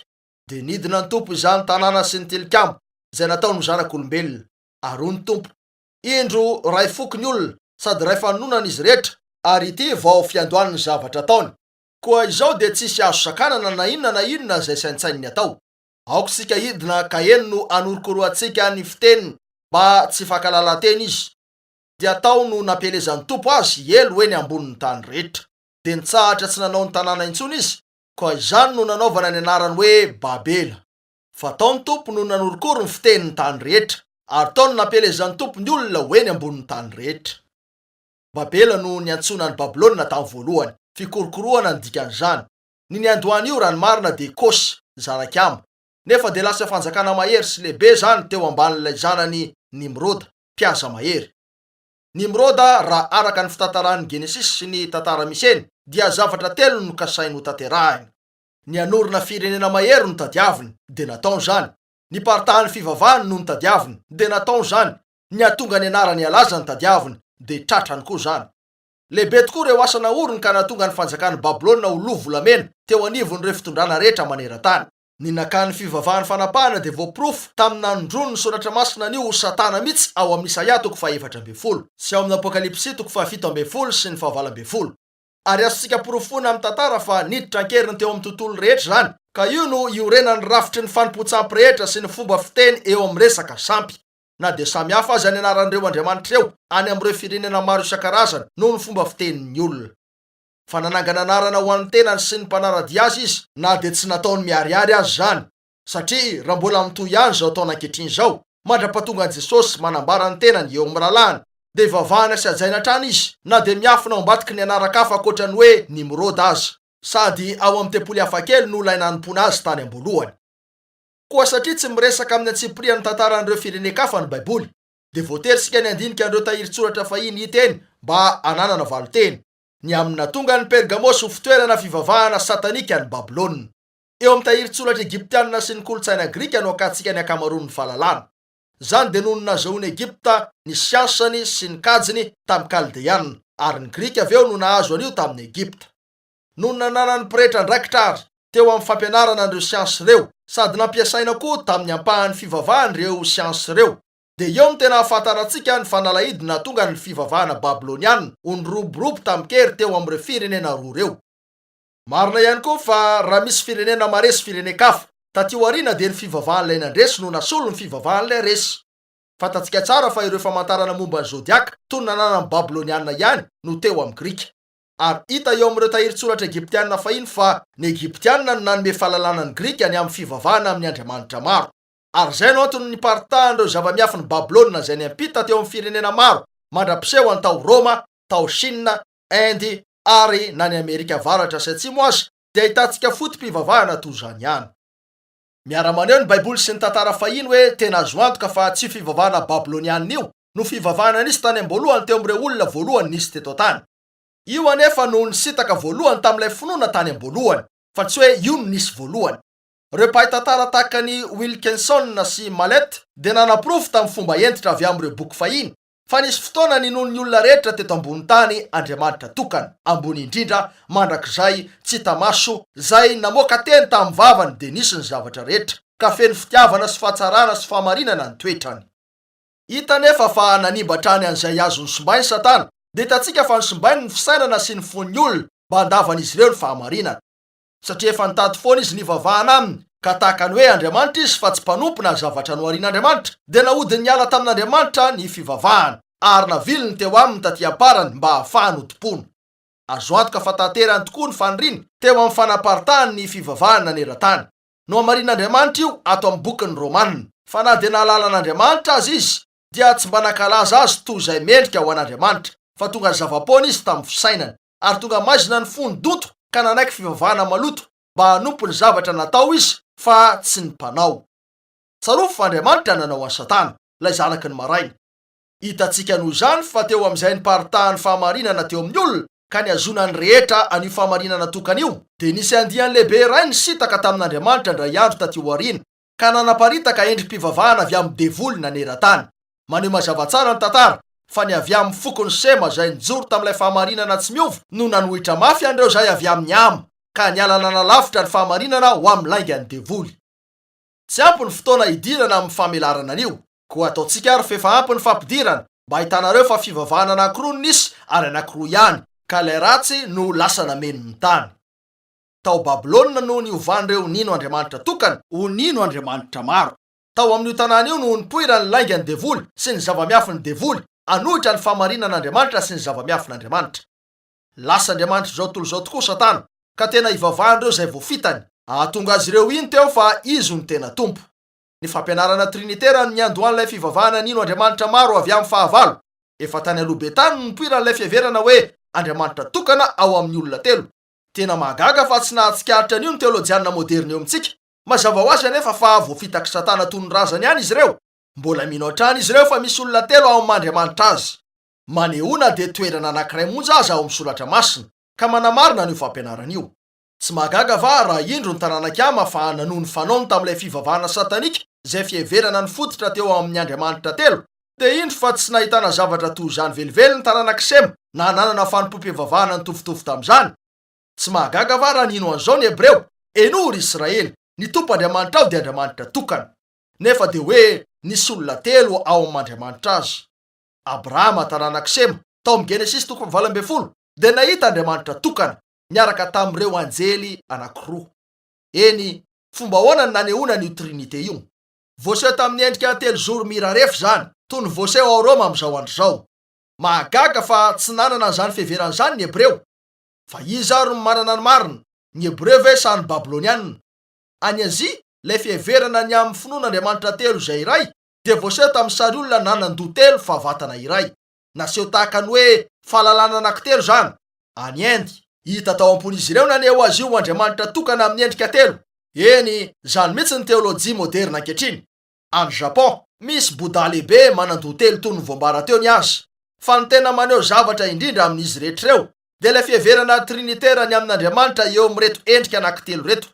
Dia nidina ny Tompo hizaha ny tanàna sy ny tilikambo, izay nataony ho zanak'olombelona. Ary hoy ny Tompo, Indro, iray foko ny olona, sady iray fanononana izy rehetra, ary ity vao fiandohan'ny zavatra ataony. Koa izao dia tsisy azo sakanana na inona na inona izay saintsaininy atao. Aoka isika hidina ka eny no hanorokoroantsika ny fiteniny mba tsy hifankahalala-teny izy. Dia tao no nampielezan'ny Tompo azy hiely ho eny ambonin'ny tany rehetra. Dia nitsahatra tsy nanao ny tanàna intsony izy, koa izany no nanaovana ny anarany hoe Babela. Fa tao ny Tompo no nanorokoro ny fitenin'ny tany rehetra, ary tao no nampielezan'ny Tompo ny olona ho eny ambonin'ny tany rehetra. Babela no niantsoana an'i Babylona tamin'ny voalohany. Fikorokoroana ny dikan'izany. Ny niandohan'io, raha ny marina, dia Kosy, zanak'i Hama. Nefa dia lasa fanjakana mahery sy lehibe izany teo ambanin'ilay zanany Nimroda, mpihaza mahery. Nimroda, raha araka ny fitantaran'ny Genesisy sy ny tantara misy eny, dia zavatra telo no nokasainy hotanterahina. Ny hanorina firenena mahery no tadiaviny, dia nataony izany. Ny hiparitahan'ny fivavahany no notadiaviny, dia nataony izany. Ny hahatonga ny anarany halaza no tadiaviny, dia tratrany koa izany. Lehibe tokoa ireo asa naoriny ka nahatonga ny fanjakan'i Babylona ho loha volamena teo anivon'ireo fitondrana rehetra maneran-tany. Ny nakan'ny fivavahan'ny fanapahana dia voaporofo tamin'ny nanondroany ny Soratra Masina an'io ho Satana mihitsy ao amin'ny Isaia toko faha-14 sy ao amin'ny Apokalypsy toko faha-17 sy ny faha-18. Ary azontsika porofoina amin'ny tantara fa niditra an-keriny teo amin'ny tontolo rehetra izany, ka io no iorenan'ny rafitry ny fanompoan-tsampy rehetra sy ny fomba fiteny eo amin'ny resaka sampy. Na dia samy hafa aza ny anaran'ireo andriamanitra ireo any amin'ireo firenena maro isan-karazany noho ny fomba fitenin'ny olona. Fa nanangana anarana ho an'ny tenany sy ny mpanara-dia azy izy, na dia tsy nataony miharihary aza izany, satria raha mbola mitohy ihany izao taona ankehitriny izao, mandra-pahatonga an'i Jesosy manambara ny tenany eo amin'ny rahalahiny, dia ivavahana sy hajaina hatrany izy, na dia miafina ao ambadiky ny anaran-kafa ankoatra ny hoe Nimroda aza. Sady ao amin'ny tempoly hafakely no ilay nanompoana azy tany am-boalohany. Koa satria tsy miresaka amin'ny antsipiriany ny tantaran'ireo firenen-kafa ny Baiboly, dia voatery isika ny handinika an'ireo tahirin-tsoratra fahiny hita eny mba hananana valin-teny, ny amin'ny nahatonga an'i Pergamosy ho fitoerana fivavahana satanika any Babylona. Eo amin'ny tahirin-tsoratra egyptianina sy ny kolontsaina grika no akantsika ny ankamaroan'ny fahalalana. Izany dia noho ny nazahoan'i Egypta ny siansany sy ny kajiny tamin'ny Kaldeana, ary ny Grika avy eo no nahazo an'io tamin'i Egypta. Noho ny nananan'ny pretra andraikitra àry teo amin'ny fampianarana an'ireo siansa ireo, sady nampiasaina koa tamin'ny ampahan'ny fivavahany ireo siansa ireo, dia eo no tena ahafantarantsika ny fanalahidy nahatonga ny fivavahana babyloniana ho niroborobo tamin-kery teo amin'ireo firenena roa ireo. Marina ihany koa fa raha misy firenena maresy firenen-kafa, taty aoriana dia ny fivavahan'ilay nandresy no nasolo ny fivavahan'ilay resy. Fantatsika tsara fa ireo famantarana momba ny zodiaka toy ny nananan'ny Babyloniana ihany no teo amin'ny Grika. Ary hita eo amin'ireo tahirin-tsoratra egyptiana fahiny fa ny Egyptiana no nanome fahalalana ny Grika ny amin'ny fivavahana amin'ny andriamanitra maro. Ary izay no antony niparitahan'ireo zava-miafin'i Babylona izay niampita teo amin'ny firenena maro mandra-pisehony tao Roma, tao Chine, Inde, ary na ny Amerika Avaratra sy Atsimo aza dia ahitantsika foto-pivavahana toy izany ihany. Miara-maneho ny Baiboly sy ny tantara fahiny hoe tena azo antoka fa tsy io fivavahana babylonianina io no fivavahana nisy tany am-boalohany teo amin'ireo olona voalohany nisy teto an-tany. Io anefa no nisintaka voalohany tamin'ilay finoana tany am-boalohany, fa tsy hoe io no nisy voalohany. Ireo mpahay tantara tahaka an'i Wilkinson sy Mallet dia nanaporofo tamin'ny fomba hentitra avy amin'ireo boky fahiny fa nisy fotoana ninoan'ny olona rehetra teto ambony tany Andriamanitra tokana, ambony indrindra, mandrakizay, tsy hita maso, izay namoaka teny tamin'ny vavany dia nisy ny zavatra rehetra, ka feno fitiavana sy fahatsarana sy fahamarinana ny toetrany. Hita anefa fa nanimba hatrany an'izay azony simbainy Satana, dia hitantsika fa nosimbainy ny fisainana sy ny fon'ny olona mba handavan'izy ireo ny fahamarinana. Satria efa nitady foana izy ny hivavahana aminy, ka tahaka ny hoe Andriamanitra izy fa tsy mpanompo na zavatra noharian'Andriamanitra, dia nahodiny niala tamin'Andriamanitra ny fivavahana, ary naviliny teo aminy taty am-parany mba hahafahany ho tompoina. Azo antoka fa tanterany tokoa ny faniriany teo amin'ny fanaparitahany ny fivavahana naneran-tany. Nohamarin'Andriamanitra io ato amin'ny bokin'ny Romana. Fa na dia nahalala an'Andriamanitra aza izy, dia tsy mba nankalaza azy toy izay mendrika ho an'Andriamanitra, fa tonga zava-poana izy tamin'ny fisainany, ary tonga maizina ny fony donto ka nanaiky fivavahana maloto mba hanompo ny zavatra natao izy fa tsy ny mpanao. Tsarovy fa Andriamanitra nanao an'i Satana, ilay zanaky ny maraina. Hitantsika noho izany fa teo amin'izay niparitahan'ny fahamarinana teo amin'ny olona ka nihazonan'ny rehetra an'io fahamarinana tokana io, dia nisy andiany lehibe iray nisintaka tamin'Andriamanitra indray andro taty aoriana, ka nanaparitaka endri-pivavahana avy amin'ny devoly naneran-tany. Maneho mazava tsara ny tantara fa ny avy amin'ny fokon'i Sema izay nijoro tamin'ilay fahamarinana tsy miova no nanohitra mafy an'ireo izay avy amin'i Hama, ka niala nanalavitra ny fahamarinana ho amin'ny laingan'ny devoly. Tsy ampy ny fotoana hidirana amin'ny famelarana an'io, koa ataontsika ary f'efa ampy ny fampidirana mba hahitanareo fa fivavahana anankiroa no nisy ary anankiroa ihany, ka ilay ratsy no lasa nameno ny tany. Tao Babylona no niovan'ireo nino Andriamanitra tokana ho nino andriamanitra maro. Tao amin'io tanàna io no nipoiran'ny laingan'ny devoly sy ny zava-miafin'ny devoly hanohitra ny fahamarinan'Andriamanitra sy ny zava-miafin'Andriamanitra. Lasa andriamanitr'izao tontolo izao tokoa Satana, ka tena ivavahan'ireo izay voafitany. Hahatonga azy ireo hino teo fa izy no tena Tompo. Ny fampianarana trinitera no niandohan'ilay fivavahana nino andriamanitra maro avy amin'ny fahavalo. Efa tany aloha be tany no nipoiran'ilay fiheverana hoe Andriamanitra tokana ao amin'ny olona telo. Tena mahagaga fa tsy nahatsikaritra an'io ny teolojianina moderina eo amintsika. Mazava ho azy anefa fa voafitak'i Satana toy ny razany ihany izy ireo. Mbola mino hatrany izy ireo fa misy olona telo ao amin'ny maha Andriamanitra azy. Manehoa na dia toerana anankiray monja aza ao amin'ny Soratra Masina, ka manamarina an'io fampianarana io. Tsy mahagaga va raha indro ny taranak'i Hama fa nanohy ny fanaony tamin'ilay fivavahana satanika izay fiheverana nifototra teo amin'ny andriamanitra telo, dia indro fa tsy nahitana zavatra toy izany velively ny taranak'i Sema na nanana fanompoam-pivavahana nitovitovy tamin'izany. Tsy mahagaga va raha nino an'izao ny Hebreo, Henoy, ry Israely! Ny Tompo Andriamanitrao dia Andriamanitra tokana. Nefa dia hoe nisy olona telo ao amin'ny Andriamanitra azy. Abrahama taranak'i Sema, tao amin'ny Genesisy toko fahavalo ambin'ny folo, dia nahita Andriamanitra tokana, niaraka tamin'ireo anjely anankiroa. Eny, fomba ahoana no nanehoana an'io Trinite io? Voaseho tamin'ny endrika telozoro mirarefy izany, toy ny voaseho ao Roma amin'izao andro izao. Mahagaga fa tsy nanana an'izany fiheverana izany ny Hebreo. Fa iza ary no manana ny marina, ny Hebreo ve sa ny Babylonianina? Any Azia, ilay fiheverana ny amin'ny finoana Andriamanitra telo izay iray dia voaseho tamin'ny sariolona nanan-doha telo fa vatana iray. Naseho tahaka ny hoe fahalalana anankitelo izany. Any Inde, hita tao am-pon'izy ireo naneho azy io ho Andriamanitra tokana amin'ny endrika telo. Eny, izany mihitsy ny teolojia moderina ankehitriny. Any Japon, misy Bouddha lehibe manan-doha telo toy ny voambara teo ny azy. Fa ny tena maneho zavatra indrindra amin'izy rehetra ireo dia ilay fiheverana trinitera ny amin'Andriamanitra eo amin'ireto endrika anankitelo ireto.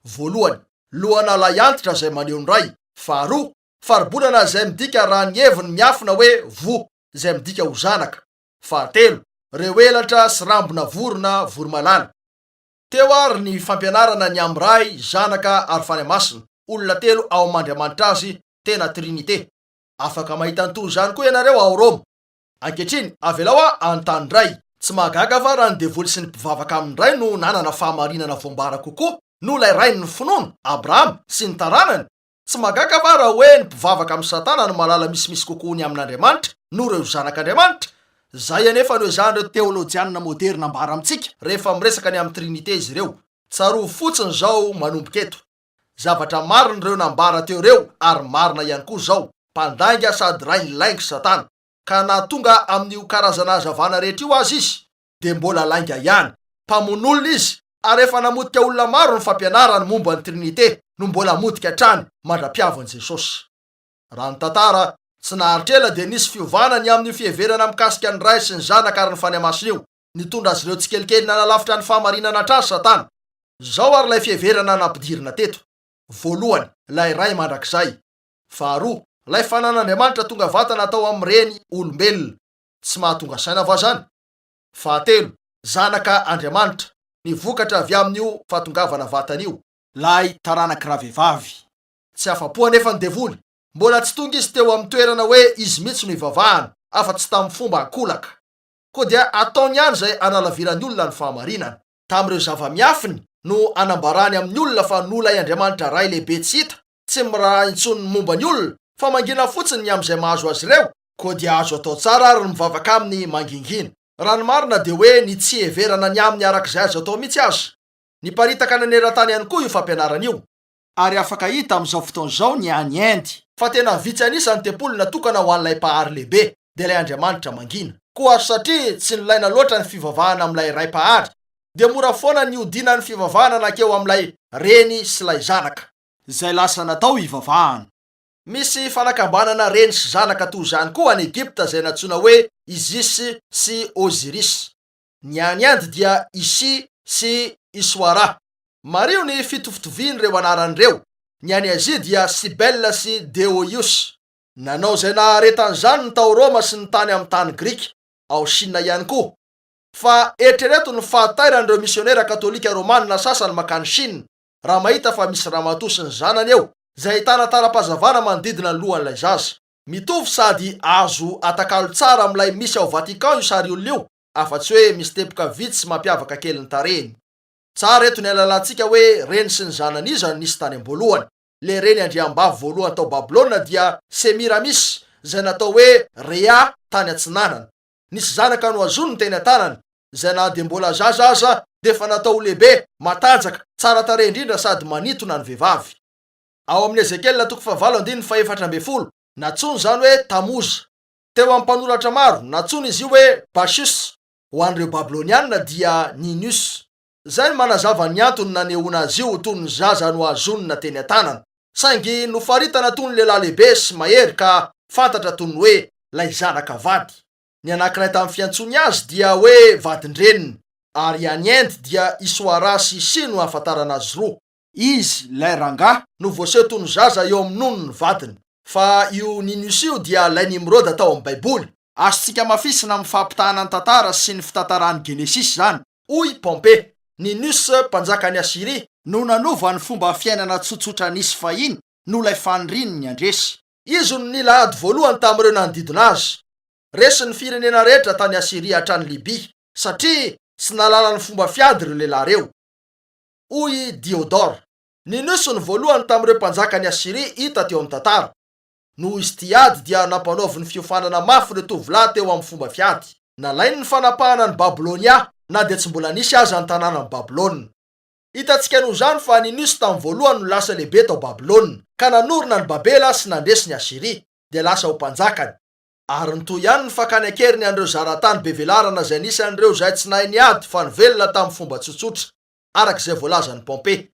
Voalohany, lohana lahiantitra izay maneho ny Ray. Faharoa, faribolana izay midika raha ny heviny miafina hoe voa, izay midika ho zanaka. Fahatelo, ireo elatra sy rambona vorona voromailala. Teo ary ny fampianarana ny amin'ny Ray, Zanaka ary Fanahy Masina, olona telo ao amin'ny Andriamanitra Azy, tena Trinite. Afaka mahita ny toy izany koa ianareo ao Roma. Ankehitriny, avelao aho hanontany indray, tsy mahagaga va raha ny devoly sy ny mpivavaka aminy indray no nanana fahamarinana voambara kokoa noho ilay rain'ny finoana, Abrahama, sy ny taranany? Tsy mahagaga va raha hoe ny mpivavaka amin'i Satana no mahalala misimisy kokoa ny amin'Andriamanitra noho ireo zanak'Andriamanitra? Izay anefa no ezahan'ireo teolojianina moderina ambara amintsika rehefa miresaka ny amin'ny Trinite izy ireo. Tsarovy fotsiny izao manomboka eto. Zavatra marina ireo nambara teo ireo ary marina ihany koa izao, mpandainga sady rain'ny lainga Satana. Ka na tonga amin'io karazana hazavana rehetra io aza izy dia mbola lainga ihany. Mpamono olona izy ary efa namotika olona maro ny fampianarany momba ny Trinite no mbola hamotika hatrany mandra-piavin'i Jesosy. Raha ny tantara, tsy naharitra ela dia nisy fiovana ny amin'io fiheverana mikasika ny Ray sy ny Zanaka ary ny Fanahy Masina io. Nitondra azy ireo tsikelikely nanalavitra ny fahamarinana hatrany Satana. Izao ary ilay fiheverana nampidirina teto, voalohany, ilay Ray mandrakizay. Faharoa, ilay fanan'Andriamanitra tonga vatana tao amin'ny reny olombelona. Tsy mahatonga saina va izany? Fahatelo, Zanaka Andriamanitra, ny vokatra avy amin'io fahatongavana vatana io. Ilay taranak'i ravehivavy. Tsy afa-po anefa ny devoly. Mbola tsy tonga izy teo amin'ny toerana hoe izy mihitsy no ivavahana, afa-tsy tamin'ny fomba ankolaka. Koa dia ataony ihany izay hanalaviran'ny olona ny fahamarinana. Tamin'ireo zava-miafiny no anambarany amin'ny olona fa noho ilay Andriamanitra Ray lehibe tsy hita, tsy miraharaha intsony ny momba ny olona, fa mangina fotsiny ny amin'izay mahazo azy ireo, koa dia azo atao tsara ary ny mivavaka aminy mangingina. Raha ny marina dia hoe ny tsy hiheverana ny aminy araka izay azo atao mihitsy aza. Niparitaka naneran-tany ihany koa io fampianarana io. Ary afaka hita amin'izao fotoana izao ny any Inde. Fa tena vitsy an'isa ny tempoly natokana ho an'ilay Mpahary lehibe, dia ilay Andriamanitra mangina. Koa satria tsy nilaina loatra ny fivavahana amin'ilay Ray Mpahary, dia mora foana ny nihodinan'ny fivavahana nankeo amin'ilay Reny sy ilay Zanaka. Izay lasa natao hivavahana. Misy fanakambanana reny sy zanaka toy izany koa any Egypta izay nantsoina hoe Isis sy Osiris. Ny any Inde dia Ishi sy Ishwara. Mariho ny fitovitovin' ireo anarana ireo. Ny any Azia dia Cybèle sy Deoius. Nanao izay naharetany izany ny tao Roma sy ny tany amin'ny tany grika, ao Shina ihany koa. Fa eritrereto ny fahatairan'ireo misionera katolika romanina sasany mankany Shina raha mahita fa misy ramatoa sy ny zanany eo, izay ahitana tara-pahazavana manodidina ny lohan'ilay zaza. Mitovy sady azo atakalo tsara amin'ilay misy ao Vatican io sariolona io, afa-tsy hoe misy teboka vitsy mampiavaka kely ny tarehiny. Tsara eto ny ahalalantsika hoe reny sy ny zanany iza no nisy tany am-boalohany. Ilay reny andriambavy voalohany tao Babylona dia Semiramis, izay natao hoe Rhea tany atsinanana. Nisy zanaka nohazoniny teny an-tanany, izay na dia mbola zaza aza dia efa natao ho lehibe, matanjaka, tsara tarehy indrindra sady manintona ny vehivavy. Ao amin'ny Ezekiela toko fahavalo andininy faha-14, nantsoina izany hoe Tamoza. Teo amin'ny mpanoratra maro, nantsoina izy io hoe Bacchus, ho an'ireo Babylonianina dia Ninus. Izay no manazava ny antony nanehoana azy io ho toy ny zaza nohazonina teny an-tanana, saingy nofaritana toy ny lehilahy lehibe sy mahery ka fantatra toy ny hoe ilay zanaka vady. Ny anankiray tamin'ny fiantsoany azy dia hoe vadin-dreniny, ary any Inde dia Iswara sy Shi no ahafantarana azy roa. Izy, ilay rangahy, no voaseho toy ny zaza eo amin'ny nonon'ny vadiny. Fa io Ninus io dia ilay Nimroda tao amin'ny Baiboly. Azontsika hamafisina amin'ny fampitahana ny tantara sy ny fitantaran'ny Genesisy izany. Hoy Pompée, Ninus, mpanjakan'i Asyria, no nanova ny fomba fiainana tsotsotra nisy fahiny noho ilay faniriany ny handresy. Izy no nila ady voalohany tamin'ireo nanodidina azy. Resiny ny firenena rehetra tany Asyria hatrany Libya, satria tsy nahalala ny fomba fiady ireo lehilahy ireo. Hoy i Diodore. Ninus no voalohany tamin'ireo mpanjakan'i Asyria hita teo amin'ny tantara. Noho izy tia ady dia nampanaoviny fiofanana mafy ireo tovolahy teo amin'ny fomba fiady. Nalainy ny fanapahana an'i Babylonia na dia tsy mbola nisy aza ny tanànan'i Babylona. Hitantsika noho izany fa Ninus tamin'ny voalohany no lasa lehibe tao Babylona, ka nanorina an'i Babela sy nandresy ny Asyria, dia lasa ho mpanjakany. Ary nitohy ihany ny fakany an-keriny an'ireo zaratany be velarana izay nisy an'ireo izay tsy nahay niady fa nivelona tamin'ny fomba tsotsotra, araka izay voalazan'i Pompée.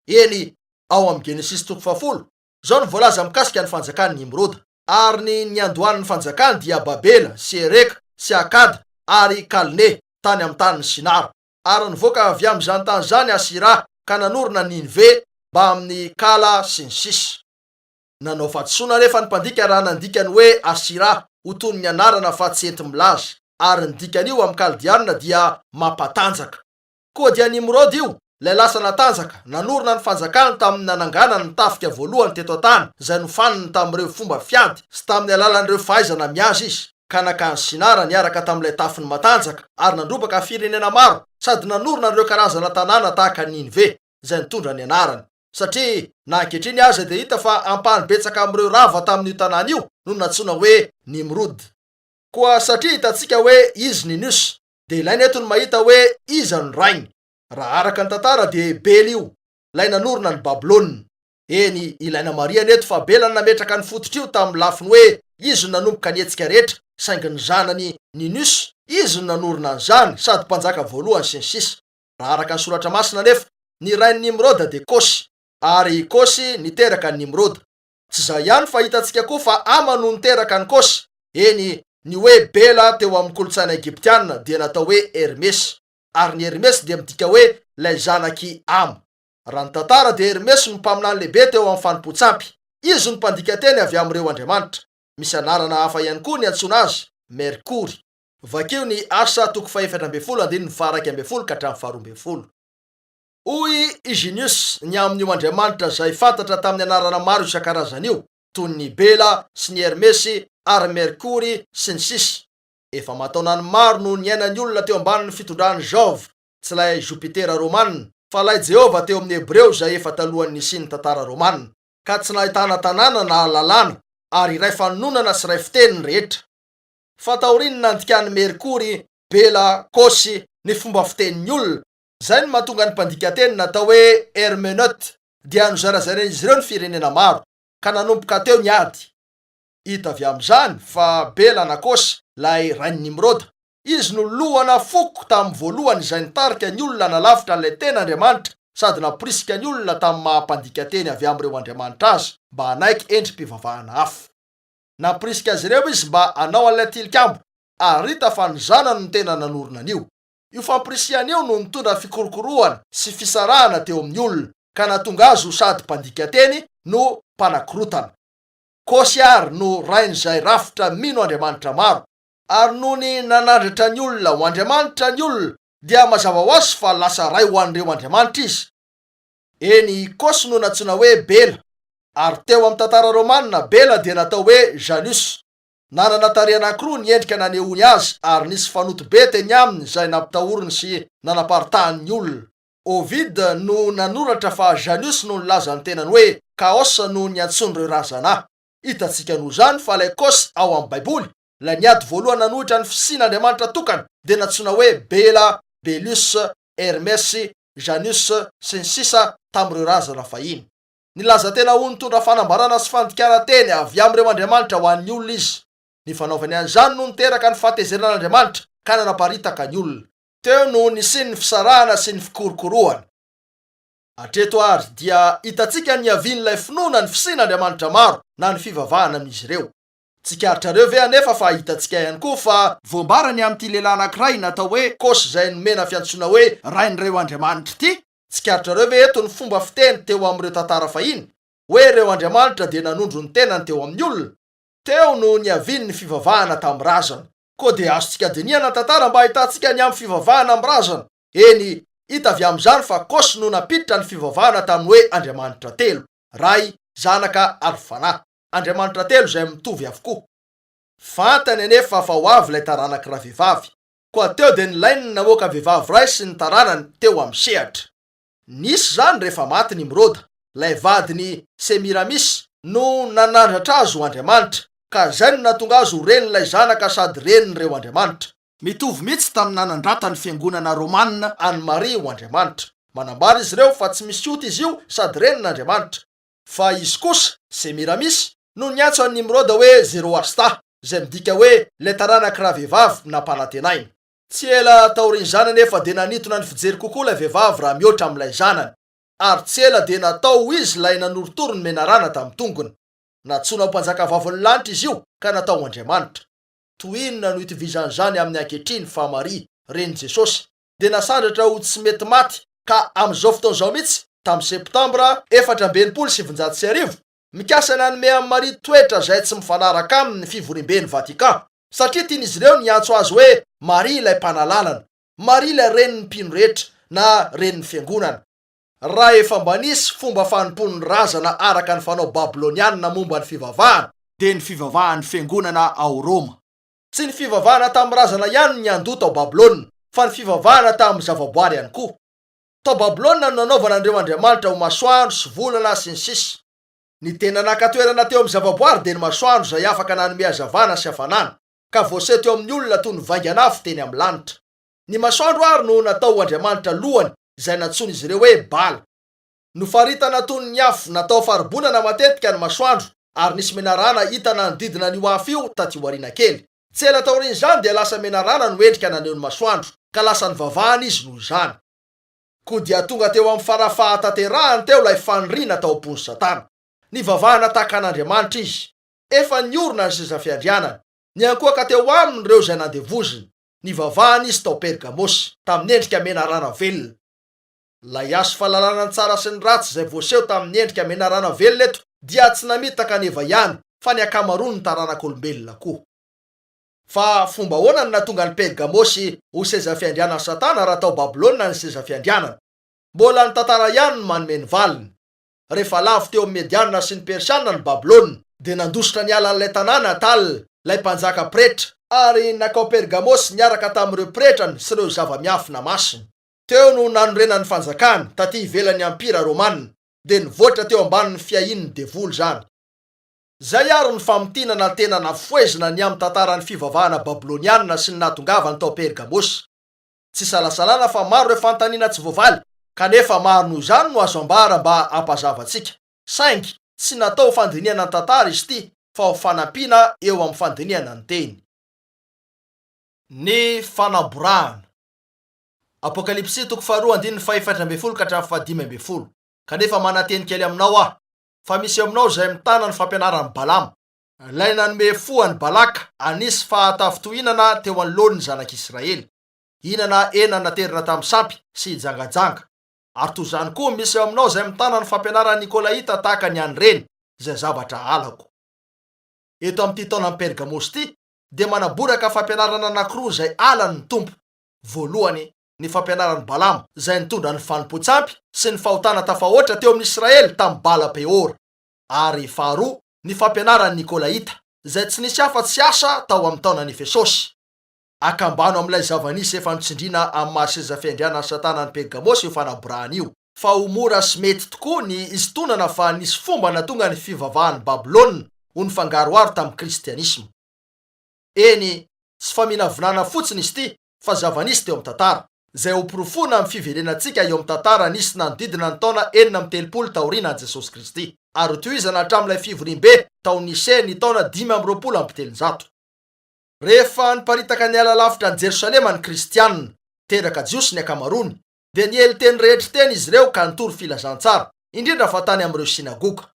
Eny, ao amin'ny Genesisy toko fahafolo, izao no voalaza mikasika ny fanjakan'i Nimroda. Ary ny niandohan'ny fanjakany dia Babela sy Ereka sy Akada ary Kalne, tany amin'ny tanin'i Sinara. Ary nivoaka avy amin'izany tany izany Asyra ka nanorina an'i Ninive mbamin'i Kala sy ny sisa. Nanao fahadisoana anefa ny mpandika raha nandika ny hoe Asyra ho toy ny anarana fa tsy enti-milaza, ary ny dikan'io amin'ny Kaldeana dia mampatanjaka. Koa dia Nimroda io, ilay lasa natanjaka, nanorina ny fanjakany tamin'ny nananganany ny tafika voalohany teto an-tany izay nofaniny tamin'ireo fomba fiady sy tamin'ny alalan'ireo fahaizana mihaza izy, ka nankany Sinara niaraka tamin'ilay tafiny matanjaka ary nandrobaka firenena maro sady nanorina an'ireo karazana tanàna tahaka an'i Ninive izay nitondra ny anarany. Satria na ankehitriny aza dia hita fa ampahany betsaka amin'ireo rava tamin'io tanàna io no nantsoina hoe Nimrod. Koa satria hitantsika hoe izy Ninus, dia ilaina eto ny mahita hoe iza no rainy. Raha araka ny tantara dia Bela io, ilay nanorina an'i Babylona. Eny, ilaina marihana eto fa Bela no nametraka ny fototr'io tamin'ny lafiny hoe izy no nanomboka ny hetsika rehetra, saingy ny zanany Ninus, izy no nanorina an'izany, sady mpanjaka voalohany sy ny sisa. Raha araka ny Soratra Masina anefa, ny rain'i Nimroda dia Kosy, ary i Kosy niteraka an'i Nimroda. Tsy izay ihany fa hitantsika koa fa Hama no niteraka an'i Kosy. Eny, ny hoe Bela teo amin'ny kolontsaina egyptiana dia natao hoe Hermesy, ary ny Hermesy dia midika hoe ilay zanak'i Hama. Raha ny tantara dia Hermesy no mpaminany lehibe teo amin'ny fanompoan-tsampy. Izy no mpandika teny avy amin'ireo andriamanitra. Misy anarana hafa ihany koa niantsoana azy, Merkory. Vakio ny Asa toko fahefatra ambin'ny folo andininy faha-11 ka hatramin'ny faha-12. Hoy i Genius ny amin'io andriamanitra izay fantatra tamin'ny anarana maro isan-karazany io, toy ny Bela sy ny Hermesy ary Merkory sy ny sisa Efa aman-taonany maro no niainan'ny olona teo ambanin'ny fitondran'i Jove, tsy ilay Jopitera romana, fa ilay Jehovah teo amin'ny Hebreo izay efa talohan'ny nisian'ny tantara romana, ka tsy nahitana tanàna na lalàna ary iray fanononana sy iray fiteny ny rehetra. Fa taorian'ny nandikan'i Merkory, Bela, Kosy, ny fomba fitenin'ny olona, izay no mahatonga ny mpandika teny natao hoe hermeneute, dia nozarazarain'izy ireo ny firenena maro, ka nanomboka teo ny ady. Hita avy amin'izany fa Bela na Kosy, ilay rain'i Nimroda, izy no lohana foko tamin'ny voalohany izay nitarika ny olona hanalavitra an'ilay tena Andriamanitra sady namporisika ny olona tamin'ny maha mpandika teny avy amin'ireo andriamanitra azy mba hanaiky endri-pivavahana hafa. Namporisika azy ireo izy mba hanao an'ilay tilikambo, ary hita fa ny zanany no tena nanorina an'io. Io fampirisihana io no nitondra fikorokorohana sy fisarahana teo amin'ny olona, ka nahatonga azy ho sady mpandika teny no mpanakorotana. Kosy àry no rain'izay rafitra mino andriamanitra maro. Ary nony nanandratra ny olona ho andriamanitra ny olona, dia mazava ho azy fa lasa ray ho an'ireo andriamanitra izy. Eny, i Kosy no nantsoina hoe Bela. Ary teo amin'ny tantara romana, Bela dia natao hoe Janus. Nanana tarehy anankiroa ny endrika nanehoany azy ary nisy fanoto be teny aminy izay nampitahoriny sy nanaparitahany ny olona. Ovid no nanoratra fa Janus no nilaza ny tenany hoe Chaos no niantsoan'ireo razana. Hitantsika noho izany fa ilay Kos ao amin'ny Baiboly, ilay niady voalohany nanohitra ny fisian'Andriamanitra tokana, dia nantsoina hoe Bela, Belus, Hermes, Janus, sy ny sisa tamin'ireo razana fahiny. Nilaza tena ho nitondra fanambarana sy fandikana teny avy amin'ireo andriamanitra ho an'ny olona izy. Ny fanaovany an'izany no niteraka ny fahatezeran'Andriamanitra ka nanaparitaka ny olona. Teo no nisian'ny fisarahana sy ny fikorokorohana. Hatreto àry dia hitantsika ny niavian'ilay finoana ny fisian'andriamanitra maro na ny fivavahana amin'izy ireo. Tsikaritrareo ve anefa fa hitantsika ihany koa fa voambara ny amin'ity lehilahy anankiray natao hoe Kosy izay nomena fiantsoana hoe rain'ireo andriamanitra ity? Tsikaritrareo ve eto ny fomba fiteny teo amin'ireo tantara fahiny, hoe ireo andriamanitra dia nanondro ny tenany teo amin'ny olona? Teo no niavian'ny fivavahana tamin'ny razana. Koa dia azontsika dinihana ny tantara mba hahitantsika ny amin'ny fivavahana amin'ny razana. Eny, Hita avy amin'izany fa Kosy no nampiditra ny fivavahana tamin'ny hoe Andriamanitra telo, Ray, Zanaka ary Fanahy. Andriamanitra telo izay mitovy avokoa. Fantany anefa fa ho avy ilay taranak'i ravehivavy. Koa teo dia nilainy ny namoaka vehivavy iray sy ny taranany teo amin'ny sehatra. Nisy izany rehefa maty Nimroda, ilay vadin'i Semiramis no nanandratra azy ho andriamanitra, ka izay no nahatonga azy ho renin'ilay zanaka sady renin'ireo andriamanitra. Mitovy mihitsy tamin'ny nanandratan'ny fiangonana romana an'i Maria ho andriamanitra. Manambara izy ireo fa tsy misy ota izy io sady renin'Andriamanitra. Fa izy kosa, Semiramis, no niantso an'i Nimroda hoe Zeroasta, izay midika hoe ilay taranak'i ravehivavy nampanantenaina. Tsy ela taorian'izany anefa dia nanintona ny fijery kokoa ilay vehivavy raha mihoatra amin'ilay zanany, ary tsy ela dia natao ho izy ilay nanorotoro ny menarana tamin'ny tongony. Nantsoina ho mpanjakavavin'ny lanitra izy io ka natao ho andriamanitra. Toy inona no itovizan'izany amin'ny ankehitriny fa Maria, renin'i Jesosy, dia nasandratra ho tsy mety maty ka amin'izao fotoana izao mihitsy, tamin'ny Septambra 1964, mikasa ny hanome an'i Maria toetra izay tsy mifanaraka aminy ny Fivoriamben'i Vatican, satria tian'izy ireo ny hiantso azy hoe Maria ilay Mpanalalana, Maria ilay Renin'ny mpino rehetra, na Renin'ny Fiangonana. Raha efa mba nisy fomba fanompoan'ny razana araka ny fanao babylonianina momba ny fivavahana, dia ny fivavahan'ny fiangonana ao Roma. Tsy ny fivavahana tamin'ny razana ihany no niandoha tao Babylona, fa ny fivavahana tamin'ny zavaboary ihany koa. Tao Babylona no nanaovana an'ireo andriamanitra ho masoandro sy volana sy ny sisa. Ny tena naka toerana teo amin'ny zavaboary dia ny masoandro izay afaka nanome hazavana sy hafanana, ka voaseho teo amin'ny olona toy ny vaingan'afo teny amin'ny lanitra. Ny masoandro àry no natao ho andriamanitra lohany izay nantsoin'izy ireo hoe Bala. Nofaritana toy ny afo natao faribolana matetika ny masoandro ary nisy menarana hita nanodidina an'io afo io taty aoriana kely. Tsy ela taorian'izany dia lasa menarana no endrika naneho ny masoandro, ka lasa nivavahana izy noho izany. Koa dia tonga teo amin'ny fara-fahatanterahany teo ilay faniriana tao am-pon'i Satana. Nivavahana tahaka an'Andriamanitra izy. Efa niorina ny seza fiandrianany. Niankohoka teo aminy ireo izay nandevoziny. Nivavahana izy tao Pergamosy, tamin'ny endrika menarana velona. Ilay hazo fahalalana ny tsara sy ny ratsy izay voaseho tamin'ny endrika menarana velona eto dia tsy namitaka an'i Eva ihany fa ny ankamaroan'ny taranak'olombelona koa. Fa fomba ahoana no nahatonga an'i Pergamosy ho seza fiandrianan'i Satana raha tao Babylona ny seza fiandrianana? Mbola ny tantara ihany no manome ny valiny. Rehefa lavo teo amin'ny Mediana sy ny Persiana ny Babylona, dia nandositra niala an'ilay tanàna Atala, ilay mpanjaka pretra, ary nankao Pergamosy niaraka tamin'ireo pretrany sy ireo zava-miafina masiny. Teo no nanorenany ny fanjakany, taty ivelan'ny Ampira Romana, dia nivoatra teo ambanin'ny fiahian'ny devoly izany. Izay àry ny famintinana tena nafohezina ny amin'ny tantaran'ny fivavahana babylonianina sy ny nahatongavany tao Pergamosy. Tsy isalasalana fa maro ireo fanontaniana tsy voavaly, kanefa maro noho izany no azo ambara mba hampazava antsika. Saingy, tsy natao ho fandinihana ny tantara izy ity, fa ho fanampiana eo amin'ny fandinihana ny Teny. Ny fanaborahana. Apokalypsy toko faharoa andininy fahefatra ambin'ny folo ka hatramin'ny fahadimy ambin'ny folo. Kanefa mananteny kely aminao aho, fa misy eo aminao izay mitana ny fampianaran'i Balama, ilay nanome fo an'i Balaka hanisy fahatafintohinana teo anoloan'ny zanak'Israely, hihinana hena naterina tamin'ny sampy sy hijangajanga. Ary toy izany koa misy eo aminao izay mitana ny fampianaran'i Nikolaita tahaka ny an'ireny, izay zavatra halako. Eto amin'ity taonan'i Pergamosy ity, dia manaboraka fampianarana anankiroa izay halany ny Tompo. Voalohany, ny fampianaran'i Balama, izay nitondra ny fanompoan-tsampy sy ny fahotana tafahoatra teo amin'ny Israely tamin'i Bala-peora, ary faharoa, ny fampianaran'ny Nikolaita, izay tsy nisy afa-tsy asa tao amin'ny taonan'i Efesosy. Akambano amin'ilay zava-nisy efa notsindriana amin'ny maha seza fiandrianan'i Satana an'i Pergamosy io fanaborahana io, fa ho mora sy mety tokoa ny hisintonana fa nisy fomba nahatonga ny fivavahan'i Babylona ho nifangaroharo tamin'ny Kristianisma. Eny, tsy faminavinana fotsiny izy ity fa zava-nisy teo amin'ny tantara, izay hoporofoina amin'ny fiverenantsika eo amin'ny tantara nisy nanodidina ny taona 36 taoriana an'i Jesosy Kristy, ary hotohizana hatramin'ilay fivoriambe tao Nicée ny taona 325. Rehefa niparitaka niala lavitra an'i Jerosalema ny Kristianina, teraka Jiosy ny ankamaroany, dia niely teny rehetra teny izy ireo ka nitory filazantsara, indrindra fa tany amin'ireo synagoga.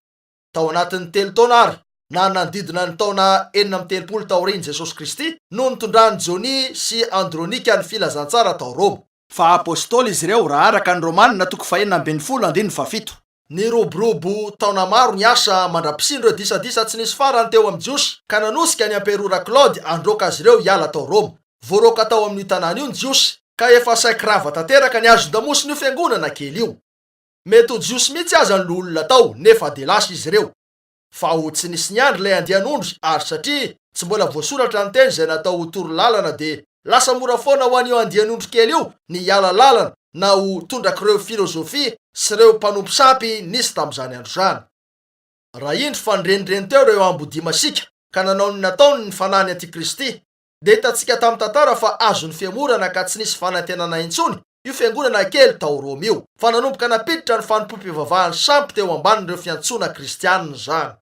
Tao anatin'ny telo taona àry, na nanodidina ny taona 36 taorian'i Jesosy Kristy, no nitondran'i Jonia sy Andronika ny filazantsara tao Roma. Fa apostoly izy ireo, raha araka ny Romana toko fahenina ambin'ny folo andininy fahafito. Niroborobo taona maro ny asa mandra-pisian'ireo disadisa tsy nisy farany teo amin'ny Jiosy, ka nanosika ny amperora Klaody handroaka azy ireo hiala tao Roma. Voaroaka tao amin'io tanàna io ny Jiosy, Ka efa saiky rava tanteraka ny hazon-damosin'io fiangonana kely io. Mety ho Jiosy mihitsy aza ny loholona tao, nefa dia lasa izy ireo. Fa ho tsy nisy niandry ilay andian'ondry, ary satria tsy mbola voasoratra ny teny izay natao ho toro lalana dia lasa mora foana ho an'io andian'ondry kely io ny hiala lalana na ho tondrak'ireo filozofia sy ireo mpanompo sampy nisy tamin'izany andro izany. Raha indro fa nirenireny teo ireo ambodia masiaka ka nanao ny nataony ny fanahin'ny antikristy, dia hitantsika tamin'ny tantara fa azon'ny fihemorana ka tsy nisy fanantenana intsony io fiangonana kely tao Roma io, fa nanomboka nampiditra ny fanompoam-pivavahan'ny sampy teo ambanin'ireo fiantsoana kristianina izany.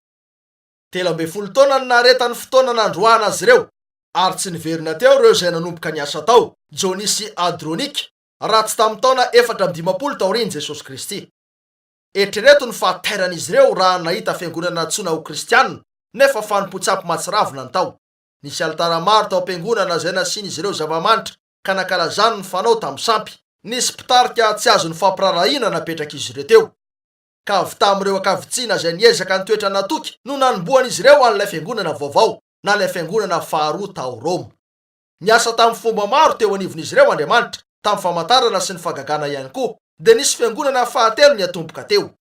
13 taona no naharetan'ny fotoana nandroahana azy ireo, ary tsy niverina teo ireo izay nanomboka niasa tao, Jonia sy Adronika, raha tsy tamin'ny taona 54 taorian'i Jesosy Kristy. Eritrereto ny fahatairan'izy ireo raha nahita fiangonana nantsoina ho kristianina, nefa fanompoan-tsampy mahatsiravina ny tao. Nisy alitara maro tao am-piangonana izay nasian'izy ireo zava-manitra ka nankalazany ny fanao tamin'ny sampy. Nisy mpitarika tsy azo nifampiraharahiana napetrak'izy ireo teo, ka avy tamin'ireo ankavitsiana izay niezaka nitoetra natoky no nanombohan'izy ireo an'ilay fiangonana vaovao, na ilay fiangonana faharoa tao Roma. Niasa tamin'ny fomba maro teo anivon'izy ireo Andriamanitra, tamin'ny famantarana sy ny fahagagana ihany koa, dia nisy fiangonana fahatelo niatomboka teo.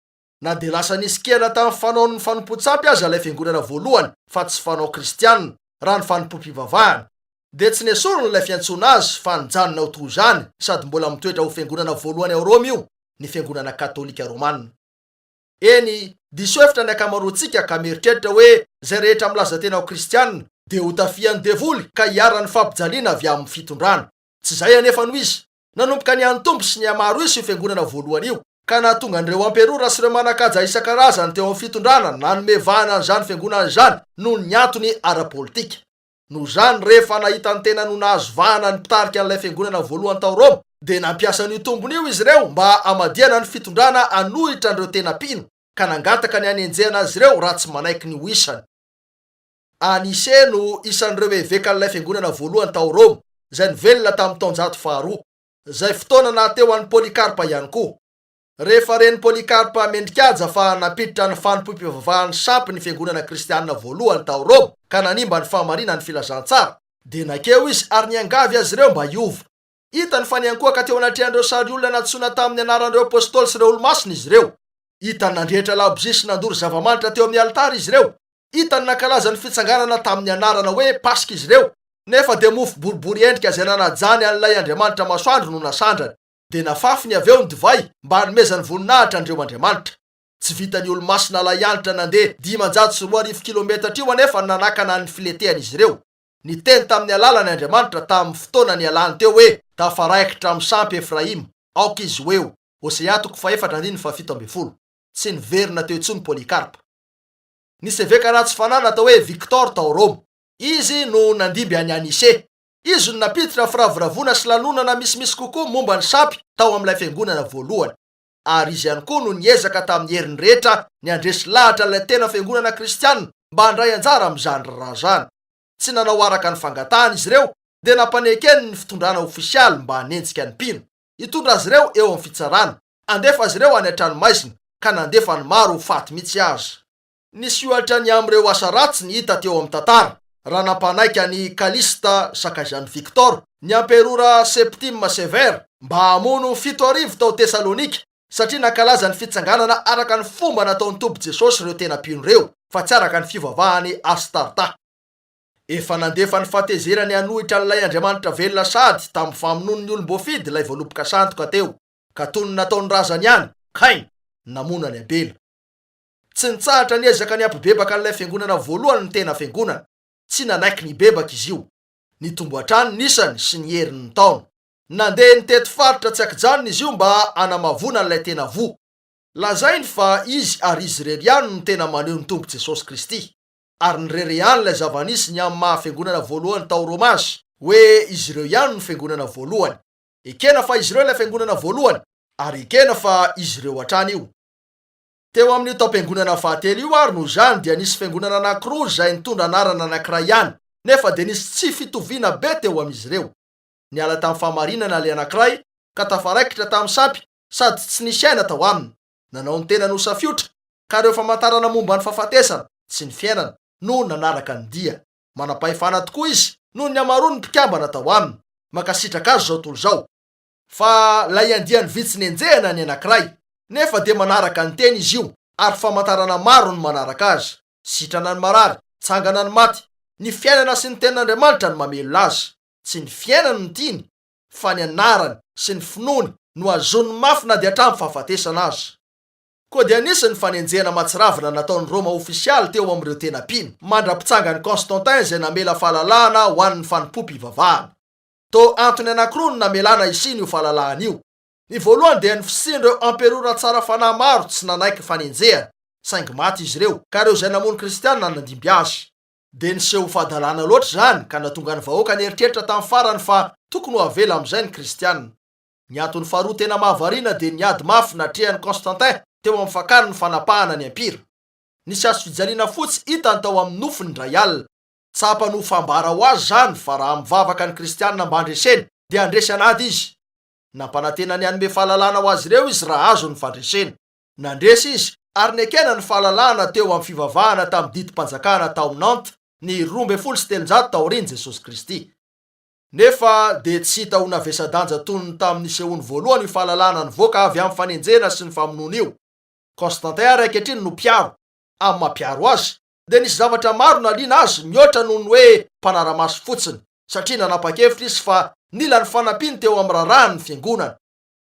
Na dia lasa nisy kiana tamin'ny fanaon'ny fanompoan-tsampy aza ilay fiangonana voalohany fa tsy fanao kristiana raha ny fanompoam-pivavahana, dia tsy nesoriny ilay fiantsoana azy fa nijanona ho toy izany sady mbola mitoetra ho fiangonana voalohany ao Roma io ny fiangonana katolika romana. Eny, diso hevitra ny ankamaroantsika ka mieritreritra hoe izay rehetra milaza tena ho kristiana dia hotafihan'ny devoly ka hiharan'ny fampijaliana avy amin'ny fitondrana. Tsy izay anefa no izy. Nanomboka niha-nitombo sy nihamaro isa io fiangonana voalohany io, ka nahatonga an'ireo amperora sy ireo manan-kaja isan-karazany teo amin'ny fitondrana nanome vahana an'izany fiangonana izany noho ny antony ara-politika. Noho izany, rehefa nahita ny tenany ho nahazo vahana ny mpitarika an'ilay fiangonana voalohany tao Roma, dia nampiasa an'io tombony io izy ireo mba hamadihana ny fitondrana hanohitra an'ireo tena mpino, ka nangataka ny hanenjehana azy ireo raha tsy manaiky ny ho isany. Anicet no isan'ireo evekan'ilay fiangonana voalohany tao Roma, izay nivelona tamin'ny taonjato faharoa, izay fotoana nahateo an'i Polycarpe ihany koa. Rehefa ren'i Polycarpe mendrikaja fa nampiditra ny fanompoam-pivavahan'ny sampy ny fiangonana kristianina voalohany tao Roma ka nanimba ny fahamarinan'ny filazantsara, dia nankeo izy ary niangavy azy ireo mba hiova. Hitany fa niankohoka teo anatrehan'ireo sariolona nantsoina tamin'ny anaran'ireo apostoly sy ireo olomasina izy ireo. Hitany nandrehitra labozia sy nandoro zava-manitra teo amin'ny alitara izy ireo. Hitany nankalaza ny fitsanganana tamin'ny anarana hoe Paska izy ireo, nefa dia mofo boribory endrika izay nanajany an'ilay andriamanitra masoandro no nasandrany. Dia nafafiny avy eo ny divay mba hanomezany voninahitra an'ireo andriamanitra. Tsy vitan'ny olomasina lahianitra nandeha 2500 kilometatra io anefa ny nanakana ny filetehan'izy ireo. Niteny tamin'ny alalany Andriamanitra tamin'ny fotoana nialany teo hoe, Tafaraikitra amin'ny sampy Efraima, aoka izy ho eo. Hosea toko fahefatra andininy faha-17. Tsy niverina teo intsony Polycarpe. Nisy eveka ratsy fanahy natao hoe Victor tao Roma. Izy no nandimby an'i Anicet. Izy no nampiditra firavoravoana sy lanonana misimisy kokoa momba ny sampy tao amin'ilay fiangonana voalohany. Ary izy ihany koa no niezaka tamin'ny heriny rehetra ny handresy lahatra an'ilay tena fiangonana kristiana mba handray anjara amin'izany raharaha izany. Tsy nanao araka ny fangatahany izy ireo, dia nampanekeny ny fitondrana ofisialy mba hanenjika ny mpino, hitondra azy ireo eo amin'ny fitsarana, handefa azy ireo any an-tranomaizina, ka nandefa ny maro ho faty mihitsy aza. Nisy ohatra ny amin'ireo asa ratsiny hita teo amin'ny tantara, raha nampanaiky an'i Calliste sakaizan'i Victor, ny amperora Septime Sévère, mba hamono 7000 tao Tesalonika, satria nankalaza ny fitsanganana araka ny fomba nataon'ny Tompo Jesosy ireo tena mpino ireo, fa tsy araka ny fivavahan'i Astarta. Efa nandefa ny fahatezerany hanohitra an'ilay Andriamanitra velona sady tamin'ny famonoany ny olom-boafidy ilay voaloboka sandoka teo, ka toy ny nataon'ny razany ihany, Kaina, namono an'i Abela. Tsy nitsahatra niezaka ny hampibebaka an'ilay fiangonana voalohany ny tena fiangonana. Tsy nanaiky ny hibebaka izy io. Nitombo hatrany ny isany sy ny heriny ny taona. Nandeha nitety faritra tsy an-kijanona izy io mba hanamavoana an'ilay tena voa. Lazainy fa izy ary izy irery ihany no tena maneho ny Tompo Jesosy Kristy. Ary nirehareha ihany ilay zava-nisy ny amin'ny maha fiangonana voalohany tao Roma azy, hoe izy ireo ihany no fiangonana voalohany. Ekena fa izy ireo ilay fiangonana voalohany, ary ekena fa izy ireo hatrany io. Teo amin'io taom-piangonana fahatelo io ary noho izany dia nisy fiangonana anankiroa izay nitondra anarana anankiray ihany, nefa dia nisy tsy fitoviana be teo amin'izy ireo. Niala tamin'ny fahamarinana ilay anankiray ka tafaraikitra tamin'ny sampy sady tsy nisy aina tao aminy. Nanao ny tenany ho safiotra ka ireo famantarana momba ny fahafatesana sy ny fiainana no nanaraka ny dia. Manam-pahefana tokoa izy noho ny hamaroan'ny mpikambana tao aminy. Mankasitraka azy izao tontolo izao. Fa lay andiany vitsy nenjehina ny anankiray, nefa dia manaraka ny teny izy io ary famantarana maro no manaraka azy, sitrana ny marary, tsangana ny maty, ny fiainana sy ny tenin'Andriamanitra no mamelona azy, tsy ny fiainany no tiany fa ny anarany sy ny finoany no azoniny mafy na dia hatramin'ny fahafatesana aza. Koa dia nisy ny fanenjehana mahatsiravina nataon'i Roma ofisialy teo amin'ireo tena mpino, mandra-pitsangan'i Constantin izay namela fahalalahana ho an'ny fanompoam-pivavahana. Toa antony anankiroa no namelana hisiana io fahalalahana io. Ny voalohany dia ny fisian'ireo emperora tsara fanahy maro tsy nanaiky fanenjehana, saingy maty izy ireo, ka ireo izay namono kristiana nandimby azy. Dia niseho ho fahadalana loatra izany ka nahatonga ny vahoaka nieritreritra tamin'ny farany fa tokony ho avela amin'izay ny kristiana. Ny antony faharoa tena mahavariana dia ny ady mafy natrehan'i Constantin teo amin'ny fakany ny fanapahana ny empira. Nisy hazofijaliana fotsy hitany tao amin'ny nofiny indray alina. Tsapany ho fambara ho azy izany fa raha mivavaka ny kristiana mba handreseny dia handresy an'ady izy. Nampanantena ny hanome fahalalana ho azy ireo izy raha azony ny fandresena. Nandresy izy ary nekena ny fahalalahana teo amin'ny fivavahana tamin'ny didim-panjakana tao Nantes ny 312 taorian'i Jesosy Kristy. Nefa dia tsy hita ho navesa-danja toy ny tamin'ny nisehoany voalohany io fahalalahana nivoaka avy amin'ny fanenjehana sy ny famonoana io. Constantin ary ankehitriny no mpiaro. Amin'ny maha mpiaro azy, dia nisy zavatra maro naliana azy mihoatra noho ny hoe mpanara-maso fotsiny, satria nanapa-kevitra izy fa nila ny fanampiany teo amin'ny raharahany ny fiangonana.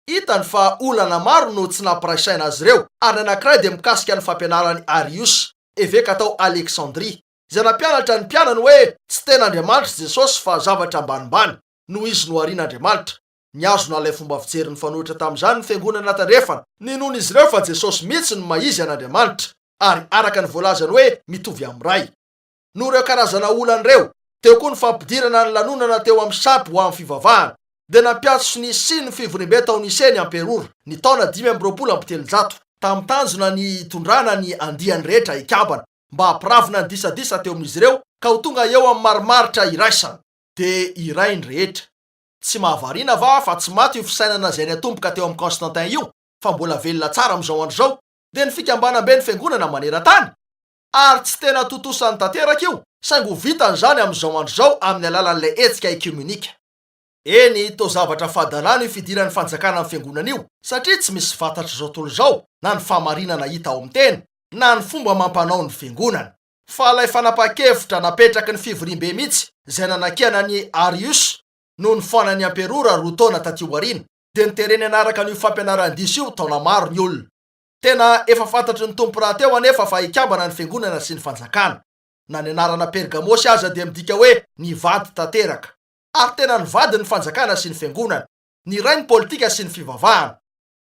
Hitany fa olana maro no tsy nampiray saina azy ireo, ary ny anankiray dia mikasika ny fampianaran'i Arius, eveka tao Aleksandria, izay nampianatra ny mpianany hoe tsy tena Andriamanitra i Jesosy fa zavatra ambanimbany, noho izy noharian'Andriamanitra. Nihazona ilay fomba fijery nifanohitra tamin'izany ny fiangonana tandrefana. Ninoan'izy ireo fa Jesosy mihitsy no maha izy an'Andriamanitra, ary araka ny voalazany hoe mitovy amin'ny Ray. Noho ireo karazana olana ireo, teo koa ny fampidirana ny lanonana teo amin'ny sampy ho amin'ny fivavahana, dia nampiantso ny hisian'ny fivoriambe tao Nicée ny amperora, ny taona 325, tamin'ny tanjona ny hitondrana ny andiany rehetra hikambana, mba hampiravina ny disadisa teo amin'izy ireo ka ho tonga eo amin'ny marimaritra iraisana. Dia iray ny rehetra. Tsy mahavariana va fa tsy maty io fisainana izay niatomboka teo amin'i Constantin io fa mbola velona tsara amin'izao andro izao, dia ny fikambanam-ben'ny fiangonana maneran-tany? Ary tsy tena tontosany tanteraka io, saingy ho vitany izany amin'izao andro izao amin'ny alalan'ilay hetsika ekiomenika. Eny, toa zavatra fahadalana io fidiran'ny fanjakana amin'ny fiangonana io, satria tsy misy fantatr'izao tontolo izao na ny fahamarinana hita ao amin'ny teny, na ny fomba amam-panao ny fiangonana. Fa ilay fanapahan-kevitra napetraky ny fivoriambe mihitsy izay nanakiana an'i Arius noho ny foanan'ny amperora roa taona taty aoriana, dia notereny hanaraka an'io fampianaran-diso io taona maro ny olona. Tena efa fantatry ny Tompo rahateo anefa fa hikambana ny Fiangonana sy ny Fanjakana. Na ny anarana Pergamosy aza dia midika hoe nivady tanteraka. Ary tena nivady ny Fanjakana sy ny Fiangonana. Niray ny politika sy ny fivavahana.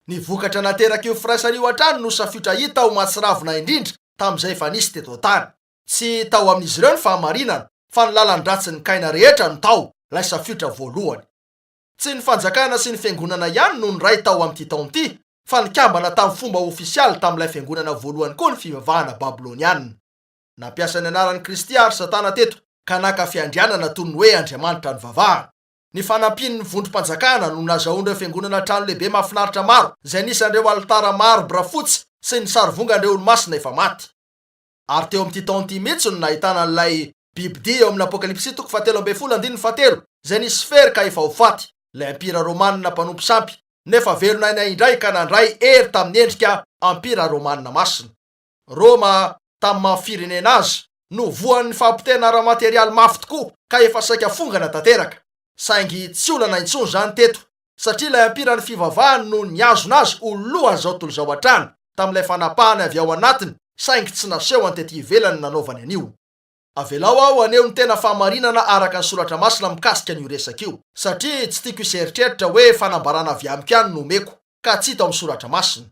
Ny vokatra naterak'io firaisana io hatrany no safiotra hita ho mahatsiravina indrindra tamin'izay efa nisy teto an-tany. Tsy tao amin'izy ireo ny fahamarinana, fa ny lalan-dratsin'ny Kaina rehetra no tao, ilay safiotra voalohany. Tsy ny fanjakana sy ny fiangonana ihany no niray tao amin'ity taona ity, fa nikambana tamin'ny fomba ofisialy tamin'ilay fiangonana voalohany koa ny fivavahana babylonianina. Nampiasa ny anaran'i Kristy àry Satana teto, ka naka fiandrianana toy ny hoe Andriamanitra nivavahana. Ny fanampian'ny vondrom-panjakana no nazahoan'ireo fiangonana trano lehibe mahafinaritra maro, izay nisy an'ireo alitara marbra fotsy sy ny sarivongan'ireo olomasina efa maty. Ary teo amin'ity taona ity mihitsy no nahitana an'ilay bibidia eo amin'ny Apokalypsy toko fahatelo ambin'ny folo andininy fahatelo, izay nisy fery ka efa ho faty, ilay Empira Romanina mpanompo sampy, nefa velona aina indray ka nandray hery tamin'ny endrika Empira Romanina Masina. Roma, tamin'ny maha firenena azy, no voan'ny fahapotehana ara-materialy mafy tokoa ka efa saika fongana tanteraka. Saingy tsy olana intsony izany teto, satria ilay Empiran'ny fivavahany no nihazona azy ho lohan'izao tontolo izao hatrany tamin'ilay fanapahany avy ao anatiny saingy tsy nasehony tety ivelany ny nanaovany an'io. Avelao aho haneho ny tena fahamarinana araka ny Soratra Masina mikasika an'io resaka io, satria tsy tiako hisy eritreritra hoe fanambarana avy amiko ihany no omeko, ka tsy hita ao amin'ny Soratra Masina.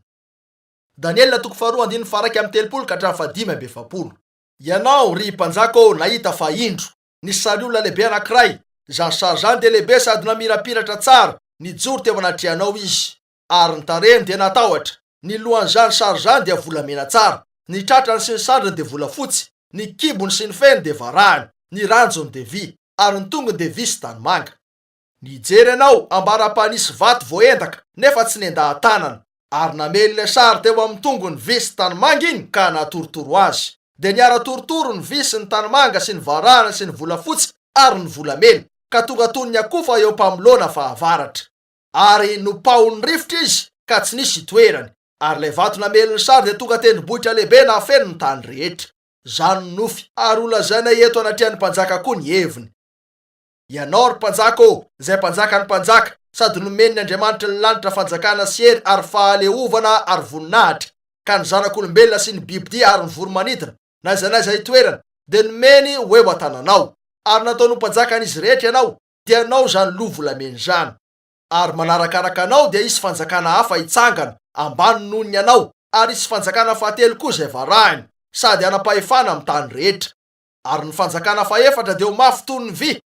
Daniela toko faharoa andininy faha-31 ka hatramin'ny faha-45. Ianao, ry mpanjaka ô, nahita fa indro, nisy sariolona lehibe anankiray, izany sary izany dia lehibe sady namirapiratra tsara, nijoro teo anatrehanao izy, ary ny tarehiny dia natahotra, ny lohan'izany sary izany dia volamena tsara, ny tratrany sy ny sandriny dia volafotsy, ny kibony sy ny feny dia varahina, ny ranjony dia vy, ary ny tongony dia vy sy tanimanga. Nijery anao ambara-panisy vato voaendaka, nefa tsy nendahan-tanana, ary namely ilay sary teo amin'ny tongony vy sy tanimanga iny ka natorotoro azy. Dia niara-torotoro ny vy sy ny tanimanga sy ny varahina sy ny volafotsy ary ny volamena, ka tonga toy ny akofa eo am-pamoloana fahavaratra. Ary nopaohin'ny rivotra izy, ka tsy nisy itoerany. Ary ilay vato namely ny sary dia tonga tendrombohitra lehibe nahafeno ny tany rehetra. Izany no nofy, ary holazainay eto anatrehan'ny mpanjaka koa ny heviny. Ianao, ry mpanjaka ô, izay mpanjakan'ny mpanjaka, sady nomen'ny Andriamanitry ny lanitra fanjakana sy hery ary fahaleovana ary voninahitra, ka ny zanak'olombelona sy ny bibidia ary ny voro-manidina, na aiza na aiza itoerany, dia nomeny ho eo an-tananao. Ary nataony ho mpanjakan'izy rehetra ianao, dia anao izany loha volamena izany. Ary manarakaraka anao dia hisy fanjakana hafa hitsangana, ambany noho ny anao, ary hisy fanjakana fahatelo koa izay varahiny, sady hanam-pahefana amin'ny tany rehetra. Ary ny fanjakana fahefatra dia ho mafy toy ny vy,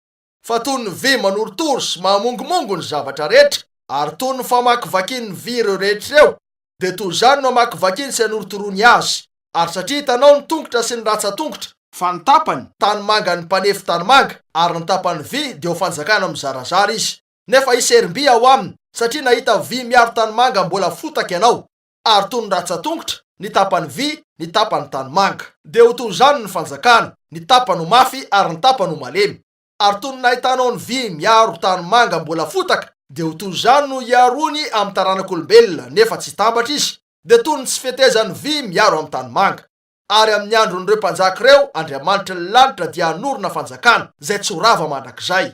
fa toy ny vy manorotoro sy mahamongomongo ny zavatra rehetra, ary toy ny famakivakian'ny vy ireo rehetra ireo, dia toy izany no hamakivakiany sy hanorotoroany azy. Ary satria hitanao ny tongotra sy ny rantsan-tongotra, fa ny tapany, tanimangan'ny mpanefy tanimanga, ary ny tapany vy dia ho fanjakana mizarazara izy. Nefa hisy herim-by ao aminy, satria nahita vy miaro tanimanga mbola fotaka ianao, ary toy ny rantsan-tongotra, ny tapany vy, ny tapany tanimanga. Dia ho toy izany ny fanjakana, ny tapany ho mafy ary ny tapany ho malemy. Ary toy ny nahitanao ny vy miaro tanimanga mbola fotaka, dia ho toy izany no hiaroany amin'ny taranak'olombelona, nefa tsy hitambatra izy, dia toy ny tsy fetezan'ny vy miaro amin'ny tanimanga. Ary amin'ny andron'ireo mpanjaka ireo, Andriamanitry ny lanitra dia hanorina fanjakana, izay tsy ho rava mandrakizay.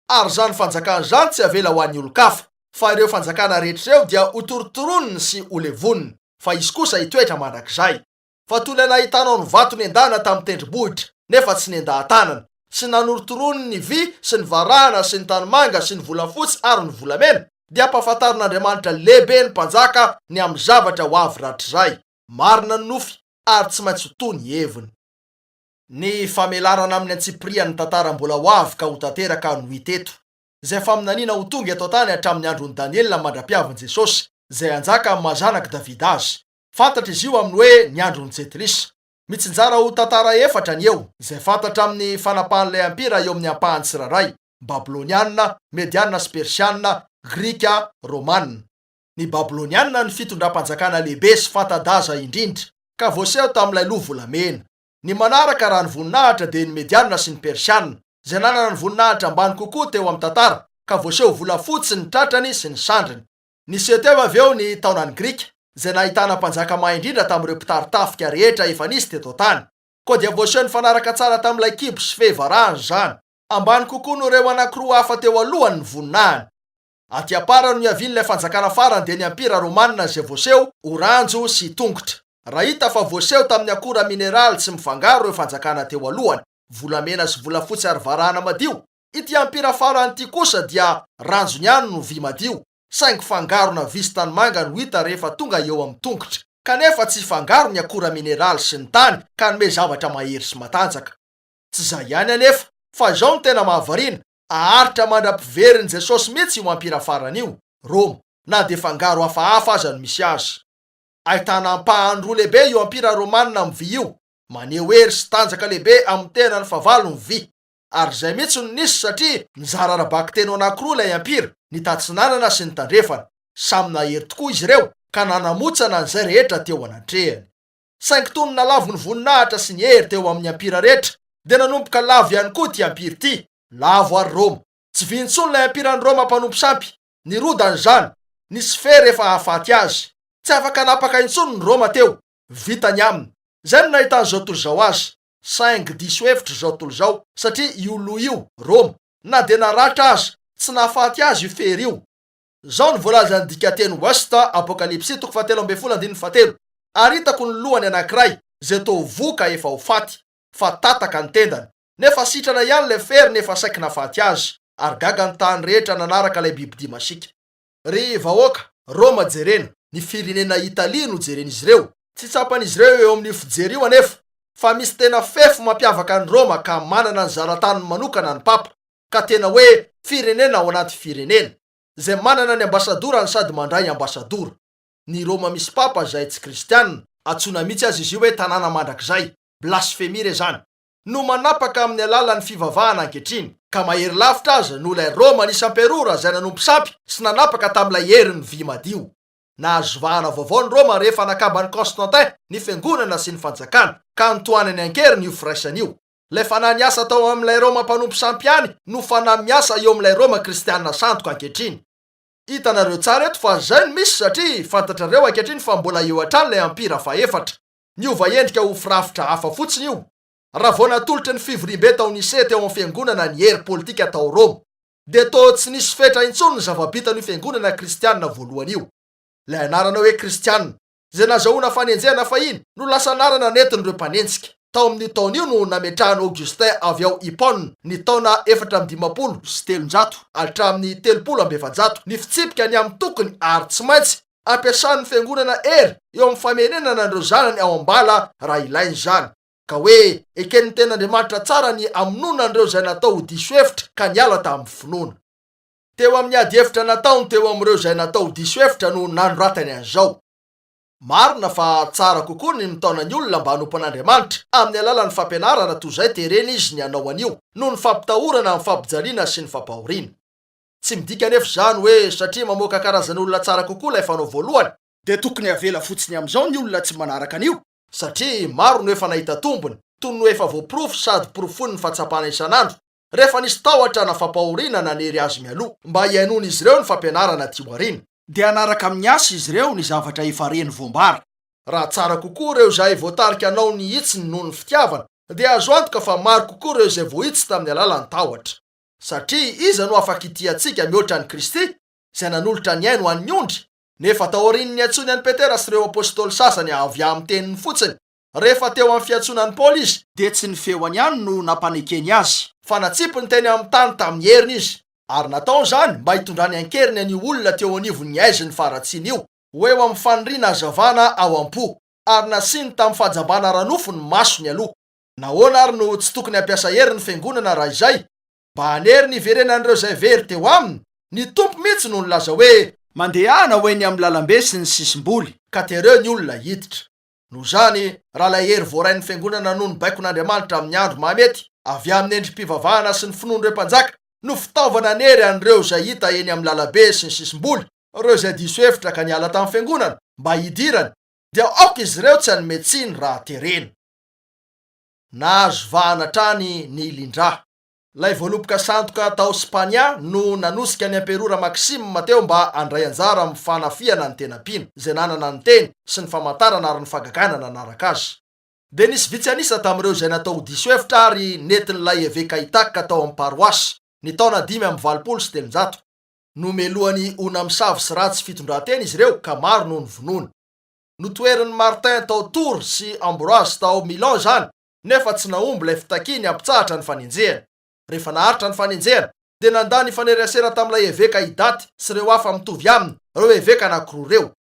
Ary izany fanjakana izany tsy havela ho an'ny olon-kafa, fa ireo fanjakana rehetra ireo dia hotorotoroniny sy holevoniny, fa izy kosa hitoetra mandrakizay. Fa toy ilay nahitanao ny vato nendahana tamin'ny tendrombohitra, nefa tsy nendahan-tanana, sy nanorotoroany ny vy sy ny varahana sy ny tanimanga sy ny volafotsy ary ny volamena, dia ampahafantarin'Andriamanitra lehibe ny mpanjaka ny amin'ny zavatra ho avy rahatrizay. Marina ny nofy, ary tsy maintsy ho to ny heviny. Ny famelarana amin'ny antsipiriany ny tantara mbola ho avy ka ho tanteraka no hita eto, izay faminaniana ho tonga eto an-tany hatramin'ny andron'i Daniela mandra-piavin'i Jesosy, izay hanjaka amin'ny maha-zanak'i Davida azy. Fantatra izy io amin'ny hoe ny andron'ny Jentilisa. Mitsinjara ho tantara efatra ny eo, izay fantatra amin'ny fanapahan'ilay ampira eo amin'ny ampahany tsirairay, Babyloniana, Mediana sy Persiana, Grika, Romana. Ny Babyloniana no fitondram-panjakana lehibe sy fanta-daza indrindra, ka voaseho tamin'ilay loha volamena. Ny manaraka raha ny voninahitra dia ny Mediana sy ny Persiana, izay nanana ny voninahitra ambany kokoa teo amin'ny tantara, ka voaseho volafotsy ny tratrany sy ny sandriny. Niseho teo avy eo ny taonan'ny Grika, izay nahitana mpanjaka mahay indrindra tamin'ireo mpitari-tafika rehetra efa nisy teto an-tany. Koa dia voaseho nifanaraka tsara tamin'ilay kibo sy fehy varahana izany. Ambany kokoa noho ireo anankiroa hafa teo alohany ny voninahiny. Aty am-para no niavian'ilay fanjakana farany dia ny Ampira Romana izay voaseho ho ranjo sy tongotra. Raha hita fa voaseho tamin'ny akora mineraly tsy mifangaro ireo fanjakana teo alohany, volamena sy volafotsy ary varahana madio, ity ampira farany ity kosa dia ranjony ihany no vy madio, saingy fangarona vy sy tanimanga no hita rehefa tonga eo amin'ny tongotra. Kanefa tsy hifangaro ny akora mineraly sy ny tany ka hanome zavatra mahery sy matanjaka. Tsy izay ihany anefa, fa izao no tena mahavariana, aharitra mandra-piverin'i Jesosy mihitsy io ampira farany io, Roma, na dia fangaro hafahafa aza no misy azy. Ahitana ampahany roa lehibe io ampira romanina amin'ny vy io, maneho hery sy tanjaka lehibe amin'ny tenan'ny fahavalo ny vy. Ary izay mihitsy no nisy satria nizara ara-bakiteny ho anankiroa ilay ampira, ny tatsinanana sy ny tandrefana. Samy nahery tokoa izy ireo ka nanamotsana an'izay rehetra teo anatrehany. Saingy toy ny nalavo ny voninahitra sy ny hery teo amin'ny ampira rehetra, dia nanomboka lavo ihany koa ity ampira ity. Lavo ary Roma. Tsy vy intsony ilay ampiran'i Roma mpanompo sampy. Nirodana izany. Nisy fery efa hahafaty azy. Tsy afaka napaka intsony ny Roma teo. Vita ny aminy. Izay no nahitan'izao tontolo izao azy. Saingy diso hevitra izao tontolo izao satria io loha io, Roma, na dia naratra aza, tsy nahafaty azy io fery io. Izao no voalazan'ny dikanteny West, Apokalypsy toko fahatelo ambin'ny folo andininy fahatelo, Ary hitako ny lohany anankiray, izay toa voa ka efa ho faty, fa tataka ny tendany. Nefa sitrana ihany ilay fery nefa saiky nahafaty azy, ary gaga ny tany rehetra nanaraka ilay bibidia masiaka. Ry vahoaka, Roma jerena, ny firenena Italia no jeren'izy ireo. Tsy tsapan'izy ireo eo amin'io fijery io anefa fa misy tena fefy mampiavaka an'i Roma ka manana ny zarataniny manokana ny Papa, ka tena hoe firenena ao anaty firenena, izay manana ny ambasadorany sady mandray ambasadora. Ny Roma misy Papa izay tsy kristiana, antsoina mihitsy aza izy io hoe tanàna mandrakizay, blasfemia re zany, no manapaka amin'ny alalan'ny fivavahana ankehitriny, ka mahery lavitra aza noho ilay Roma nisy amperora izay nanompo sampy sy nanapaka tamin'ilay herin'ny vy madio. Nahazo vahana vaovao ny Roma rehefa nakaban'i Constantin ny fiangonana sy ny fanjakana, ka notohanany an-keriny io firaisana io. Ilay fanahy niasa tao amin'ilay Roma mpanompo sampy ihany no fanahy miasa eo amin'ilay Roma kristiana sandoka ankehitriny. Hitanareo tsara eto fa izay no misy satria fantatrareo ankehitriny fa mbola eo hatrany ilay ampira fahefatra. Niova endrika ho firafitra hafa fotsiny io. Raha vao natolotry ny fivoriambe tao Nicée teo amin'ny fiangonana ny hery politika tao Roma, dia toa tsy nisy fetra intsony ny zava-bitan'io fiangonana kristianina voalohany io. Ilay anarana hoe kristianina, izay nazahoana fanenjehana fahiny, no lasa anarana nentin'ireo mpanenjika. Tao amin'io taona io no nametrahan'i Augustin avy ao Hippone, ny taona 354 hatramin'ny 430, ny fitsipika ny amin'ny tokony ary tsy maintsy ampiasan'ny fiangonana hery eo amin'ny famerenana an'ireo zanany ao am-bala raha ilaina izany. Ka hoe eken'ny Tenin'Andriamanitra tsara ny hamonoana an'ireo izay natao ho diso hevitra ka niala tamin'ny finoana. Teo amin'ny ady hevitra nataony teo amin'ireo izay natao ho diso hevitra no nanoratany an'izao, Marina fa tsara kokoa ny mitaona ny olona mba hanompo an'Andriamanitra amin'ny alalan'ny fampianarana toy izay terena izy ny hanao an'io noho ny fampitahorana amin'ny fampijaliana sy ny fampahoriana. Tsy midika anefa izany hoe satria mamoaka karazan'olona tsara kokoa ilay fanao voalohany, dia tokony havela fotsiny amin'izao ny olona tsy manaraka an'io, satria maro no efa nahita tombony, toy ny efa voaporofo sady porofoin'ny fahatsapana isan'andro, rehefa nisy tahotra na fampahoriana nanery azy mialoha, mba hihainoan'izy ireo ny fampianarana aty aoriana. Dia hanaraka amin'ny asa izy ireo ny zavatra efa reny voambara. Raha tsara kokoa ireo izay voatarika hanao ny hitsiny noho ny fitiavana, dia azo antoka fa maro kokoa ireo izay voahitsy tamin'ny alalan'ny tahotra. Satria iza no afaka hitia antsika mihoatra an'i Kristy, izay nanolotra ny ainy ho an'ny ondry? Nefa taorian'ny niantsoany an'i Petera sy ireo apostoly sasany avy amin'ny teniny fotsiny, rehefa teo amin'ny fiantsoana an'i Paoly izy, dia tsy ny feony ihany no nampanekeny azy, fa natsipiny teny amin'ny tany tamin'ny heriny izy, ary nataony izany mba hitondrany an-keriny an'io olona teo anivon'ny haizin'ny faharatsiana io, ho eo amin'ny faniriana hazavana ao am-po, ary nasiany tamin'ny fahajambana ara-nofo ny masony aloha. Nahoana àry no tsy tokony hampiasa hery ny fiangonana raha izay? Mba hanery ny hiverenan'ireo izay very teo aminy. Ny Tompo mihitsy no nilaza hoe. Mandehana ho eny amin'ny lalambe sy ny sisim-boly, ka tereo ny olona hiditra. Noho izany, raha ilay hery voarain'ny fiangonana noho ny baikon'Andriamanitra amin'ny andro mahamety, avy amin'ny endri-pivavahana sy ny finoan'ireo mpanjaka, no fitaovana hanery an'ireo izay hita eny amin'ny lalabe sy ny sisim-boly, ireo izay diso hevitra ka niala tamin'ny fiangonana, mba hidirany, dia aoka izy ireo tsy hanome tsiny raha terena. Nahazo vahana hatrany ny Lindra. Ilay voaloboka sandoka tao Spania no nanosika ny Emperora Maxime teo mba handray anjara amin'ny fanafihana ny tena mpino, izay nanana ny teny sy ny famantarana ary ny fahagagana nanaraka azy. Dia nisy vitsy an'isa tamin'ireo izay natao ho diso hevitra ary nentin'ilay eveka Itaka tao amin'ny paroasy, ny taona 385. Nomelohany ho namosavy sy ratsy fitondran-tena izy ireo ka maro no novonoina. Notoherin'i Martin tao Tours sy Ambroise tao Milan izany, nefa tsy nahomby ilay fitakiany hampitsahatra ny fanenjehana. Rehefa naharitra ny fanenjehana, dia nandà nifanerasera tamin'ilay eveka i Daty sy ireo hafa mitovy aminy, ireo eveka anankiroa ireo.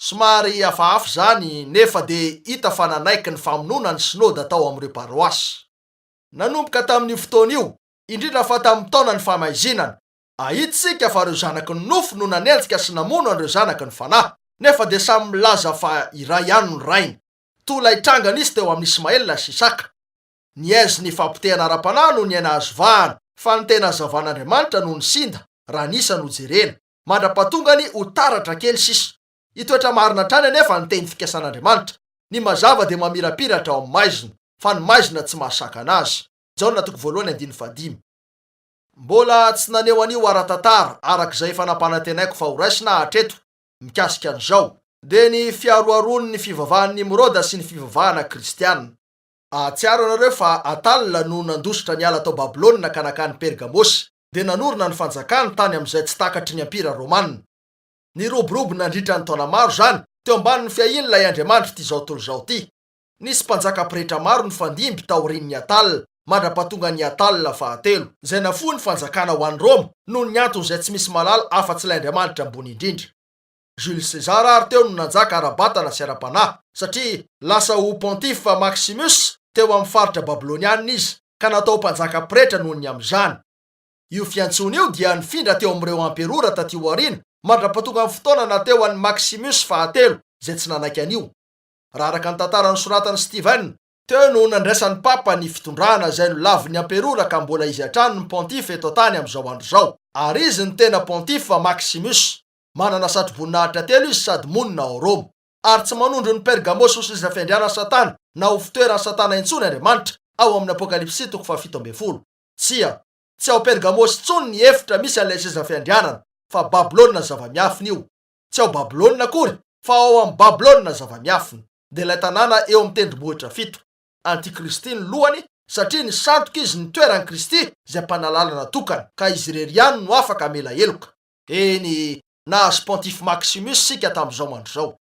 Somary hafahafa izany, nefa dia hita fa nanaiky ny famonoana ny synoda tao amin'ireo paroasy. Nanomboka tamin'io fotoana io, indrindra fa tamin'ny taonan'ny fahamaizinana, Ahita isika fa ireo zanaky ny nofo no nanenjika sy namono an'ireo zanaky ny fanahy, nefa dia samy milaza fa iray ihany no rainy, toa ilay tranga nisy teo amin'i Ismaela sy Isaka. Ny aiz ny fahapotehana ara-panahy no niaina azo vahana, fa ny tena hazavan'Andriamanitra no nisinda, raha ny isa no jerena, mandra-pahatongany ho taratra kely sisa. Hitoetra marina hatrany anefa ny teny fikasan'Andriamanitra. Ny mazava dia mamirapiratra ao amin'ny maizina, fa ny maizina tsy mahasakana azy. Jaona toko voalohany andininy fahadimy. Mbola tsy naneho an'io ara-tantara araka izay efa nampanantenaiko fa horaisina hatreto mikasika an'izao, dia ny fiharoharoan'ny fivavahan'i Nimroda sy ny fivavahana kristiana. Hahatsiaro ianareo fa Atala no nandositra niala tao Babylona ka nankany Pergamosy, dia nanorina ny fanjakany tany amin'izay tsy takatry ny Ampira Romana. Niroborobo nandritra ny taona maro izany, teo ambanin'ny fiahian'ilay andriamanitr'ity izao tontolo izao ity. Nisy mpanjaka pretra maro nifandimby taorian'i Attal, mandra-pahatongan'i Attal fahatelo, izay nafoy ny fanjakana ho an'i Roma, noho ny antony izay tsy misy mahalala afa-tsy ilay Andriamanitra ambony indrindra. Jules César ary teo no nanjaka ara-batana sy ara-panahy, satria lasa ho Pontife Maximus teo amin'ny faritra babylonianina izy, ka natao ho mpanjaka pretra noho ny amin'izany. Io fiantsoana io dia nifindra teo amin'ireo amperora taty aoriana, mandra-pahatongan'ny fotoana nahateo an'i Maximus fahatelo, izay tsy nanaiky an'io. Raha araka ny tantara nosoratan'i Stephen, teo no nandraisan'ny Papa ny fitondrana izay nolavin'ny amperora ka mbola izy hatrany no Pontife eto an-tany amin'izao andro izao. Ary izy no tena Pontife Maximus. Manana satroboninahitra telo izy sady monina ao Roma. Ary tsy manondro ny Pergamosy ho seza fiandrianan'i Satana na ho fitoeran'i Satana intsony Andriamanitra, ao amin'ny Apokalypsy toko fahafito ambin'ny folo. Tsia, tsy ao Pergamosy intsony ny efitra misy an'ilay seza fiandrianana. Fa Babylona zava-miafina io. Tsy ao Babylona akory, fa ao amin'i Babylona zava-miafina, dia ilay tanàna eo amin'ny tendrombohitra fito. Antikristy ny lohany, satria nisandoka izy ny toeran'i Kristy, izay mpanalalana tokana, ka izy irery ihany no afaka hamela heloka. Eny, nahazo Pontife Maximus isika tamin'izao andro izao.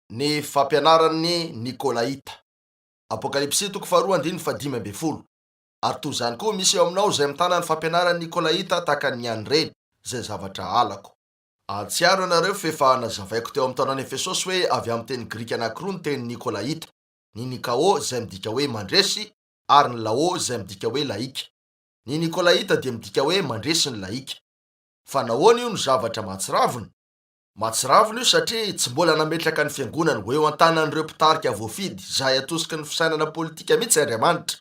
Ny fampianaran'ny Nikolaita. Apokalypsy toko faharoa andininy fahadimy ambin'ny folo. Ary toy izany koa misy eo aminao izay mitana ny fampianaran'ny Nikolaita tahaka ny an'ireny, izay zavatra halako. Ahatsiaro ianareo f'efa nazavaiko teo amin'ny taonan'i Efesosy hoe avy amin'ny teny grika anankiroa ny teny Nikolaita, ny nikao izay midika hoe mandresy ary ny lao izay midika hoe lahika. Ny Nikolaita dia midika hoe mandresy ny lahika. Fa nahoana io no zavatra mahatsiravina? Mahatsiravina io satria tsy mbola nametraka ny fiangonany ho eo an-tanan'ireo mpitarika voafidy izay atosiky ny fisainana politika mihitsy Andriamanitra.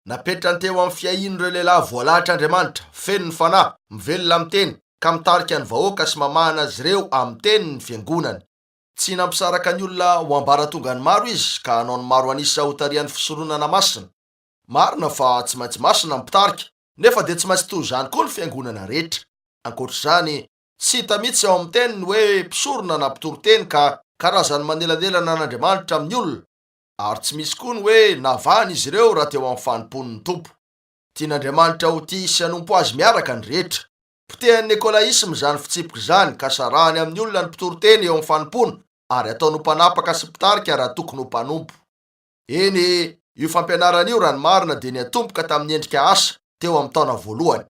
Napetrany teo amin'ny fiahian'ireo lehilahy voalahatra Andriamanitra, feno ny Fanahy, mivelona amin'ny Teny, ka mitarika ny vahoaka sy mamahana azy ireo amin'ny Teny ny fiangonany. Tsy nampisaraka ny olona ho ambaratongany maro Izy ka hanao ny maro an'isa hotarihan'ny fisoronana masina. Marina fa tsy maintsy masina ny mpitarika, nefa dia tsy maintsy toy izany koa ny fiangonana rehetra. Ankoatra izany, tsy hita mihitsy ao amin'ny Teny ny hoe mpisorona na mpitoriteny ka karazan'ny manelanelana an'Andriamanitra amin'ny olona, ary tsy misy koa ny hoe navahana izy ireo raha teo amin'ny fanompoany ny Tompo. Tian'Andriamanitra ho tia sy hanompo Azy miaraka ny rehetra. Potehan'ny Nikolaisma izany fitsipika izany ka sarahany amin'ny olona ny mpitoriteny eo amin'ny fanompoana ary ataony ho mpanapaka sy mpitarika raha tokony ho mpanompo. Eny, io fampianarana io raha ny marina dia niatomboka tamin'ny endrika asa teo amin'ny taona voalohany.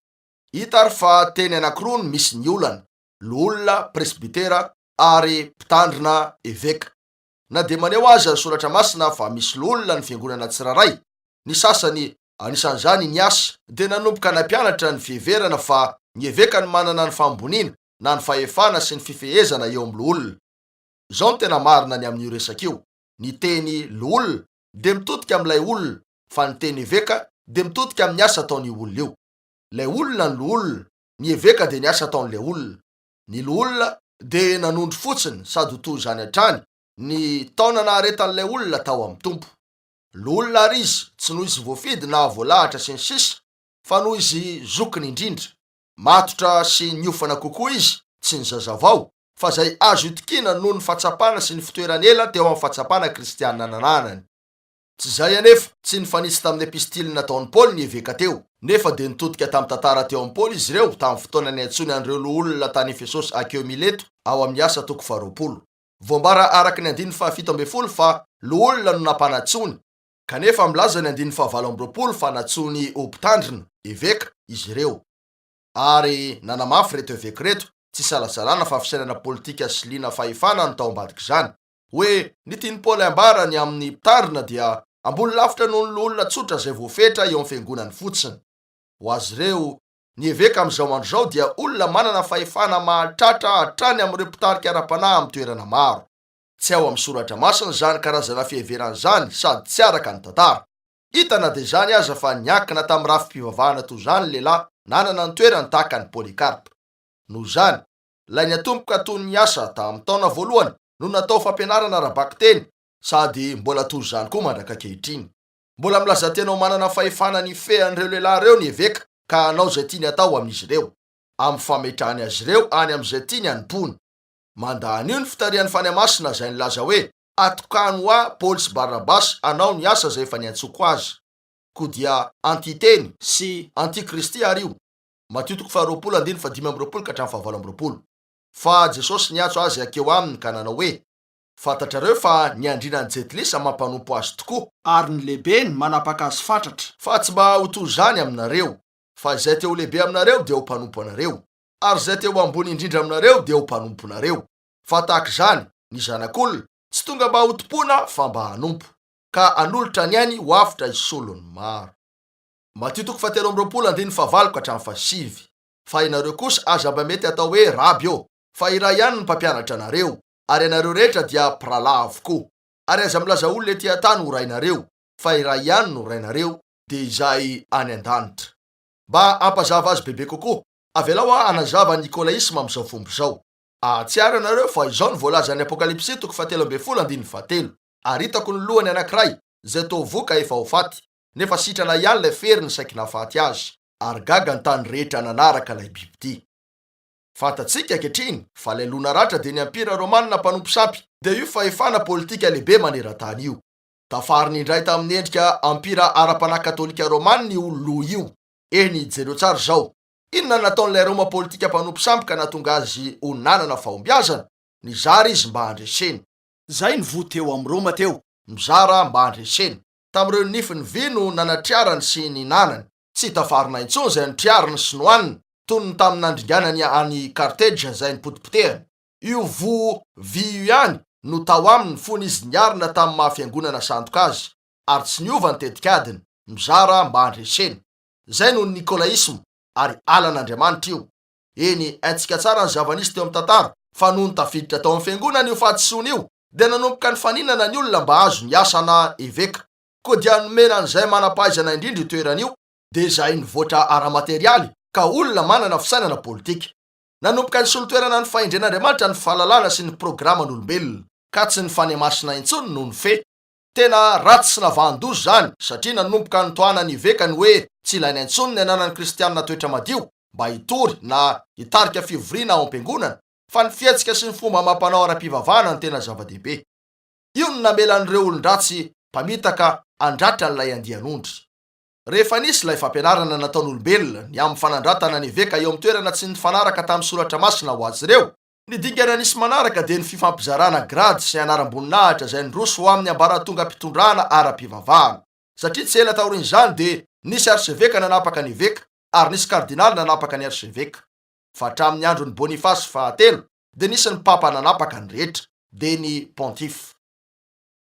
Hita ary fa teny anankiroa no misy ny olana, loholona, presbytera, ary mpitandrina, eveka. Na dia maneho aza ny Soratra Masina fa misy loholona ny fiangonana tsirairay, ny sasany, anisan'izany i Nias, dia nanomboka nampianatra ny fiheverana fa ny eveka no manana ny fahamboniana na ny fahefana sy ny fifehezana eo amin'ny loholona. Izao no tena marina ny amin'io resaka io, ny teny loholona dia mitodika amin'ilay olona fa ny teny eveka dia mitodika amin'ny asa ataon'io olona io. Ilay olona ny loholona, ny eveka dia ny asa ataon'ilay olona. Ny loholona dia nanondro fotsiny sady ho toy izany hatrany ny taona naharetan'ilay olona tao amin'ny Tompo. Loholona àry izy, tsy noho izy voafidy na voalahatra sy ny sisa, fa noho izy zokiny indrindra. Matotra sy niofana kokoa izy, tsy ny zazavao, fa izay azo itokiana noho ny fahatsapana sy ny fitoerany ela teo amin'ny fahatsapana kristiana nananany. Tsy izay anefa, tsy nifanitsy tamin'ny epistily nataon'i Paoly ny eveka teo, nefa dia nitodika tamin'ny tantara teo amin'i Paoly izy ireo tamin'ny fotoana niantsoany an'ireo loholona tany Efesosy hakeo Mileto ao amin'ny Asa toko faharoapolo. Voambara araka ny andininy fahafito ambin'ny folo fa loholona no nampanantsoiny, kanefa milaza ny andininy fahavalo amby roapolo fa nantsoiny ho mpitandrina, eveka, izy ireo. Ary nanamafy ireto eveka ireto, tsy isalasalana fa fisainana politika sy liana fahefana no tao ambadik'izany, hoe ny tian'i Paoly hambara ny amin'ny mpitandrina dia ambony lavitra noho ny loholona tsotra izay voafetra eo amin'ny fiangonany fotsiny. Ho azy ireo, ny eveka amin'izao andro izao dia olona manana fahefana mahatratra hatrany amin'ireo mpitarika ara-panahy amin'ny toerana maro. Tsy ao amin'ny Soratra Masina izany karazana fiheverana izany sady tsy araka ny tantara. Hita na dia izany aza fa niankina tamin'ny rafi-pivavahana toy izany ny lehilahy nanana ny toerany tahaka an'i Polycarpe. Noho izany, Ilay niatomboka toy ny asa tamin'ny taona voalohany no natao fampianarana ara-bakiteny sady mbola toy izany koa mandrak'ankehitriny. Mbola milaza tena ho manana fahefana ny hifehy an'ireo lehilahy ireo ny eveka ka hanao izay tiany hatao amin'izy ireo, amin'ny fametrahany azy ireo any amin'izay tiany hanompoana. Mandà an'io ny fitarihan'ny Fanahy Masina izay nilaza hoe, Atokano ho ahy Paoly sy Barnabasy hanao ny asa izay efa niantsoako azy. Koa dia anti-teny sy anti-Kristy àry io. Matio toko faharoapolo andininy fahadimy amby roapolo ka hatramin'ny fahavalo amby roapolo. Fa Jesosy niantso azy hakeo aminy ka nanao hoe, Fantatrareo fa ny andriana ny Jentilisa mampanompo azy tokoa. Ary ny lehibeny manapaka azy fatratra. Fa tsy mba ho toy izany aminareo, fa izay te ho lehibe aminareo dia ho mpanompo anareo, ary izay te ho ambony indrindra aminareo dia ho mpanomponareo. Fa tahaka izany, ny Zanak'olona, tsy tonga mba hotompoina fa mba hanompo, ka hanolotra ny ainy ho avotra hisolo ny maro. Matio toko fahatelo amby roapolo andininy fahavalo ka hatramin'ny fahasivy. Fa ianareo kosa aza mba mety atao hoe Raby ô, fa iray ihany ny mpampianatra anareo, ary ianareo rehetra dia mpirahalahy avokoa. Ary aza milaza olona ety an-tany ho rainareo, fa iray ihany no Rainareo, dia izay any an-danitra. Mba hampazava azy bebe kokoa, avelao aho hanazava ny Nikolaisma amin'izao fomba izao. Hahatsiaro ianareo fa izao no voalazan'ny Apokalypsy toko fahatelo ambin'ny folo andininy fahatelo, Ary hitako ny lohany anankiray, izay toa voa ka efa ho faty, nefa sitrana ihany ilay feriny saiky nahafaty azy, ary gaga ny tany rehetra nanaraka ilay bibidia. Fantatsika ankehitriny fa ilay loha naratra dia ny Ampira Romana mpanompo sampy, dia io fahefana politika lehibe maneran-tany io. Tafariny indray tamin'ny endrika Ampira ara-panahy Katolika Romana io loha io. Eny, jereo tsara izao. Inona no nataon'ilay Roma politika mpanompo sampy ka nahatonga azy ho nanana fahombiazana? Nizara izy mba handreseny. Izay ny voa teo amin'i Roma teo. Mizara mba handreseny. Tamin'ireo nifiny vy no nanatriarany sy nihinanany. Tsy tafarina intsony izay notriariny sy nohaniny, toy ny tamin'ny nandringanany an'i Carthage izay nipotipotehany. Io voa vy io ihany no tao aminy fony izy niarina tamin'ny maha fiangonana sandoka azy, ary tsy niova ny tetikadiny, mizara mba handresena. Izay no Nikolaisma, ary halan'Andriamanitra io. Eny, haintsika tsara ny zava-nisy teo amin'ny tantara, fa nony tafiditra tao amin'ny fiangonana io fahadisoana io, dia nanomboka nifaninana ny olona mba hahazo ny asana eveka. Koa dia nomena an'izay manam-pahaizana indrindra io toerana io, dia izay nivoatra ara-materialy ka olona manana fisainana politika. Nanomboka nisolo toerana ny fahendren'Andriamanitra ny fahalalana sy ny programan'olombelona, ka tsy ny Fanahy Masina intsony no nifehy. Tena ratsy sy navahan-doza izany, satria nanomboka notohanan'ny eveka ny hoe tsy ilaina intsony ny hananan'ny kristiana toetra madio mba hitory na hitarika fivoriana ao am-piangonana, fa ny fihetsika sy ny fomba amam-panao ara-pivavahana no tena zava-dehibe. Io no namelan'ireo olon-dratsy mpamitaka handratra an'ilay andian'ondry. Rehefa nisy ilay fampianarana nataon'olombelona ny amin'ny fanandratana ny eveka eo amin'ny toerana tsy nifanaraka tamin'ny Soratra Masina ho azy ireo, Ny dingana nisy manaraka dia ny fifampizarana grady sy anaram-boninahitra izay niroso ho amin'ny ambaratongam-pitondrana ara-pivavahana. Satria tsy ela taorian'izany dia nisy arseveka nanapaka ny eveka ary nisy kardinaly nanapaka ny arseveka. Fa hatramin'ny andron'i Boniface fahatelo dia nisy ny papa nanapaka ny rehetra, dia ny pontife.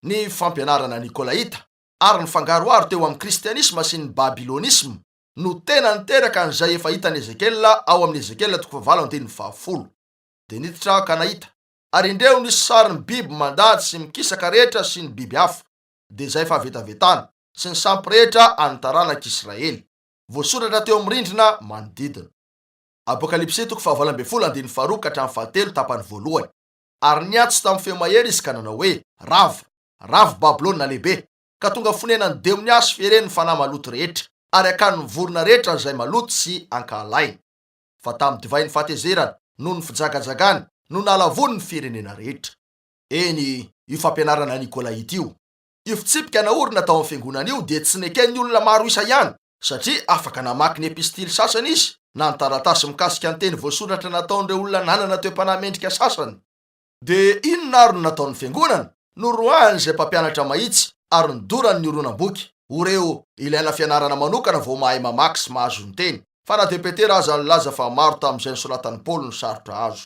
Ny fampianarana nikolaita ary ny fangaroharo teo amin'ny kristianisma sy ny babylonisma no tena niteraka an'izay efa hitan'i Ezekiela ao amin'ny Ezekiela toko fahavalo andininy fahafolo. Dia niditra aho ka nahita, ary indreo nisy sarin'ny biby mandady sy mikisaka rehetra sy ny biby hafa, dia izay fahavetavetana, sy ny sampy rehetra an'ny taranak'Israely, voasoratra teo amin'ny rindrina manodidina. Apokalypsy toko fahavalo ambin'ny folo andininy faharoa ka hatramin'ny fahatelo tapany voalohany. Ary niantso tamin'ny feo mahery izy ka nanao hoe, Rava, rava Babylona lehibe, ka tonga fonenan'ny demonia sy fieren'ny fanahy maloto rehetra, ary akanin'ny vorona rehetra izay maloto sy ankahalaina. Fa tamin'ny divain'ny fahatezerany, noho ny fijagajagany, no nahalavoany ny firenena rehetra. Eny, io fampianarana nikolaita io, io fitsipika naorina tao amin'ny fiangonana io dia tsy neken'ny olona maro isa ihany, satria afaka namaky ny epistily sasany izy, na ny taratasy mikasika ny teny voasoratra nataon'ireo olona nanana toe-panahy mendrika sasany. Dia inona ary no nataon'ny fiangonana? Noroahany izay mpampianatra mahitsy ary nodorany ny horonam-boky. Ho reo ilaina fianarana manokana vao mahay mamaky sy mahazo ny teny, fa na dia Petera aza nilaza fa maro tamin'izay nosoratan'i Paoly no sarotra azo.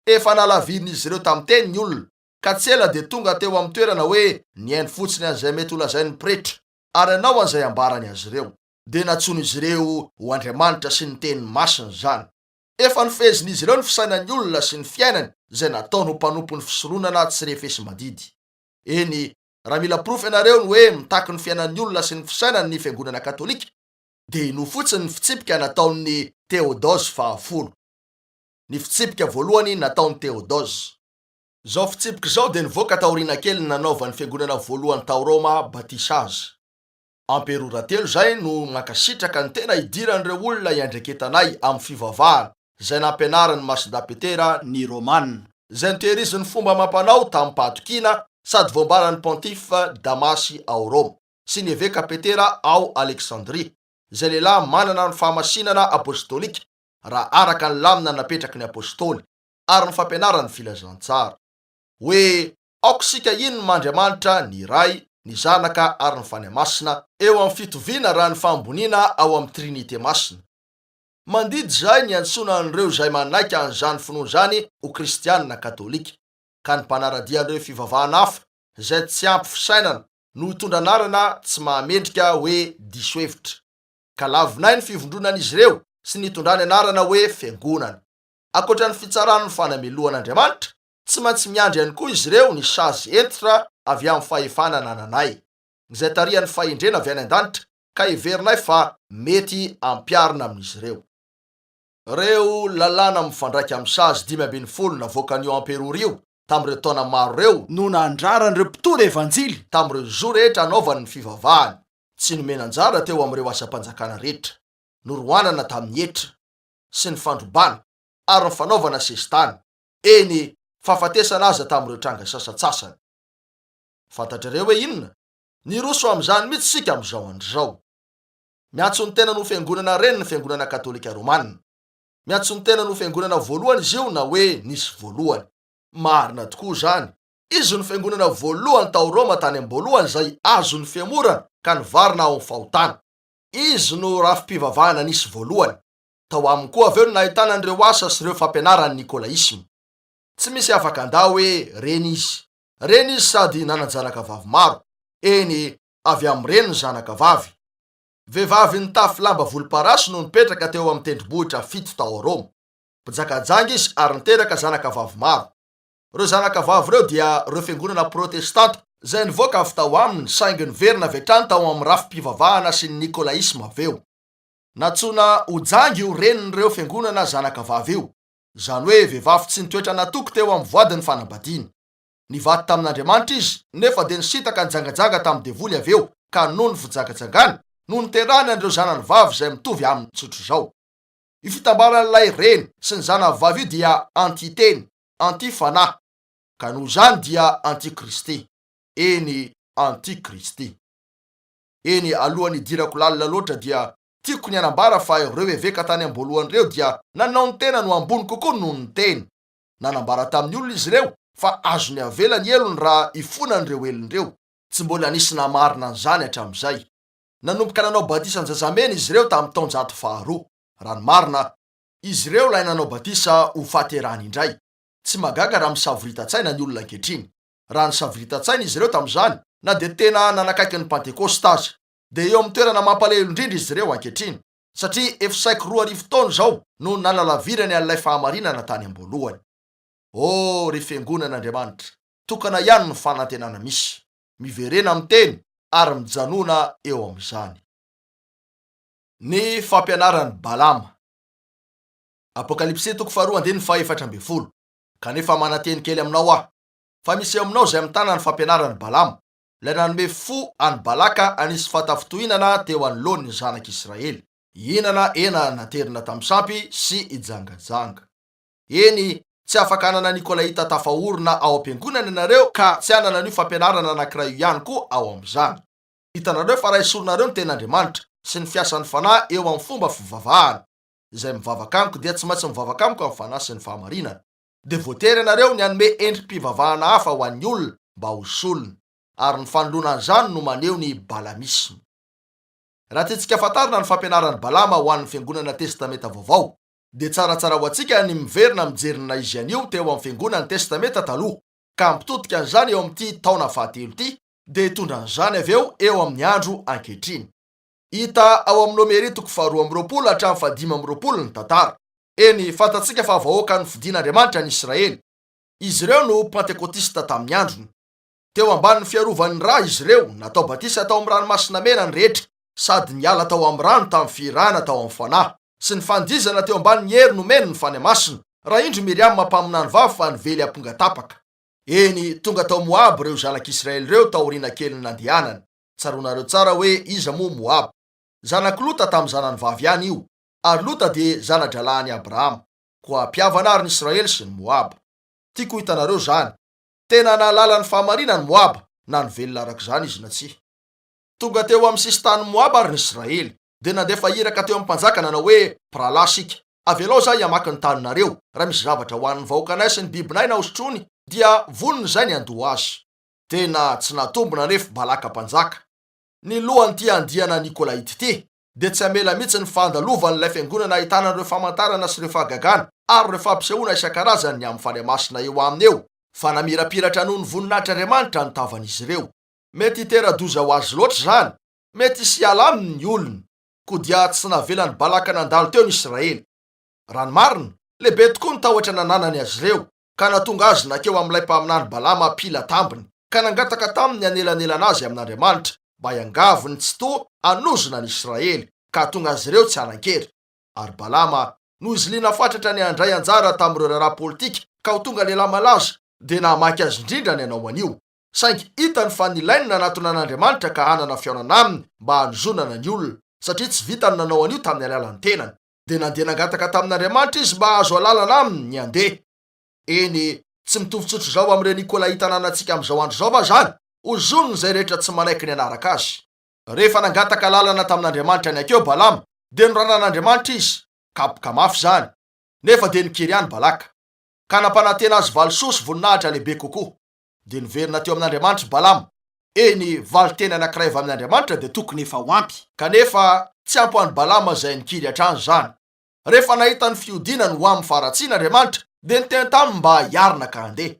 Efa nalavirin'izy ireo tamin'ny teny ny olona, ka tsy ela dia tonga teo amin'ny toerana hoe nihaino fotsiny an'izay mety holazain'ny pretra ary hanao an'izay ambarany azy ireo. Dia nantsoin'izy ireo ho Andriamanitra sy ny Teniny Masina izany. Efa nofehezin'izy ireo ny fisainan'ny olona sy ny fiainany izay nataony ho mpanompon'ny fisoronana tsy refesi-mandidy. Eny, raha mila porofo ianareo ny hoe mitaky ny fiainan'ny olona sy ny fisainany ny Fiangonana Katolika, dia inoa fotsiny ny fitsipika nataon'i Théodose fahafolo. Ny fitsipika voalohany nataon'i Théodose. Izao fitsipika izao dia nivoaka taoriana kelin'ny nanaovan'ny Fiangonana voalohany tao Roma batisa azy. Amperora telo izay no mankasitraka ny tena hidiran'ireo olona iandreketanay amin'ny fivavahana izay nampianarin'i Masindahy Petera ny Romana, izay notehirizin'ny fomba amam-panao tamim-pahatokiana sady voambaran'ny Pontife Damasy ao Roma sy ny Eveka Petera ao Aleksandria, izay lehilahy manana ny fahamasinana apostolika raha araka ny lamina napetraky ny Apostoly ary ny fampianaran'ny Filazantsara. Hoe Aoka isika hino ny Andriamanitra, ny Ray, ny Zanaka ary ny Fanahy Masina, eo amin'ny fitoviana raha ny fahamboniana ao amin'ny Trinite Masina. Mandidy izahay ny hiantsoana an'ireo izay manaiky an'izany finoana izany ho Kristianina Katolika, ka ny mpanara-dia an'ireo fivavahana hafa izay tsy ampy fisainana no hitondra anarana tsy mahamendrika hoe diso hevitra. Ka lavinay ny fivondronan'izy ireo sy ny hitondrany anarana hoe Fiangonana. Ankoatra ny fitsaran'ny fanamelohan'Andriamanitra, Tsy maintsy miandry ihany koa izy ireo ny sazy hentitra avy amin'ny fahefana anananay, izay tarihan'ny fahendrena avy any an-danitra, ka heverinay fa mety ampiharina amin'izy ireo. Ireo lalàna mifandraika amin'ny sazy 15 navoakan'io amperora io tamin'ireo taona maro ireo, No nandraran'ireo mpitory evanjily. Tamin'ireo zo rehetra hanaovany ny fivavahany, tsy nomena anjara teo amin'ireo asam-panjakana rehetra, norohanana tamin'ny hetra sy ny fandrobana. ary ny fanaovana sesitany, eny, fahafatesana aza tamin'ireo tranga sasantsasany. Fantatrareo hoe inona? Niroso amin'izany mihitsy isika amin'izao andro izao. Miantso ny tenany ho fiangonana reny ny Fiangonana Katolika Romana. Miantso ny tenany ho fiangonana voalohany izy io na hoe nisy voalohany. Marina tokoa izany. Izy no fiangonana voalohany tao Roma tany am-boalohany izay azon'ny fihemorana ka nivarina ao amin'ny fahotana. Izy no rafi-pivavahana nisy voalohany. Tao aminy koa avy eo no nahitana an'ireo asa sy ireo fampianaran'ny Nikolaisma. Tsy misy afaka handà hoe reny izy. Reny izy sady nanan-janaka vavy maro. Eny, avy amin'ny reny ny zanaka vavy. Vehivavy nitafy lamba volomparasy no nipetraka teo amin'ny tendrombohitra fito tao Roma. Mpijakajanga izy ary niteraka zanaka vavy maro. Ireo zanaka vavy ireo dia ireo fiangonana protestanta izay nivoaka avy tao aminy saingy niverina avy hatrany tao amin'ny rafi-pivavahana sy ny nikolaisma avy eo. Nantsoina ho janga io renin'ireo fiangonana zanaka vavy io, izany hoe vehivavy tsy nitoetra natoky teo amin'ny voadin'ny fanambadiany. Nivady tamin'Andriamanitra izy, nefa dia nisintaka nijangajanga tamin'ny devoly avy eo ka noho ny fijangajangany no niterahany an'ireo zanany vavy izay mitovy aminy tsotr'izao. Io fitambaran'ilay reny sy ny zanany vavy io dia anti-teny, anti-fanahy, ka noho izany dia anti-Kristy. Eny, anti-Kristy. Eny, alohan'ny hidirako lalina loatra dia tiako ny hanambara fa ireo eveka tany am-boalohany ireo dia nanao ny tenany ho ambony kokoa noho ny Teny. Nanambara tamin'ny olona izy ireo fa azony avela ny helony raha ifonany ireo helony ireo. Tsy mbola nisy namarina an'izany hatramin'izay. Nanomboka nanao batisa an-jazamena izy ireo tamin'ny taonjato faharoa. Raha ny marina, izy ireo ilay nanao batisa ho fahaterahana indray. Tsy mahagaga raha misavorita-tsaina ny olona ankehitriny. Raha nisavorita-tsaina izy ireo tamin'izany, na dia tena nanakaiky ny Pantekosta aza, dia eo amin'ny toerana mampalahelo indrindra izy ireo ankehitriny, satria efa saiky 2000 taona izao no nanalavirany an'ilay fahamarinana tany am-boalohany. Oh, ry Fiangonan'Andriamanitra, tokana ihany ny fanantenana misy. Miverena amin'ny Teny ary mijanòna eo amin'izany. Ny fampianaran'i Balama. Apokalypsy toko faharoa andininy faha-14. Kanefa mananteny kely aminao aho, fa misy eo aminao izay mitana ny fampianaran'i Balama, ilay nanome fo an'i Balaka hanisy fahatafintohinana teo anoloan'ny zanak'Israely, hihinana hena naterina tamin'ny sampy sy hijangajanga. Eny, tsy afaka hanana Nikolaita tafaorina ao am-piangonana ianareo ka tsy hanana an'io fampianarana anankiray io ihany koa ao amin'izany. Hitanareo fa raha esorinareo ny Tenin'Andriamanitra sy ny fiasan'ny Fanahy eo amin'ny fomba fivavahana, izay mivavaka amiko dia tsy maintsy mivavaka amiko amin'ny Fanahy sy ny fahamarinana. Dia voatery ianareo ny hanome endri-pivavahana hafa ho an'ny olona mba ho solony. Ary ny fanoloana an'izany no maneho ny Balamisma. Raha tiantsika fantarina ny fampianaran'i Balama ho an'ny Fiangonana Testamenta Vaovao, dia tsaratsara ho antsika ny miverina mijery ny naha-izy an'io teo amin'ny Fiangonan'ny Testamenta Taloha, ka hampitodika an'izany eo amin'ity taona fahatelo ity, dia hitondra an'izany avy eo eo amin'ny andro ankehitriny. Hita ao amin'ny Nomery toko faharoa amby roapolo hatramin'ny fahadimy amby roapolo ny tantara. Eny, fantatsika fa vahoaka nofidin'Andriamanitra ny Israely. Izy ireo no Pantekotista tamin'ny androny. Teo ambanin'ny fiarovan'ny ra izy ireo, natao batisa tao amin'ny Ranomasina Mena ny rehetra, sady niala tao amin'ny rano tamin'ny fihirana tao amin'ny Fanahy, sy ny fandihizana teo ambanin'ny hery nomeny ny Fanahy Masina, raha indro Miriama mpaminany vavy fa nively amponga tapaka. Eny, tonga tao Moaba ireo zanak'Israely ireo taoriana kelin'ny nandehanany. Tsaroanareo tsara hoe iza moa Moaba. Zanak'i Lota tamin'ny zanany vavy ihany io, ary Lota dia zana-drahalahin'i Abrahama. Koa mpihavana àry ny Israely sy ny Moaba. Tiako ho hitanareo izany. Tena nahalala ny fahamarinany Moaba, na nivelona araka izany izy na tsia. Tonga teo amin'ny sisin-tanin'i Moaba àry ny Israely, dia nandefa iraka teo amin'ny mpanjaka nanao hoe, Mpirahalahy isika. Avelao izahay hamaky ny taninareo. Raha misy zavatra hohanin'ny vahoakanay sy ny bibinay na hosotroiny, dia vonona izahay ny handoa azy. Tena tsy natombina anefa Balaka mpanjaka. Ny lohan'ity andiana Nikolaita ity dia tsy hamela mihitsy ny fandalovan'ilay fiangonana ahitana ireo famantarana sy ireo fahagagana ary ireo fampisehoana isan-karazany ny amin'ny Fanahy Masina eo aminy eo, fa namirapiratra noho ny voninahitr'Andriamanitra ny tavan'izy ireo. Mety hitera-doza ho azy loatra izany, mety hisy hiala aminy ny olony. Koa dia tsy navelan'i Balaka nandalo teo ny Israely. Raha ny marina, lehibe tokoa ny tahotra nananany azy ireo, ka nahatonga azy nankeo amin'ilay mpaminany Balama mpila tambiny, ka nangataka taminy hanelanelana azy amin'Andriamanitra, mba hiangavy ny Tsitoha hanozona ny Israely, ka hahatonga azy ireo tsy hanan-kery. Ary Balama, noho izy liana fatratra ny handray anjara tamin'ireo raharaha politika ka ho tonga lehilahy malaza, dia nahamaika azy indrindra ny hanao an'io. Saingy hitany fa nilainy ny nanatona an'Andriamanitra ka hanana fihaonana aminy mba hanozonana ny olona, satria tsy vitany nanao an'io tamin'ny alalan'ny tenany. Dia nandeha nangataka tamin'Andriamanitra izy mba hahazo alalana aminy ny handeha. Eny, tsy mitovy tsotr'izao amin'ireo Nikolaita ananantsika amin'izao andro izao va izany? Ozoniny izay rehetra tsy manaiky ny hanaraka azy. Rehefa nangataka alalana tamin'Andriamanitra niankeo Balama, dia noraran'Andriamanitra izy. Kapoka mafy izany. Nefa dia nikiry ihany Balaka. Ka nampanantena azy valisoa sy voninahitra lehibe kokoa. Dia niverina teo amin'Andriamanitra i Balama. Eny, valin-teny anankiray avy amin'Andriamanitra dia tokony efa ho ampy. Kanefa tsy ampy ho an'i Balama izay nikiry hatrany izany. Rehefa nahita ny fihodinany ho amin'ny faharatsiana Andriamanitra, dia niteny taminy mba hiarina ka handeha.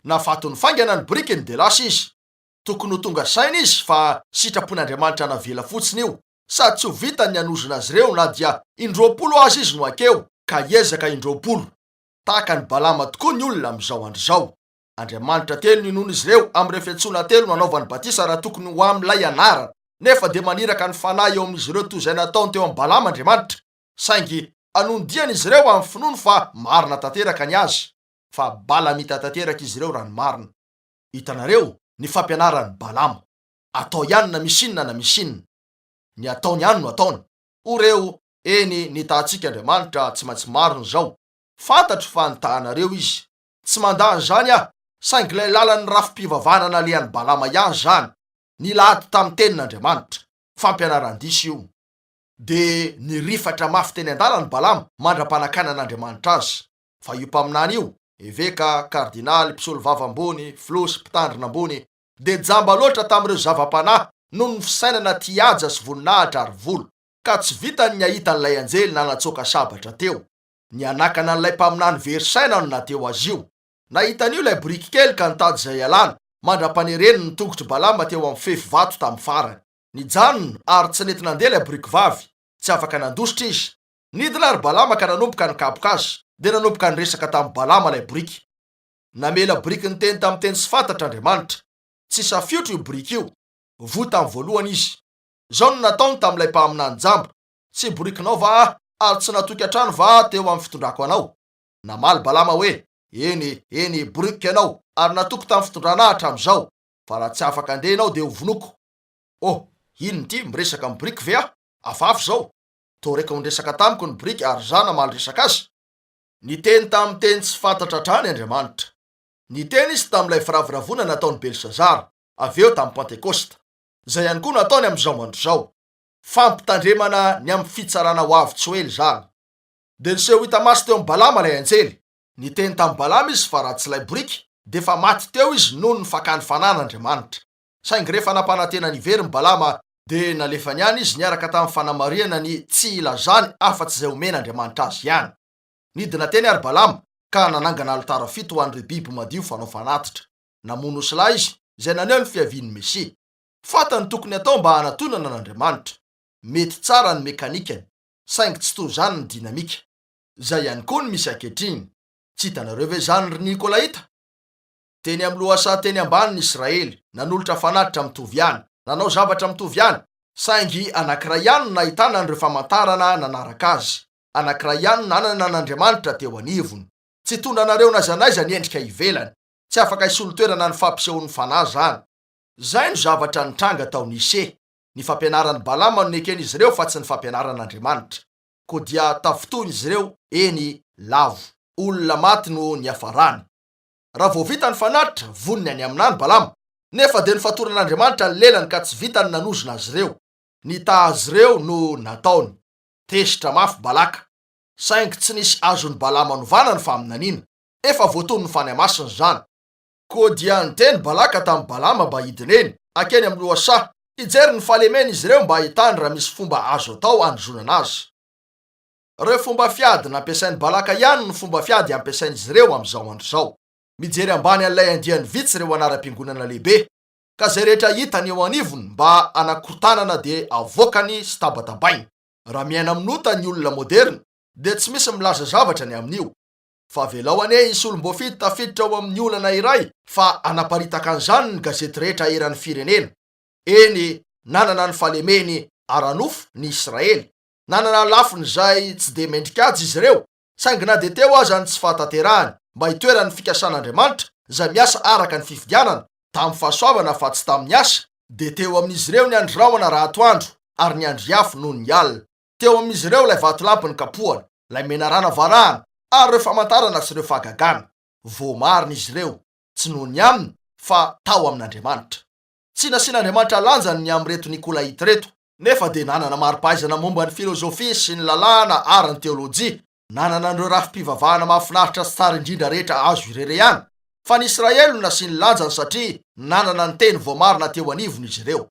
Nafatony faingana ny birikiny dia lasa izy. Tokony ho tonga saina izy fa sitrapon'Andriamanitra navela fotsiny io, sady tsy ho vitany ny hanozona azy ireo na dia indroapolo aza izy no hakeo, ka hiezaka indroapolo. Tahaka an'i Balama tokoa ny olona amin'izao andro izao. Andriamanitra telo no inoan'izy ireo, amin'ireo fiantsoana telo no anaovany batisa raha tokony ho amin'ilay anarana. Nefa dia maniraka ny Fanahy eo amin'izy ireo toy izay nataony teo amin'i Balama Andriamanitra. Saingy anondiany izy ireo amin'ny finoany fa marina tanteraka ny azy. Fa Balamita tanteraka izy ireo raha ny marina. Hitanareo, ny fampianaran'i Balama. Atao ihany na misy inona na misy inona. Ny ataony ihany no ataony. O reo, eny, nitaha antsika Andriamanitra, tsy maintsy marina izao. Fantatro fa nitaha anareo Izy. Tsy mandà an'izany aho, saingy ilay lalan'ny rafi-pivavahana nalehan'i Balama ihany izany, nilahady tamin'ny Tenin'Andriamanitra. Fampianaran-diso io. Dia nirifatra mafy teny an-dalana Balama mandra-panakanan'Andriamanitra azy. Fa io mpaminany io, eveka, kardinaly, mpisolovava ambony, filoha sy mpitandrina ambony, dia jamba loatra tamin'ireo zava-panahy noho ny fisainana tia haja sy voninahitra ary vola, ka tsy vitany ny hahita an'ilay anjely nanatsoaka sabatra teo. Ny hanakana an'ilay mpaminany very saina no naha-teo azy io. Nahita an'io ilay boriky kely ka nitady izay hialana, mandra-panereny ny tongotr'i Balama teo amin'ny fefy vato tamin'ny farany. Nijanona ary tsy nety nandeha ilay boriky vavy. Tsy afaka nandositra izy. Nidina ary Balama ka nanomboka nikapoka azy. Dia nanomboka niresaka tamin'i Balama ilay boriky. Namela boriky niteny tamin'ny teny tsy fantatra Andriamanitra. Tsy safiotra io boriky io. Voa tamin'ny voalohany izy. Izao no nataony tamin'ilay mpaminany jamba, Tsy borikinao va aho, ary tsy natoky hatrany va aho teo amin'ny fitondrako anao? Namaly Balama hoe, Eny, eny, borikiko ianao, ary natoky tamin'ny fitondrana ahy hatramin'izao. Fa raha tsy afaka handeha ianao dia hovonoiko. Oh, inona ity? Miresaka amin'ny boriky ve aho? Hafahafa izao. Toa reko niresaka tamiko ny boriky ary izaho namaly resaka azy. Niteny tamin'ny teny tsy fantatra hatrany Andriamanitra. Niteny Izy tamin'ilay firavoravoana nataon'i Belsazara, avy eo tamin'ny Pantekosta. Izay ihany koa no ataony amin'izao andro izao. Fampitandremana ny amin'ny fitsarana ho avy tsy ho ela izany. Dia niseho hita maso teo amin'i Balama ilay anjely. Niteny tamin'i Balama izy fa raha tsy ilay boriky, dia efa maty teo izy noho ny fakany fanahy an'Andriamanitra. Saingy rehefa nampanantena ny hiveriny Balama, dia nalefany ihany izy niaraka tamin'ny fanamarihana ny tsy hilazany afa-tsy izay omen'Andriamanitra azy ihany. Nidina teny ary Balama, ka nanangana alitara fito ho an'ireo biby madio fanao fanatitra. Namono osilahy izy, izay naneho ny fiavian'ny Mesia. Fantany ny tokony hatao mba hanatonana an'Andriamanitra. Mety tsara ny mekanikany, saingy tsy toy izany ny dinamika. Izay ihany koa no misy ankehitriny. Tsy hitanareo ve izany, ry Nikolaita? Teny amin'ny lohasaha teny ambany ny Israely, nanolotra fanatitra mitovy ihany, nanao zavatra mitovy ihany, saingy anankiray ihany no nahitana an'ireo famantarana nanaraka azy, anankiray ihany no nanana an'Andriamanitra teo anivony. Tsy hitondra anareo n'aiza n'aiza ny endrika ivelany. Tsy afaka hisolo toerana ny fampisehoan'ny Fanahy izany. Izay no zavatra nitranga tao Nicée. Ny fampianaran'i Balama no neken'izy ireo fa tsy ny fampianaran'Andriamanitra. Koa dia tafintohina izy ireo, eny, lavo. Olona maty no niafarany. Raha vao vita ny fanatitra, vonona ny haminany Balama. Nefa dia nofatoran'Andriamanitra ny lelany ka tsy vitany ny nanozona azy ireo. Nitaha azy ireo no nataony. Tezitra mafy Balaka. Saingy tsy nisy azon'i Balama novana ny faminaniana. Efa voatonon'ny Fanahy Masina izany. Koa dia niteny Balaka tamin'i Balama mba hidina eny, hankeny amin'ny lohasaha, hijery ny fahalemeny izy ireo mba hahitany raha misy fomba azo atao hanozonana azy. Ireo fomba fiady nampiasain'i Balaka ihany no fomba fiady ampiasain'izy ireo amin'izao andro izao. Mijery ambany an'ilay andiany vitsy ireo anaram-piangonana lehibe, ka izay rehetra hitany eo anivony mba hanakorontanana dia avoakany sy tabatabainy. Raha miaina amin'ota ny olona moderina, dia tsy misy milaza zavatra ny amin'io. Fa avelao anie hisy olom-boafidy tafiditra ao amin'ny olana iray fa hanaparitaka an'izany ny gazety rehetra eran'ny firenena. Eny, nanana ny fahalemeny ara-nofo ny Israely. Nanana lafiny izay tsy dia mendrika-aja izy ireo, saingy na dia teo aza ny tsy fahatanterahany mba hitoeran'ny fikasan'Andriamanitra, izay miasa araka ny fifidianana, tamin'ny fahasoavana fa tsy tamin'ny asa, dia teo amin'izy ireo ny andry rahona raha atoandro ary ny andry afo noho ny alina. Teo amin'izy ireo ilay vatolampy nikapohana, ilay menarana varahana, ary ireo famantarana sy ireo fahagagana. Voamarina izy ireo, tsy noho ny aminy, fa tao amin'Andriamanitra. Tsy nasian'Andriamanitra lanjany ny amin'ireto Nikolaita ireto, nefa dia nanana mari-pahaizana momba ny filozofia sy ny lalàna ary ny teolojia, nanana an'ireo rafi-pivavahana mahafinaritra sy tsara indrindra rehetra azo ireharehana, fa ny Israely no nasiany lanjany satria nanana ny teny voamarina teo anivony izy ireo.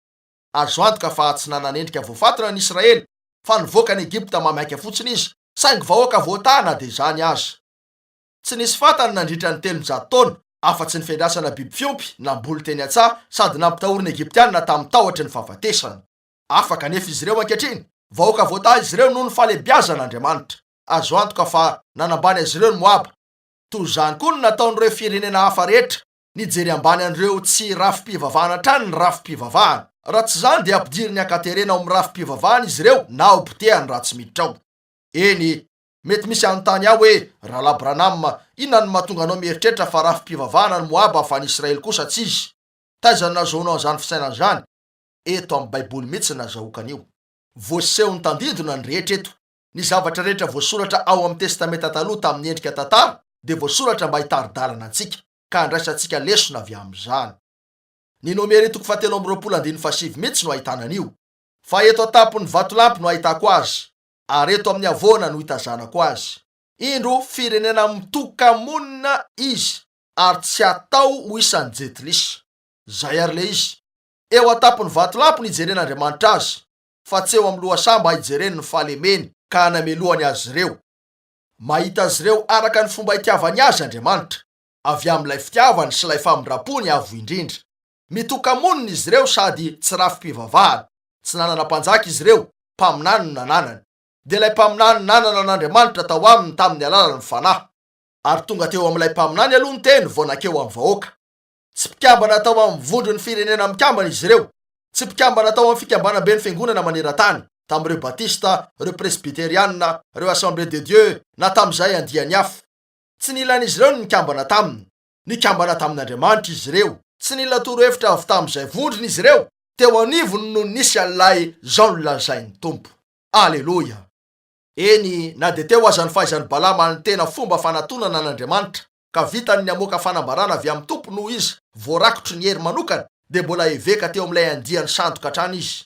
Azo antoka fa tsy nanana endrika voafantina ny Israely, fa nivoaka an'i Egypta maimaika fotsiny izy, saingy vahoaka voataha na dia izany aza. Tsy nisy fantany nandritra ny 300 taona, afa-tsy ny fiandrasana biby fiompy namboly teny an-tsaha sady nampitahorin'ny Egyptianina tamin'ny tahotry ny fahafatesana. Afaka anefa izy ireo ankehitriny, vahoaka voataha izy ireo noho ny fahalehibiazan'Andriamanitra. Azo antoka fa nanambany azy ireo ny Moaba. Toy izany koa no nataon'ireo firenena hafa rehetra, nijery ambany an'ireo tsy rafi-pivavahana hatrany ny rafi-pivavahana. Raha tsy izany dia ampidiriny an-katerena ao amin'ny rafi-pivavahana izy ireo na hopotehany raha tsy miditra ao. Eny, mety misy hanontany ahy hoe, Rahalahy Branham, inona no mahatonga anao mieritreritra fa rafi-pivavahana ny Moaba fa ny Israely kosa tsy izy? Taiza no nahazoanao an'izany fisainana izany? Eto amin'ny Baiboly mihitsy no nazahoako an'io. Voasehon'ny tandindona ny rehetra eto. Ny zavatra rehetra voasoratra ao amin'ny Testamenta Taloha tamin'ny endrika tantara dia voasoratra mba hitari-dalana antsika, ka handraisantsika lesona avy amin'izany. Ny Nomery toko fahatelo amby 20 andininy fahasivy mihitsy no ahitana an'io. Fa eto an-tampon'ny vatolampy no ahitako azy, ary eto amin'ny havoana no hitazanako azy. Indro, firenena mitoka-monina izy, ary tsy hatao ho isan'ny jentilisa. Izay àry ilay izy. Eo an-tampon'ny vatolampy no hijeren'Andriamanitra azy, fa tsy eo amin'ny lohasaha mba hijereny ny fahalemeny ka hanamelohany azy ireo. Mahita azy ireo araka ny fomba itiavany azy Andriamanitra, avy amin'ilay fitiavany sy ilay famindram-pony avo indrindra. Mitoka-monina izy ireo sady tsy rafi-pivavahana. Tsy nanana mpanjaka izy ireo, mpaminany no nananany. Dia ilay mpaminany nanana an'Andriamanitra tao aminy tamin'ny alalan'ny Fanahy. Ary tonga teo amin'ilay mpaminany aloha ny teny vao nankeo amin'ny vahoaka. Tsy mpikambana tao amin'ny Vondron'ny Firenena Mikambana izy ireo. Tsy mpikambana tao amin'ny Fikambanamben'ny Fiangonana maneran-tany, tamin'ireo Batista, ireo Presbyteriana, ireo Assemblée de Dieu, na tamin'izay andiany hafa. Tsy nilan'izy ireo ny nikambana taminy. Nikambana tamin'Andriamanitra izy ireo. Tsy nila torohevitra avy tamin'izay vondrona izy ireo. Teo anivony no nisy an'ilay Izao no lazain'ny Tompo. Aleloia! Eny, na dia teo aza ny fahaizan'i Balama ny tena fomba fanatonana an'Andriamanitra, ka vitany ny hamoaka fanambarana avy amin'ny Tompo noho izy voarakotry ny hery manokana, dia mbola eveka teo amin'ilay andiany sandoka hatrany izy.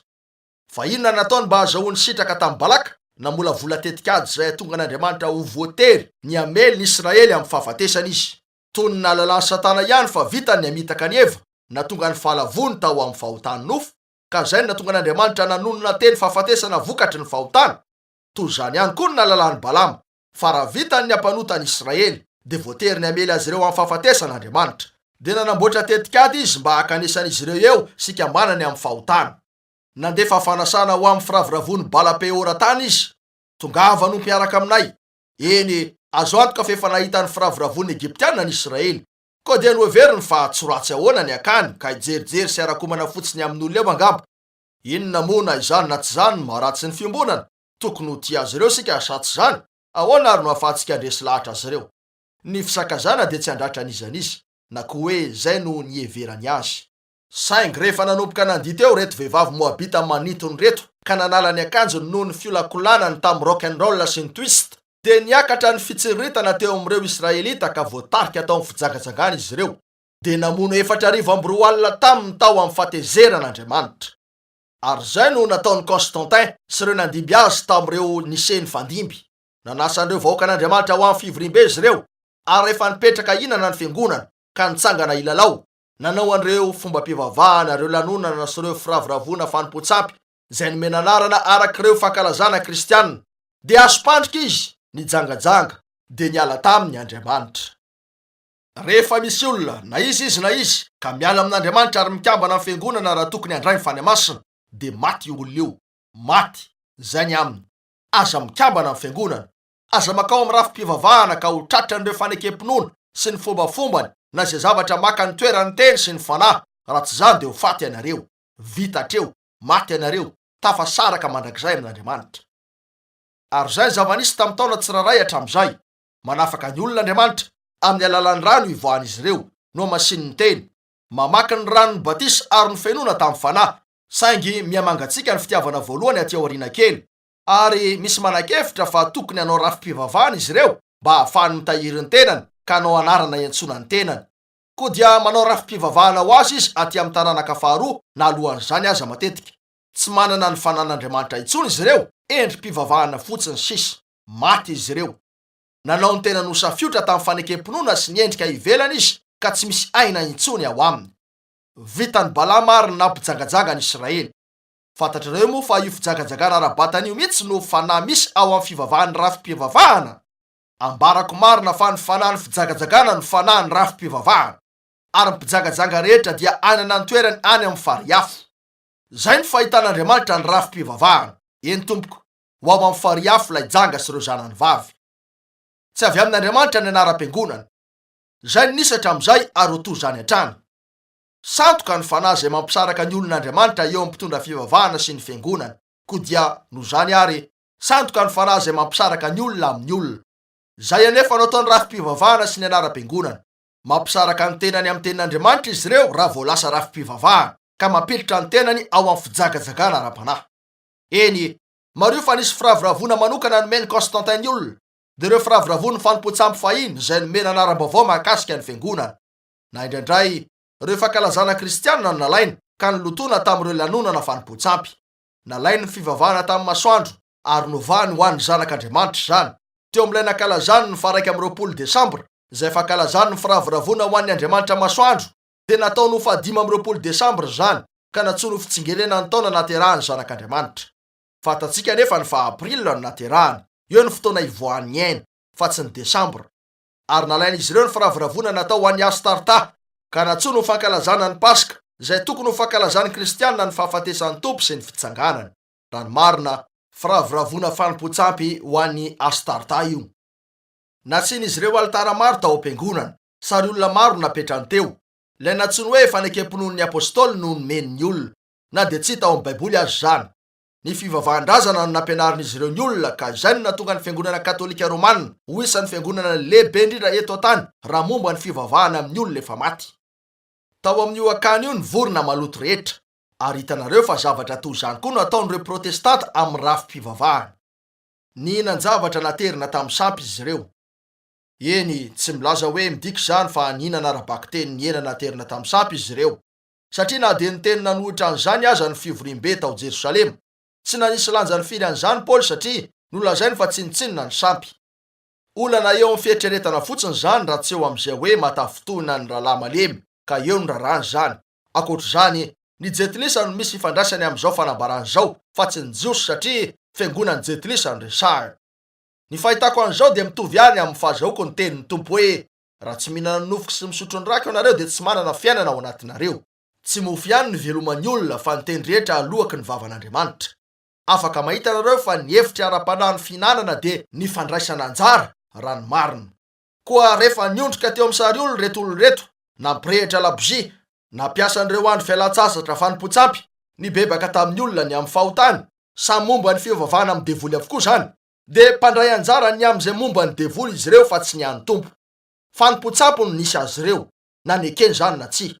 Fa inona no nataony mba hahazahoany sitraka tamin'i Balaka? Namolavola tetikady izay hahatonga an'Andriamanitra ho voatery ny hamely ny Israely amin'ny fahafatesana izy. Toy ny nahalalan'i Satana ihany fa vitany ny hamitaka an'i Eva, nahatonga ny fahalavoany tao amin'ny fahotan'ny nofo, ka izay no nahatonga an'Andriamanitra nanonona teny fahafatesana vokatry ny fahotana. Toy izany ihany koa no nahalalan'i Balama, fa raha vitany ny hampanota ny Israely, dia voatery ny hamely azy ireo amin'ny fahafatesana Andriamanitra. Dia nanamboatra tetikady izy mba hankanesan'izy ireo eo sy hikambanany amin'ny fahotana. Nandefa fanasana ho amin'ny firavoravoan'i Bala-Peora tany izy, Tongava hanompo hiaraka aminay. Eny, azo antoka fa efa nahita ny firavoravoan'ny Egyptiana ny Israely. Koa dia noheveriny fa tsy ho ratsy ahoana ny hakany ka hijerijery sy hiara-komana fotsiny amin'olona eo angamba. Inona moa na izany na tsy izany no maharatsy ny fiombonana? Tokony ho tia azy ireo isika sa tsy izany? Ahoana àry no ahafahantsika handresy lahatra azy ireo? Ny fisakazana dia tsy handratra an'iza n'iza, na koa hoe izay no niheverany azy. Saingy rehefa nanomboka nandihy teo ireto vehivavy Moabita manintona ireto ka nanala ny akanjony noho ny fiolakolanany tamin'ny rock and roll sy ny twist, dia niakatra ny fitsiriritana teo amin'ireo Israelita ka voatarika tao amin'ny fijangajangana izy ireo, dia namono 2024 taminy tao amin'ny fahatezeran'Andriamanitra. Ary izay no nataon'i Constantin sy ireo nandimby azy tamin'ireo Nicée nifandimby. Nanasa an'ireo vahoakan'Andriamanitra ho amin'ny fivoriambe izy ireo, ary rehefa nipetraka hihinana ny fiangonana, ka nitsangana hilalao, nanao an'ireo fombam-pivavahana, ireo lanonana sy ireo firavoravoana fanompoan-tsampy izay nomena anarana araka ireo fankalazana kristiana, dia azom-pandrika izy, nijangajanga, dia niala taminy Andriamanitra. Rehefa misy olona, na iza izy na iza, ka miala amin'Andriamanitra ary mikambana amin'ny fiangonana raha tokony handray ny Fanahy Masina, dia maty io olona io. Maty. Izay ny aminy. Aza mikambana amin'ny fiangonana. Aza mankao amin'ny rafi-pivavahana ka ho tratran'ireo fanekem-pinoana sy ny fombafombany na izay zavatra maka ny toeran'ny Teny sy ny Fanahy, raha tsy izany dia ho faty ianareo. Vita hatreo. Maty ianareo. Tafasaraka mandrakizay amin'Andriamanitra. Ary izay ny zava-nisy tamin'ny taona tsirairay hatramin'izay. Manafaka ny olona Andriamanitra, amin'ny alalan'ny rano ivoahan'izy ireo, nohamasinin'ny Teny. Mamaky ny ranon'ny batisa ary nofenoina tamin'ny Fanahy. Saingy miha-mangatsiaka ny fitiavana voalohany aty aoriana kely. Ary misy manan-kevitra fa tokony hanao rafi-pivavahana izy ireo mba hahafahany mitahiry ny tenany ka hanao anarana iantsoana ny tenany. Koa dia manao rafi-pivavahana ho azy izy aty amin'ny taranaka faharoa na alohan'izany aza matetika. Tsy manana ny fanan'Andriamanitra intsony izy ireo, endri-pivavahana fotsiny sisa. Maty izy ireo. Nanao ny tenany ho safiotra tamin'ny fanekem-pinoana sy ny endrika ivelany izy ka tsy misy aina intsony ao aminy. Vitan'i Balama àry ny nampijangajanga ny Israely. Fantatrareo moa fa io fijangajangana ara-batana io mihitsy no fanahy misy ao amin'ny fivavahan'ny rafi-pivavahana? Ambarako marina fa ny fanahin'ny fijangajangana no fanahin'ny rafi-pivavahana. Ary ny mpijangajanga rehetra dia hanana ny toerany any amin'ny farihy afo. Izay no fahitan'Andriamanitra ny rafi-pivavahana. Eny tompoko, ho ao amin'ny farihy afo ilay janga sy ireo zanany vavy. Tsy avy amin'Andriamanitra ny anaram-piangonana. Izay no nisy hatramin'izay ary ho toy izany hatrany. Sandoka ny fanahy izay mampisaraka ny olon'Andriamanitra eo amin'ny mpitondra fivavahana sy ny fiangonana. Koa dia, noho izany àry, sandoka ny fanahy izay mampisaraka ny olona amin'ny olona. Izay anefa no ataon'ny rafi-pivavahana sy ny anaram-piangonana. Mampisaraka ny tenany amin'ny Tenin'Andriamanitra izy ireo raha vao lasa rafi-pivavahana, ka mampiditra ny tenany ao amin'ny fijangajangana ara-panahy. Eny, mariho fa nisy firavoravoana manokana nomen'i Constantin ny olona, dia ireo firavoravoan'ny fanompoan-tsampy fahiny izay nomena anaram-baovao mahakasika ny fiangonana. Na indraindray, ireo fankalazana kristianina no nalaina ka nolotoina tamin'ireo lanonana fanompoan-tsampy. Nalainy ny fivavahana tamin'ny masoandro ary novahany ho an'ny Zanak'Andriamanitra izany, teo amin'ilay nankalazany ny faha 21 desambra, izay fankalazany ny firavoravoana ho an'ny Andriamanitra Masoandro, dia nataony ho faha 25 desambra izany, ka nantsoiny ho fitsingerenan'ny taona nahaterahan'ny Zanak'Andriamanitra. Fantatsika anefa ny faha april no naterahany, eo ny fotoana ivoahan'ny aina, fa tsy ny desambra. Ary nalain'izy ireo ny firavoravoana natao ho an'i Astarta, ka nantsoiny ho fankalazana ny Paska, izay tokony ho fankalazan'ny Kristianina ny fahafatesan'ny Tompo sy ny fitsanganany. Raha ny marina, firavoravoana fanompoan-tsampy ho an'i Astarta io. Nasian'izy ireo alitara maro tao am-piangonana, sary olona maro no napetrany teo. Ilay nantsoiny hoe fanekem-pinoan'ny Apostoly no nomeny ny olona, na dia tsy hita ao amin'ny Baiboly aza izany. Ny fivavahan-drazana no nampianarin'izy ireo ny olona, ka izay no nahatonga ny Fiangonana Katolika Romana ho isan'ny fiangonana lehibe indrindra eto an-tany raha momba ny fivavahana amin'ny olona efa maty. Tao amin'io akany io ny vorona maloto rehetra, ary hitanareo fa zavatra toy izany koa no ataon'ireo Protestanta amin'ny rafi-pivavahany. Nihinan-javatra naterina tamin'ny sampy izy ireo. Eny, tsy milaza hoe midika izany fa nihinana ara-bakiteny ny hena naterina tamin'ny sampy izy ireo. Satria na dia niteny nanohitra an'izany aza ny fivoriambe tao Jerosalema, tsy nanisy lanjany firy an'izany Paoly satria nolazainy fa tsinontsinona ny sampy. Olana eo amin'ny fieritreretana fotsiny izany raha tsy eo amin'izay hoe matafintohina ny rahalahy malemy ka eo no raràny izany. Ankoatr'izany, ny Jentilisa no misy ifandraisany amin'izao fanambarana izao fa tsy ny Jiosy satria fiangonan'ny Jentilisa no resahina. Ny fahitako an'izao dia mitovy ihany amin'ny fahazahoako ny tenin'ny Tompo hoe Raha tsy mihinana ny nofoko sy misotro ny rako ianareo dia tsy manana fiainana ao anatinareo. Tsy mofo ihany no iveloman'ny olona fa ny teny rehetra aloaky ny vavan'Andriamanitra. Afaka mahita ianareo fa ny hevitra ara-panahin'ny fihinanana dia ny fandraisana anjara, raha ny marina. Koa rehefa niondrika teo amin'ny sariolona ireto olona ireto, nampirehitra labozia, nampiasa an'ireo andro fialan-tsasatra fanompoan-tsampy, nibebaka tamin'ny olona ny amin'ny fahotany, samy momba ny fivavahana amin'ny devoly avokoa izany, dia mpandray anjara ny amin'izay momba ny devoly izy ireo fa tsy ny an'ny Tompo. Fanompoan-tsampy no nisy azy ireo, na nekeny izany na tsia.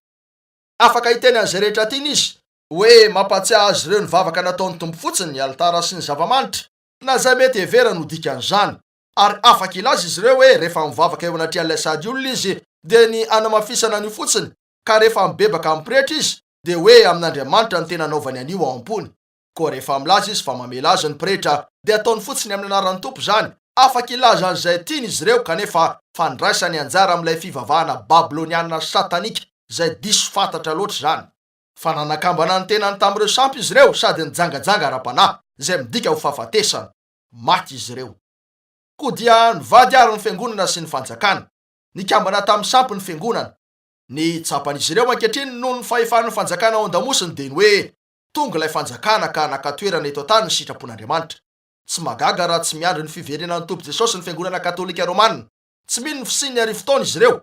Afaka hiteny an'izay rehetra tiany izy, hoe mampahatsiahy azy ireo ny vavaka nataon'ny Tompo fotsiny ny alitara sy ny zava-manitra, na izay mety heverany ho dikan'izany. Ary afaka hilaza izy ireo hoe rehefa mivavaka eo anatrehan'ilay sary olona izy dia ny hanamafisana an'io fotsiny, ka rehefa mibebaka amin'ny pretra izy dia hoe amin'Andriamanitra no tena anaovany an'io ao am-pony. Koa rehefa milaza izy fa mamela azy ny pretra, dia ataony fotsiny amin'ny anaran'ny Tompo izany. Afaka hilaza an'izay tiany izy ireo, kanefa fandraisany anjara amin'ilay fivavahana babyloniana satanika izay diso fantatra loatra izany. Fa nanakambana ny tenany tamin'ireo sampy izy ireo sady nijangajanga ara-panahy, izay midika ho fahafatesana. Maty izy ireo. Koa dia nivady àry ny fiangonana sy ny fanjakana. Nikambana tamin'ny sampy ny fiangonana. Ny tsapan'izy ireo ankehitriny noho ny fahefan'ny fanjakana ao an-damosiny dia ny hoe Tonga ilay fanjakana ka naka toerana eto an-tany ny sitrapon'Andriamanitra. Tsy mahagaga raha tsy miandry ny fiverenan'ny Tompo Jesosy ny Fiangonana Katolika Romana. Tsy mino ny fisian'ny arivotaona izy ireo.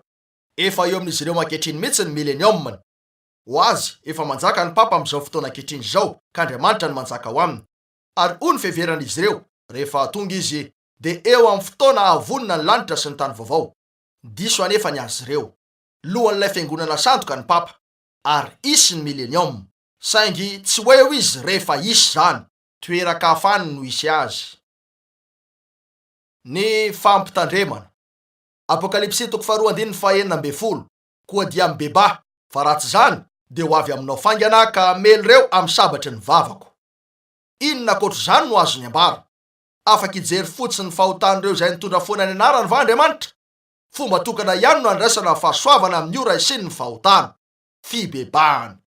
Efa eo amin'izy ireo ankehitriny mihitsy ny Milenioma. Ho azy, efa manjaka ny Papa amin'izao fotoana ankehitriny izao, ka Andriamanitra no manjaka ao aminy. Ary hoy ny fiheveran'izy ireo, rehefa tonga Izy, dia eo amin'ny fotoana hahavonona ny lanitra sy ny tany vaovao. Diso anefa ny azy ireo. Lohan'ilay Fiangonana sandoka ny Papa. Ary hisy ny Milenioma. Saingy tsy ho eo izy rehefa hisy izany. Toeran-kafa any no hisy azy. Ny fampitandremana. Apokalypsy toko faharoa andininy faha-16, Koa dia mibebaha, fa raha tsy izany, dia ho avy aminao faingana aho ka hamely ireo amin'ny sabatry ny vavako. Inona ankoatr'izany no azony ambara? Afaka hijery fotsiny ny fahotan'ireo izay nitondra foana ny anarany va Andriamanitra? Fomba tokana ihany no handraisana ny fahasoavana amin'ny ora hisian'ny fahotana. Fibebahana.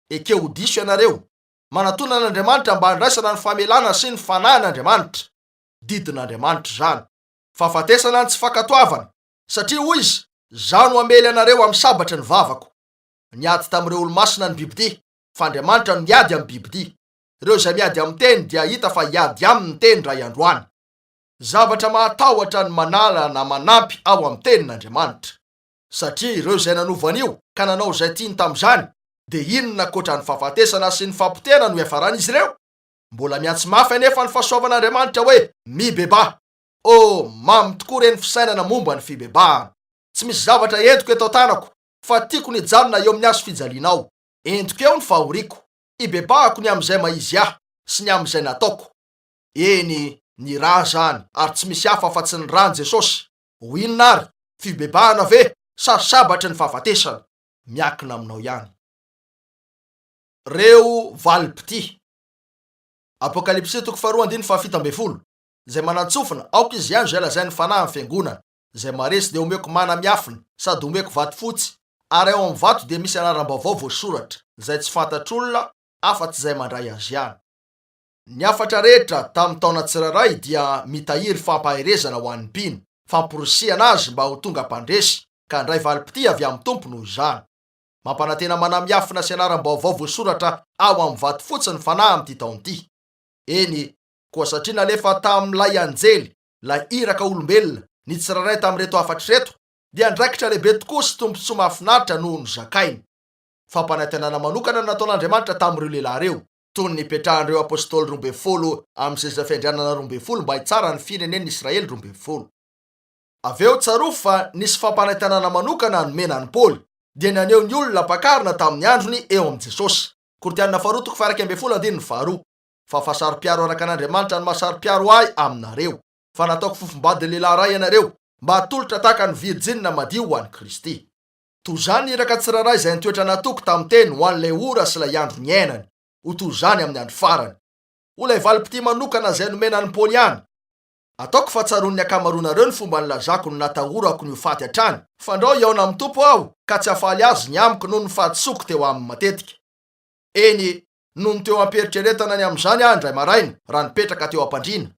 Ekeo ho diso ianareo. Manatona an'Andriamanitra mba handraisana ny famelana sy ny Fanahin'Andriamanitra. Didin'Andriamanitra izany. Fahafatesana ny tsy fankatoavana. Satria hoy Izy, Izaho no hamely anareo amin'ny sabatry ny vavako. Niady tamin'ireo olo-masina ny bibidia, fa Andriamanitra no miady amin'ny bibidia. Ireo izay miady amin'ny Teny dia hahita fa hiady aminy ny Teny indray andro any. Zavatra mahatahotra ny manala na manampy ao amin'ny Tenin'Andriamanitra. Satria ireo izay nanova an'io ka nanao izay tiany tamin'izany, dia inona ankoatra ny fahafatesana sy ny fahapotehana no hiafaran'izy ireo? Mbola miantso mafy anefa ny fahasoavan'Andriamanitra hoe, Mibebaha! Oh, mamy tokoa re ny fisainana momba ny fibebahana! Tsy misy zavatra entiko eto an-tanako, fa tiako ny hijanona eo amin'ny hazo fijalianao. Entiko eo ny fahoriako. Ibebahako ny amin'izay maha-izy ahy sy ny amin'izay nataoko. Eny, ny rà izany, ary tsy misy hafa afa-tsy ny ràn'i Jesosy. Ho inona àry? Fibebahana ve sa sabatry ny fahafatesana? Miankina aminao ihany. Reo valim-pitia. Apokalypsy toko faharoa andininy fahafito ambin'ny folo. Izay manan-tsofina, aoka izy hihaino izay lazain'ny Fanahy amin'ny fiangonana. Izay maharesy dia omeko mana miafina, sady omeko vato fotsy, ary ao amin'ny vato dia misy anaram-baovao voasoratra, izay tsy fantatr'olona afa-tsy izay mandray azy ihany. Ny hafatra rehetra tamin'ny taona tsirairay dia mitahiry fampaherezana ho an'ny mpino, famporisihana azy mba ho tonga mpandresy, ka handray valim-pitia avy amin'ny Tompo noho izany. Mampanantena mana miafina sy anaram-baovao voasoratra ao amin'ny vato fotsy ny Fanahy amin'ity taona ity. Eny, koa satria nalefa tamin'ilay anjely, ilay iraka olombelona, ny tsirairay tamin'ireto hafatra ireto, dia andraikitra lehibe tokoa sy tombontsoa mahafinaritra no nozakainy. Fampanantenana manokana no nataon'Andriamanitra tamin'ireo lehilahy ireo, toy ny nipetrahan'ireo apostoly 12 amin'ny seza fiandrianana 12 mba hitsara ny firenen'i Israely 12. Avy eo, tsarovy fa nisy fampanantenana manokana nomena an'i Paoly, dia ny haneho ny olona ampakarina tamin'ny androny eo amin'i Jesosy. Korintiana faharoa toko faha-11 andininy faharoa. Fa fahasaro-piaro araka an'Andriamanitra no maha-saro-piaro ahy aminareo. Fa nataoko fofombadin'ny lehilahy iray ianareo, mba hatolotra tahaka ny virjinina madio ho an'i Kristy. Toy izany ny iraka tsirairay izay nitoetra natoky tamin'ny teny ho an'ilay ora sy ilay andro niainany. Ho toy izany amin'ny andro farany. Ho ilay valim-pitia manokana izay nomena an'i Paoly ihany. Ataoko fa tsaroan'ny ankamaroanareo ny fomba nilazako ny natahorako ny ho faty hatrany, fandrao hihaona amin'ny Tompo aho ka tsy hahafaly Azy ny amiko noho ny fahadisoako teo aminy matetika. Eny, nony teo am-pieritreretana ny amin'izany aho indray maraina raha nipetraka teo am-pandriana,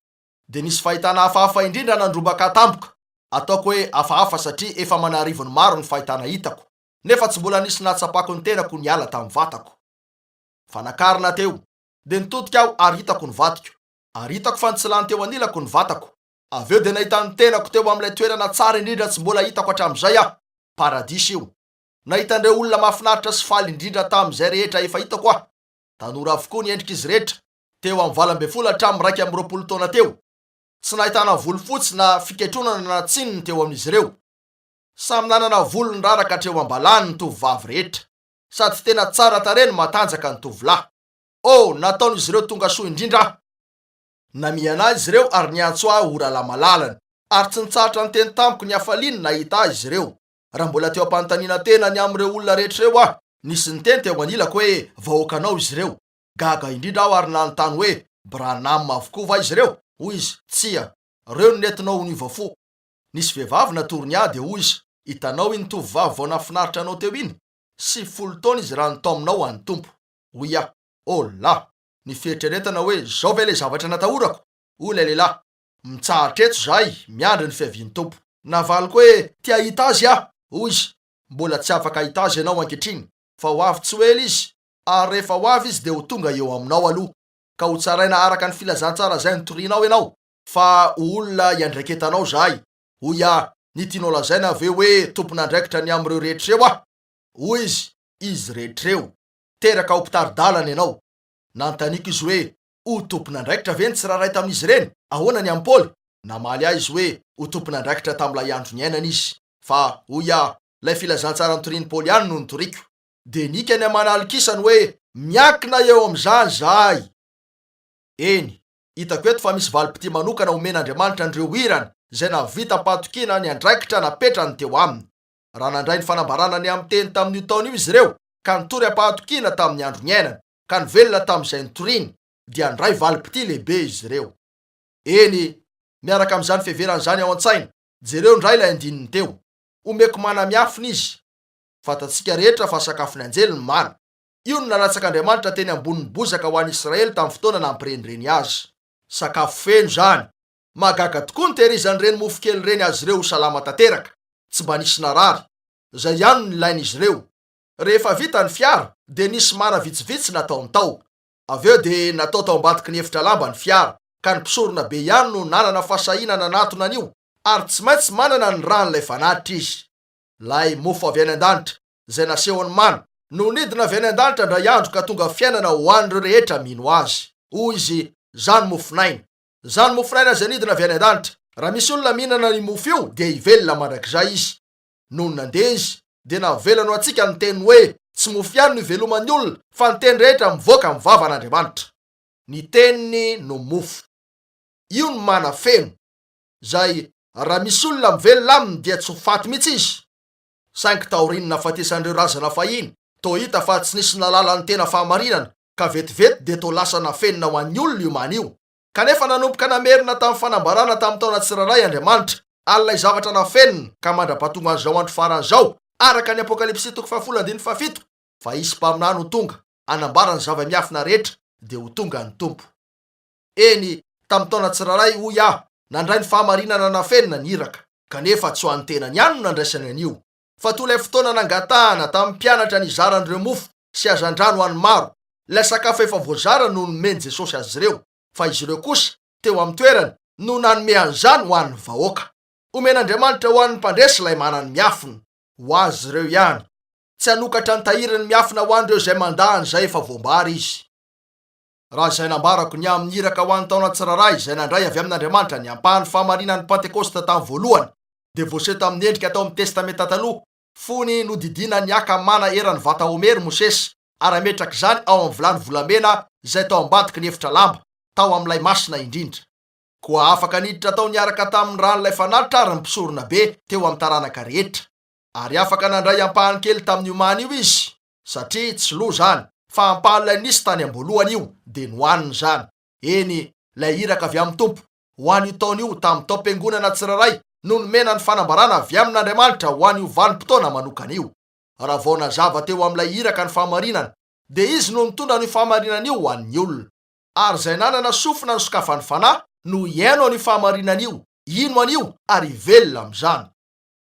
dia nisy fahitana hafahafa indrindra nandrombaka ahy tampoka. Ataoko hoe hafahafa satria efa aman'arivony maro ny fahitana hitako, nefa tsy mbola nisy nahatsapako ny tenako niala tamin'ny vatako. Fa nakarina teo, dia nitodika aho ary hitako ny vadiko. Ary hitako fa nitsilany teo anilako ny vatako. Avy eo dia nahita ny tenako teo amin'ilay toerana tsara indrindra tsy mbola hitako hatramin'izay aho. Paradisa io. Nahita an'ireo olona mahafinaritra sy faly indrindra tamin'izay rehetra efa hitako aho. Tanora avokoa ny endrik'izy rehetra, teo amin'ny 18 hatramin'ny 21 taona teo. Tsy nahitana volo fotsy na fiketronana na tsininy teo amin'izy ireo. Samy nanana volo niraraka hatreo am-balany ny tovovavy rehetra. Sady tena tsara tarehy no matanjaka ny tovolahy. Oh, nataon'izy ireo tonga soa indrindra aho. Namihana ahy izy ireo ary niantso ahy ho rahalahy malalany. Ary tsy nitsahatra niteny tamiko ny hafaliany nahita ahy izy ireo. Raha mbola teo am-panontaniana tena ny amin'ireo olona rehetra ireo aho, nisy niteny teo anilako hoe, Vahoakanao izy ireo. Gaga indrindra aho ary nanontany hoe, Branham avokoa va izy ireo? Hoy izy, Tsia. Ireo no nentinao ho niova fo. Nisy vehivavy natorony ahy dia hoy izy, Hitanao iny tovovavy vao nahafinaritra anao teo iny? 90 taona izy raha notaominao ho an'ny Tompo. Hoy aho, Oh la! Ny fieritreretana hoe izao ve ilay zavatra natahorako? Hoy ilay lehilahy, Mitsahatra eto izahay, miandry ny fiavian'ny Tompo. Navaliko hoe, Te hahita Azy aho. Hoy izy, Mbola tsy afaka hahita Azy ianao ankehitriny, fa ho avy tsy ho ela Izy, ary rehefa ho avy Izy dia ho tonga eo aminao aloha, ka hotsaraina araka ny filazantsara izay notorianao ianao, fa ho olona hiandraiketanao izahay. Hoy aho, Ny tianao lazaina ve hoe tompon'andraikitra ny amin'ireo rehetra ireo aho? Hoy izy, Izy rehetra ireo. Teraka ho mpitari-dalana ianao. Nanontaniako izy hoe, Ho tompon'andraikitra ve ny tsirairay tamin'izy ireny? Ahoana ny amin'i Paoly? Namaly ahy izy hoe ho tompon'andraikitra tamin'ilay andro niainany izy. Fa, hoy aho, ilay filazantsara notorian'i Paoly ihany no notoriko. Dia nikany aman'alikisany hoe, Miankina eo amin'izany izahay. Eny, hitako eto fa misy valim-pitia manokana omen'Andriamanitra an'ireo irany izay nahavita am-pahatokiana ny andraikitra napetrany teo aminy. Raha nandray ny fanambarana ny amin'ny teny tamin'io taona io izy ireo, ka nitory am-pahatokiana tamin'ny andro niainany, ka nivelona tamin'izay nitoriany, dia handray valim-pitia lehibe izy ireo. Eny, miaraka amin'izany fiheverana izany ao an-tsaina, jereo indray ilay andininy teo. Omeko mana miafina izy. Fantatsika rehetra fa sakafon'ny anjely ny mana. Io no nalatsak'Andriamanitra teny ambonin'ny bozaka ho an'i Israely tamin'ny fotoana nampirenireny azy. Sakafo feno izany. Mahagaga tokoa ny tehirizan'ireny mofo kely ireny azy ireo ho salama tanteraka. Tsy mba nisy narary. Izay ihany no nilain'izy ireo. Rehefa vita ny fiara, dia nisy mana vitsivitsy nataony tao. Avy eo dia natao tao ambadiky ny efitra lamba ny fiara, ka ny mpisorona be ihany no nanana fahasahiana nanatona an'io, ary tsy maintsy manana ny ràn'ilay fanatitra izy. Ilay mofo avy any an-danitra, izay nasehon'ny mana, no nidina avy any an-danitra indray andro ka tonga fiainana ho an'ireo rehetra mino azy. Hoy izy, Izaho no mofon'aina. Izaho no mofon'aina izay nidina avy any an-danitra. Raha misy olona mihinana an'io mofo io, dia hivelona mandrakizay izy. Nony nandeha izy, dia navelany ho antsika ny teniny hoe, Tsy mofo ihany no iveloman'ny olona, fa ny teny rehetra mivoaka amin'ny vavan'Andriamanitra. Ny teniny no mofo. Io no mana feno, izay raha misy olona mivelona aminy dia tsy ho faty mihitsy izy. Saingy taorian'ny nahafatesan'ireo razana fahiny, toa hita fa tsy nisy nahalala ny tena fahamarinana, ka vetivety dia toa lasa nafenina ho an'ny olona io mana io. Kanefa nanomboka namerina tamin'ny fanambarana tamin'ny taona tsirairay Andriamanitra, ary ilay zavatra nafenina ka mandra-pahatongan'izao andro farany izao, araka ny Apokalypsy toko fahafolo andininy fahafito, fa hisy mpaminany ho tonga, hanambara ny zava-miafina rehetra, dia ho tonga ny Tompo. Eny, tamin'ny taona tsirairay, hoy aho, nandray ny fahamarinana nafenina ny iraka. Kanefa tsy ho an'ny tenany ihany no nandraisany an'io, fa toa ilay fotoana nangatahana tamin'ny mpianatra ny hizarany ireo mofo sy hazandrano ho an'ny maro, ilay sakafo efa voazara no nomen'i Jesosy azy ireo, fa izy ireo kosa, teo amin'ny toerany, no nanome an'izany ho an'ny vahoaka. Omen'Andriamanitra ho an'ny mpandresy ilay manany miafina. Ho azy ireo ihany. Tsy hanokatra ny tahiriny miafina ho an'ireo izay mandà an'izay efa voambara izy. Raha izay nambarako ny amin'ny iraka ho an'ny taona tsirairay izay nandray avy amin'Andriamanitra ny ampahan'ny fahamarinan'ny Pantekosta tamin'ny voalohany, dia voaseho tamin'ny endrika tao amin'ny Testamenta Taloha, fony nodidiana ny haka mana eran'ny vata Homery Mosesy ary hametraka izany ao amin'ny vilany volamena izay tao ambadiky ny efitra lamba, tao amin'ilay Masina Indrindra. Koa afaka niditra tao niaraka tamin'ny ran'ilay fanatitra àry ny mpisoronabe teo amin'ny taranaka rehetra. Ary afaka nandray ampahany kely tamin'io mana io izy, satria tsy lo izany, fa ampahan'ilay nisy tany am-boalohany io, dia nohaniny izany. Eny, ilay iraka avy amin'ny Tompo, ho an'io taona io, tamin'ny taom-piangonana tsirairay, no nomena ny fanambarana avy amin'Andriamanitra ho an'io vanim-potoana manokana io. Raha vao nazava teo amin'ilay iraka ny fahamarinana, dia izy no nitondra an'io fahamarinana io ho an'ny olona. Ary izay nanana sofina nosokafan'ny Fanahy no hihaino an'io fahamarinana io, hino an'io ary hivelona amin'izany.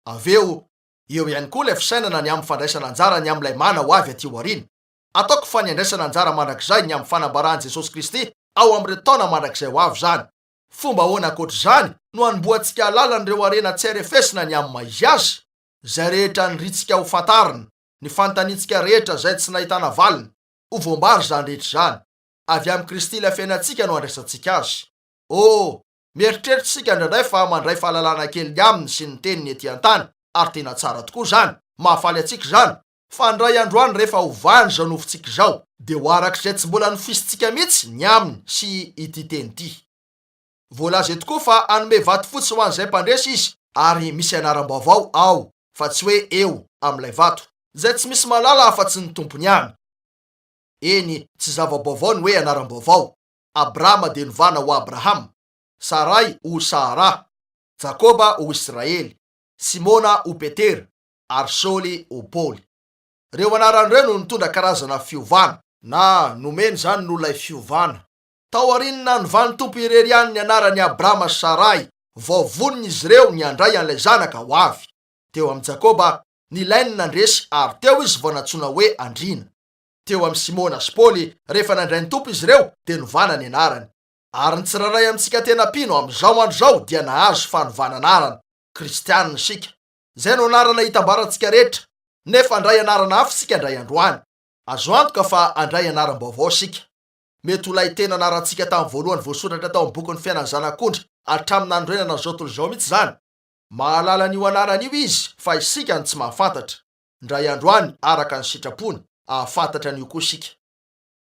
Avy eo, eo ihany koa ilay fisainana ny amin'ny fandraisana anjara ny amin'ilay mana ho avy aty aoriana. Ataoko fa ny handraisana anjara mandrakizay ny amin'ny fanambaran'i Jesosy Kristy ao amin'ireo taona mandrakizay ho avy izany. Fomba ahoana ankoatra izany no hanombohantsika hahalala an'ireo harena tsy hay refesina ny amin'ny maha-izy azy? Izay rehetra nirintsika ho fantarina, ny fanontaniantsika rehetra izay tsy nahitana valiny, ho voambara izany rehetra izany. Avy amin'i Kristy ilay fiainantsika no andraisantsika azy. Oh, mieritreritra isika indraindray fa mandray fahalalana kely ny Aminy sy ny Teniny ety an-tany, ary tena tsara tokoa izany, mahafaly antsika izany, fa indray andro any rehefa hovany izao nofontsika izao, dia ho araka izay tsy mbola nofisintsika mihitsy ny Aminy sy ity Teny ity. Voalaza eto koa fa hanome vato fotsy ho an'izay mpandresy izy ary misy anaram-baovao ao, fa tsy hoe eo, amin'ilay vato, izay tsy misy mahalala afa-tsy ny tompony ihany. Eny, tsy zava-baovao ny hoe anaram-baovao. Abrama dia novana ho Abrahama, Saray ho Sahara, Jakoba ho Israely, Simona ho Petera, ary Saoly ho Paoly. Ireo anarana ireo no nitondra karazana fiovana. Na, nomena izany noho ilay fiovana. Taorian'ny nanovan'ny Tompo irery ihany ny anaran'i Abrama sy Saray, vao vonona izy ireo ny handray an'ilay zanaka ho avy. Teo amin'i Jakoba, nilainy ny nandresy ary teo izy vao nantsoina hoe andriana. Teo amin'i Simona sy Paoly, rehefa nandray ny Tompo izy ireo, dia novana ny anarany. Ary ny tsirairay amintsika tena mpino amin'izao andro izao dia nahazo fanovana anarana. Kristianina isika. Izay no anarana itambarantsika rehetra. Nefa handray anarana hafa isika indray andro any. Azo antoka fa handray anaram-baovao isika. Mety ho ilay tena anarantsika tamin'ny voalohany voasoratra tao amin'ny bokin'ny fiainan'ny Zanak'ondry hatramin'ny nanorenana an'izao tontolo izao mihitsy izany. Mahalala an'io anarana io izy fa isika no tsy mahafantatra. Indray andro any, araka ny sitrapony, hahafantatra an'io koa isika.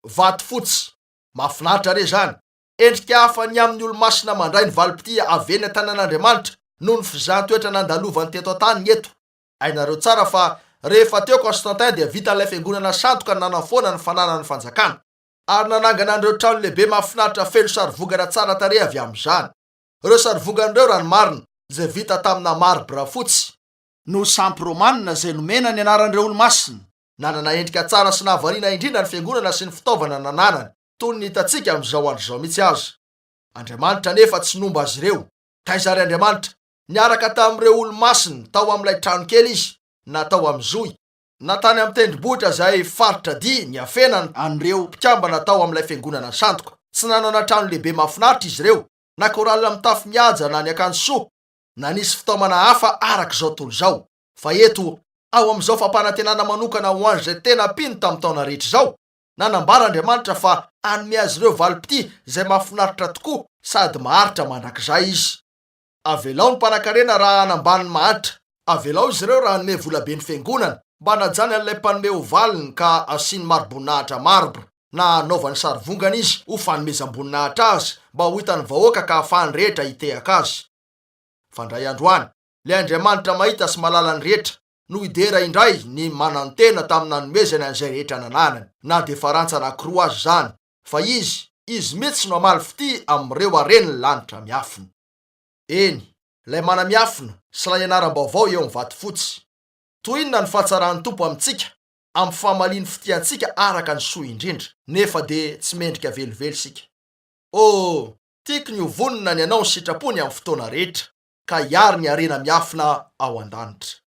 Vato fotsy. Mahafinaritra re izany! Endrika hafa ny amin'ny olo-masina mandray ny valim-pitia avy eny an-tanan'Andriamanitra noho ny fizahan-toetra nandalovany teto an-tany ny eto. Hainareo tsara fa rehefa teo Constantin dia vitan'ilay fiangonana sandoka ny nanafoana ny fananan'ny fanjakana. Ary nanangana an'ireo trano lehibe mahafinaritra feno sarivongana tsara tarehy avy amin'izany. Ireo sarivongana ireo, raha ny marina, izay vita tamina marbra fotsy, no sampy romanina izay nomena ny anaran'ireo olo-masina. Nanana endrika tsara sy nahavariana indrindra ny fiangonana sy ny fitaovana nananany, toy ny hitantsika amin'izao andro izao mihitsy aza. Andriamanitra anefa tsy nomba azy ireo. Taiza àry Andriamanitra? Niaraka tamin'ireo olo-masiny tao amin'ilay trano kely izy, na tao amin'ny zohy, na tany amin'ny tendrombohitra izay faritra dia niafenany an'ireo mpikambana tao amin'ilay fiangonana sandoka. Tsy nanana trano lehibe mahafinaritra izy ireo, na chorale mitafy mihaja na niakanjo soa, na nisy fitaomana hafa araka izao tontolo izao. Fa eto, ao amin'izao fampanantenana manokana ho an'izay tena mpino tamin'ny taona rehetra izao, nanambara Andriamanitra fa hanome azy ireo valim-pitia izay mahafinaritra tokoa sady maharitra mandrakizay Izy. Avelao ny mpanankarena raha hanambany ny mahantra. Avelao izy ireo raha hanome volabe ny fiangonana mba hanajany an'ilay mpanome ho valiny ka hasiany mari-boninahitra marbre na hanaovany sarivongana izy ho fanomezam-boninahitra azy mba ho hitan'ny vahoaka ka hahafahan'ny rehetra hitehaka azy. Fa indray andro any, ilay Andriamanitra mahita sy mahalala ny rehetra no hidera indray ny manantena tamin'ny nanomezany an'izay rehetra nananany, na dia farantsa anankiroa aza izany, fa Izy, Izy mihitsy no hamaly fitia amin'ireo haren'ny lanitra miafina. Eny, ilay mana miafina sy ilay anaram-baovao eo amin'ny vato fotsy. Toy inona ny fahatsaran'ny Tompo amintsika, amin'ny famaliany fitia antsika araka ny soa indrindra, nefa dia tsy mendrika velively isika. Oh, tiako ny ho vonona ny hanao ny sitrapony amin'ny fotoana rehetra, ka hiaro ny harena miafina ao an-danitra.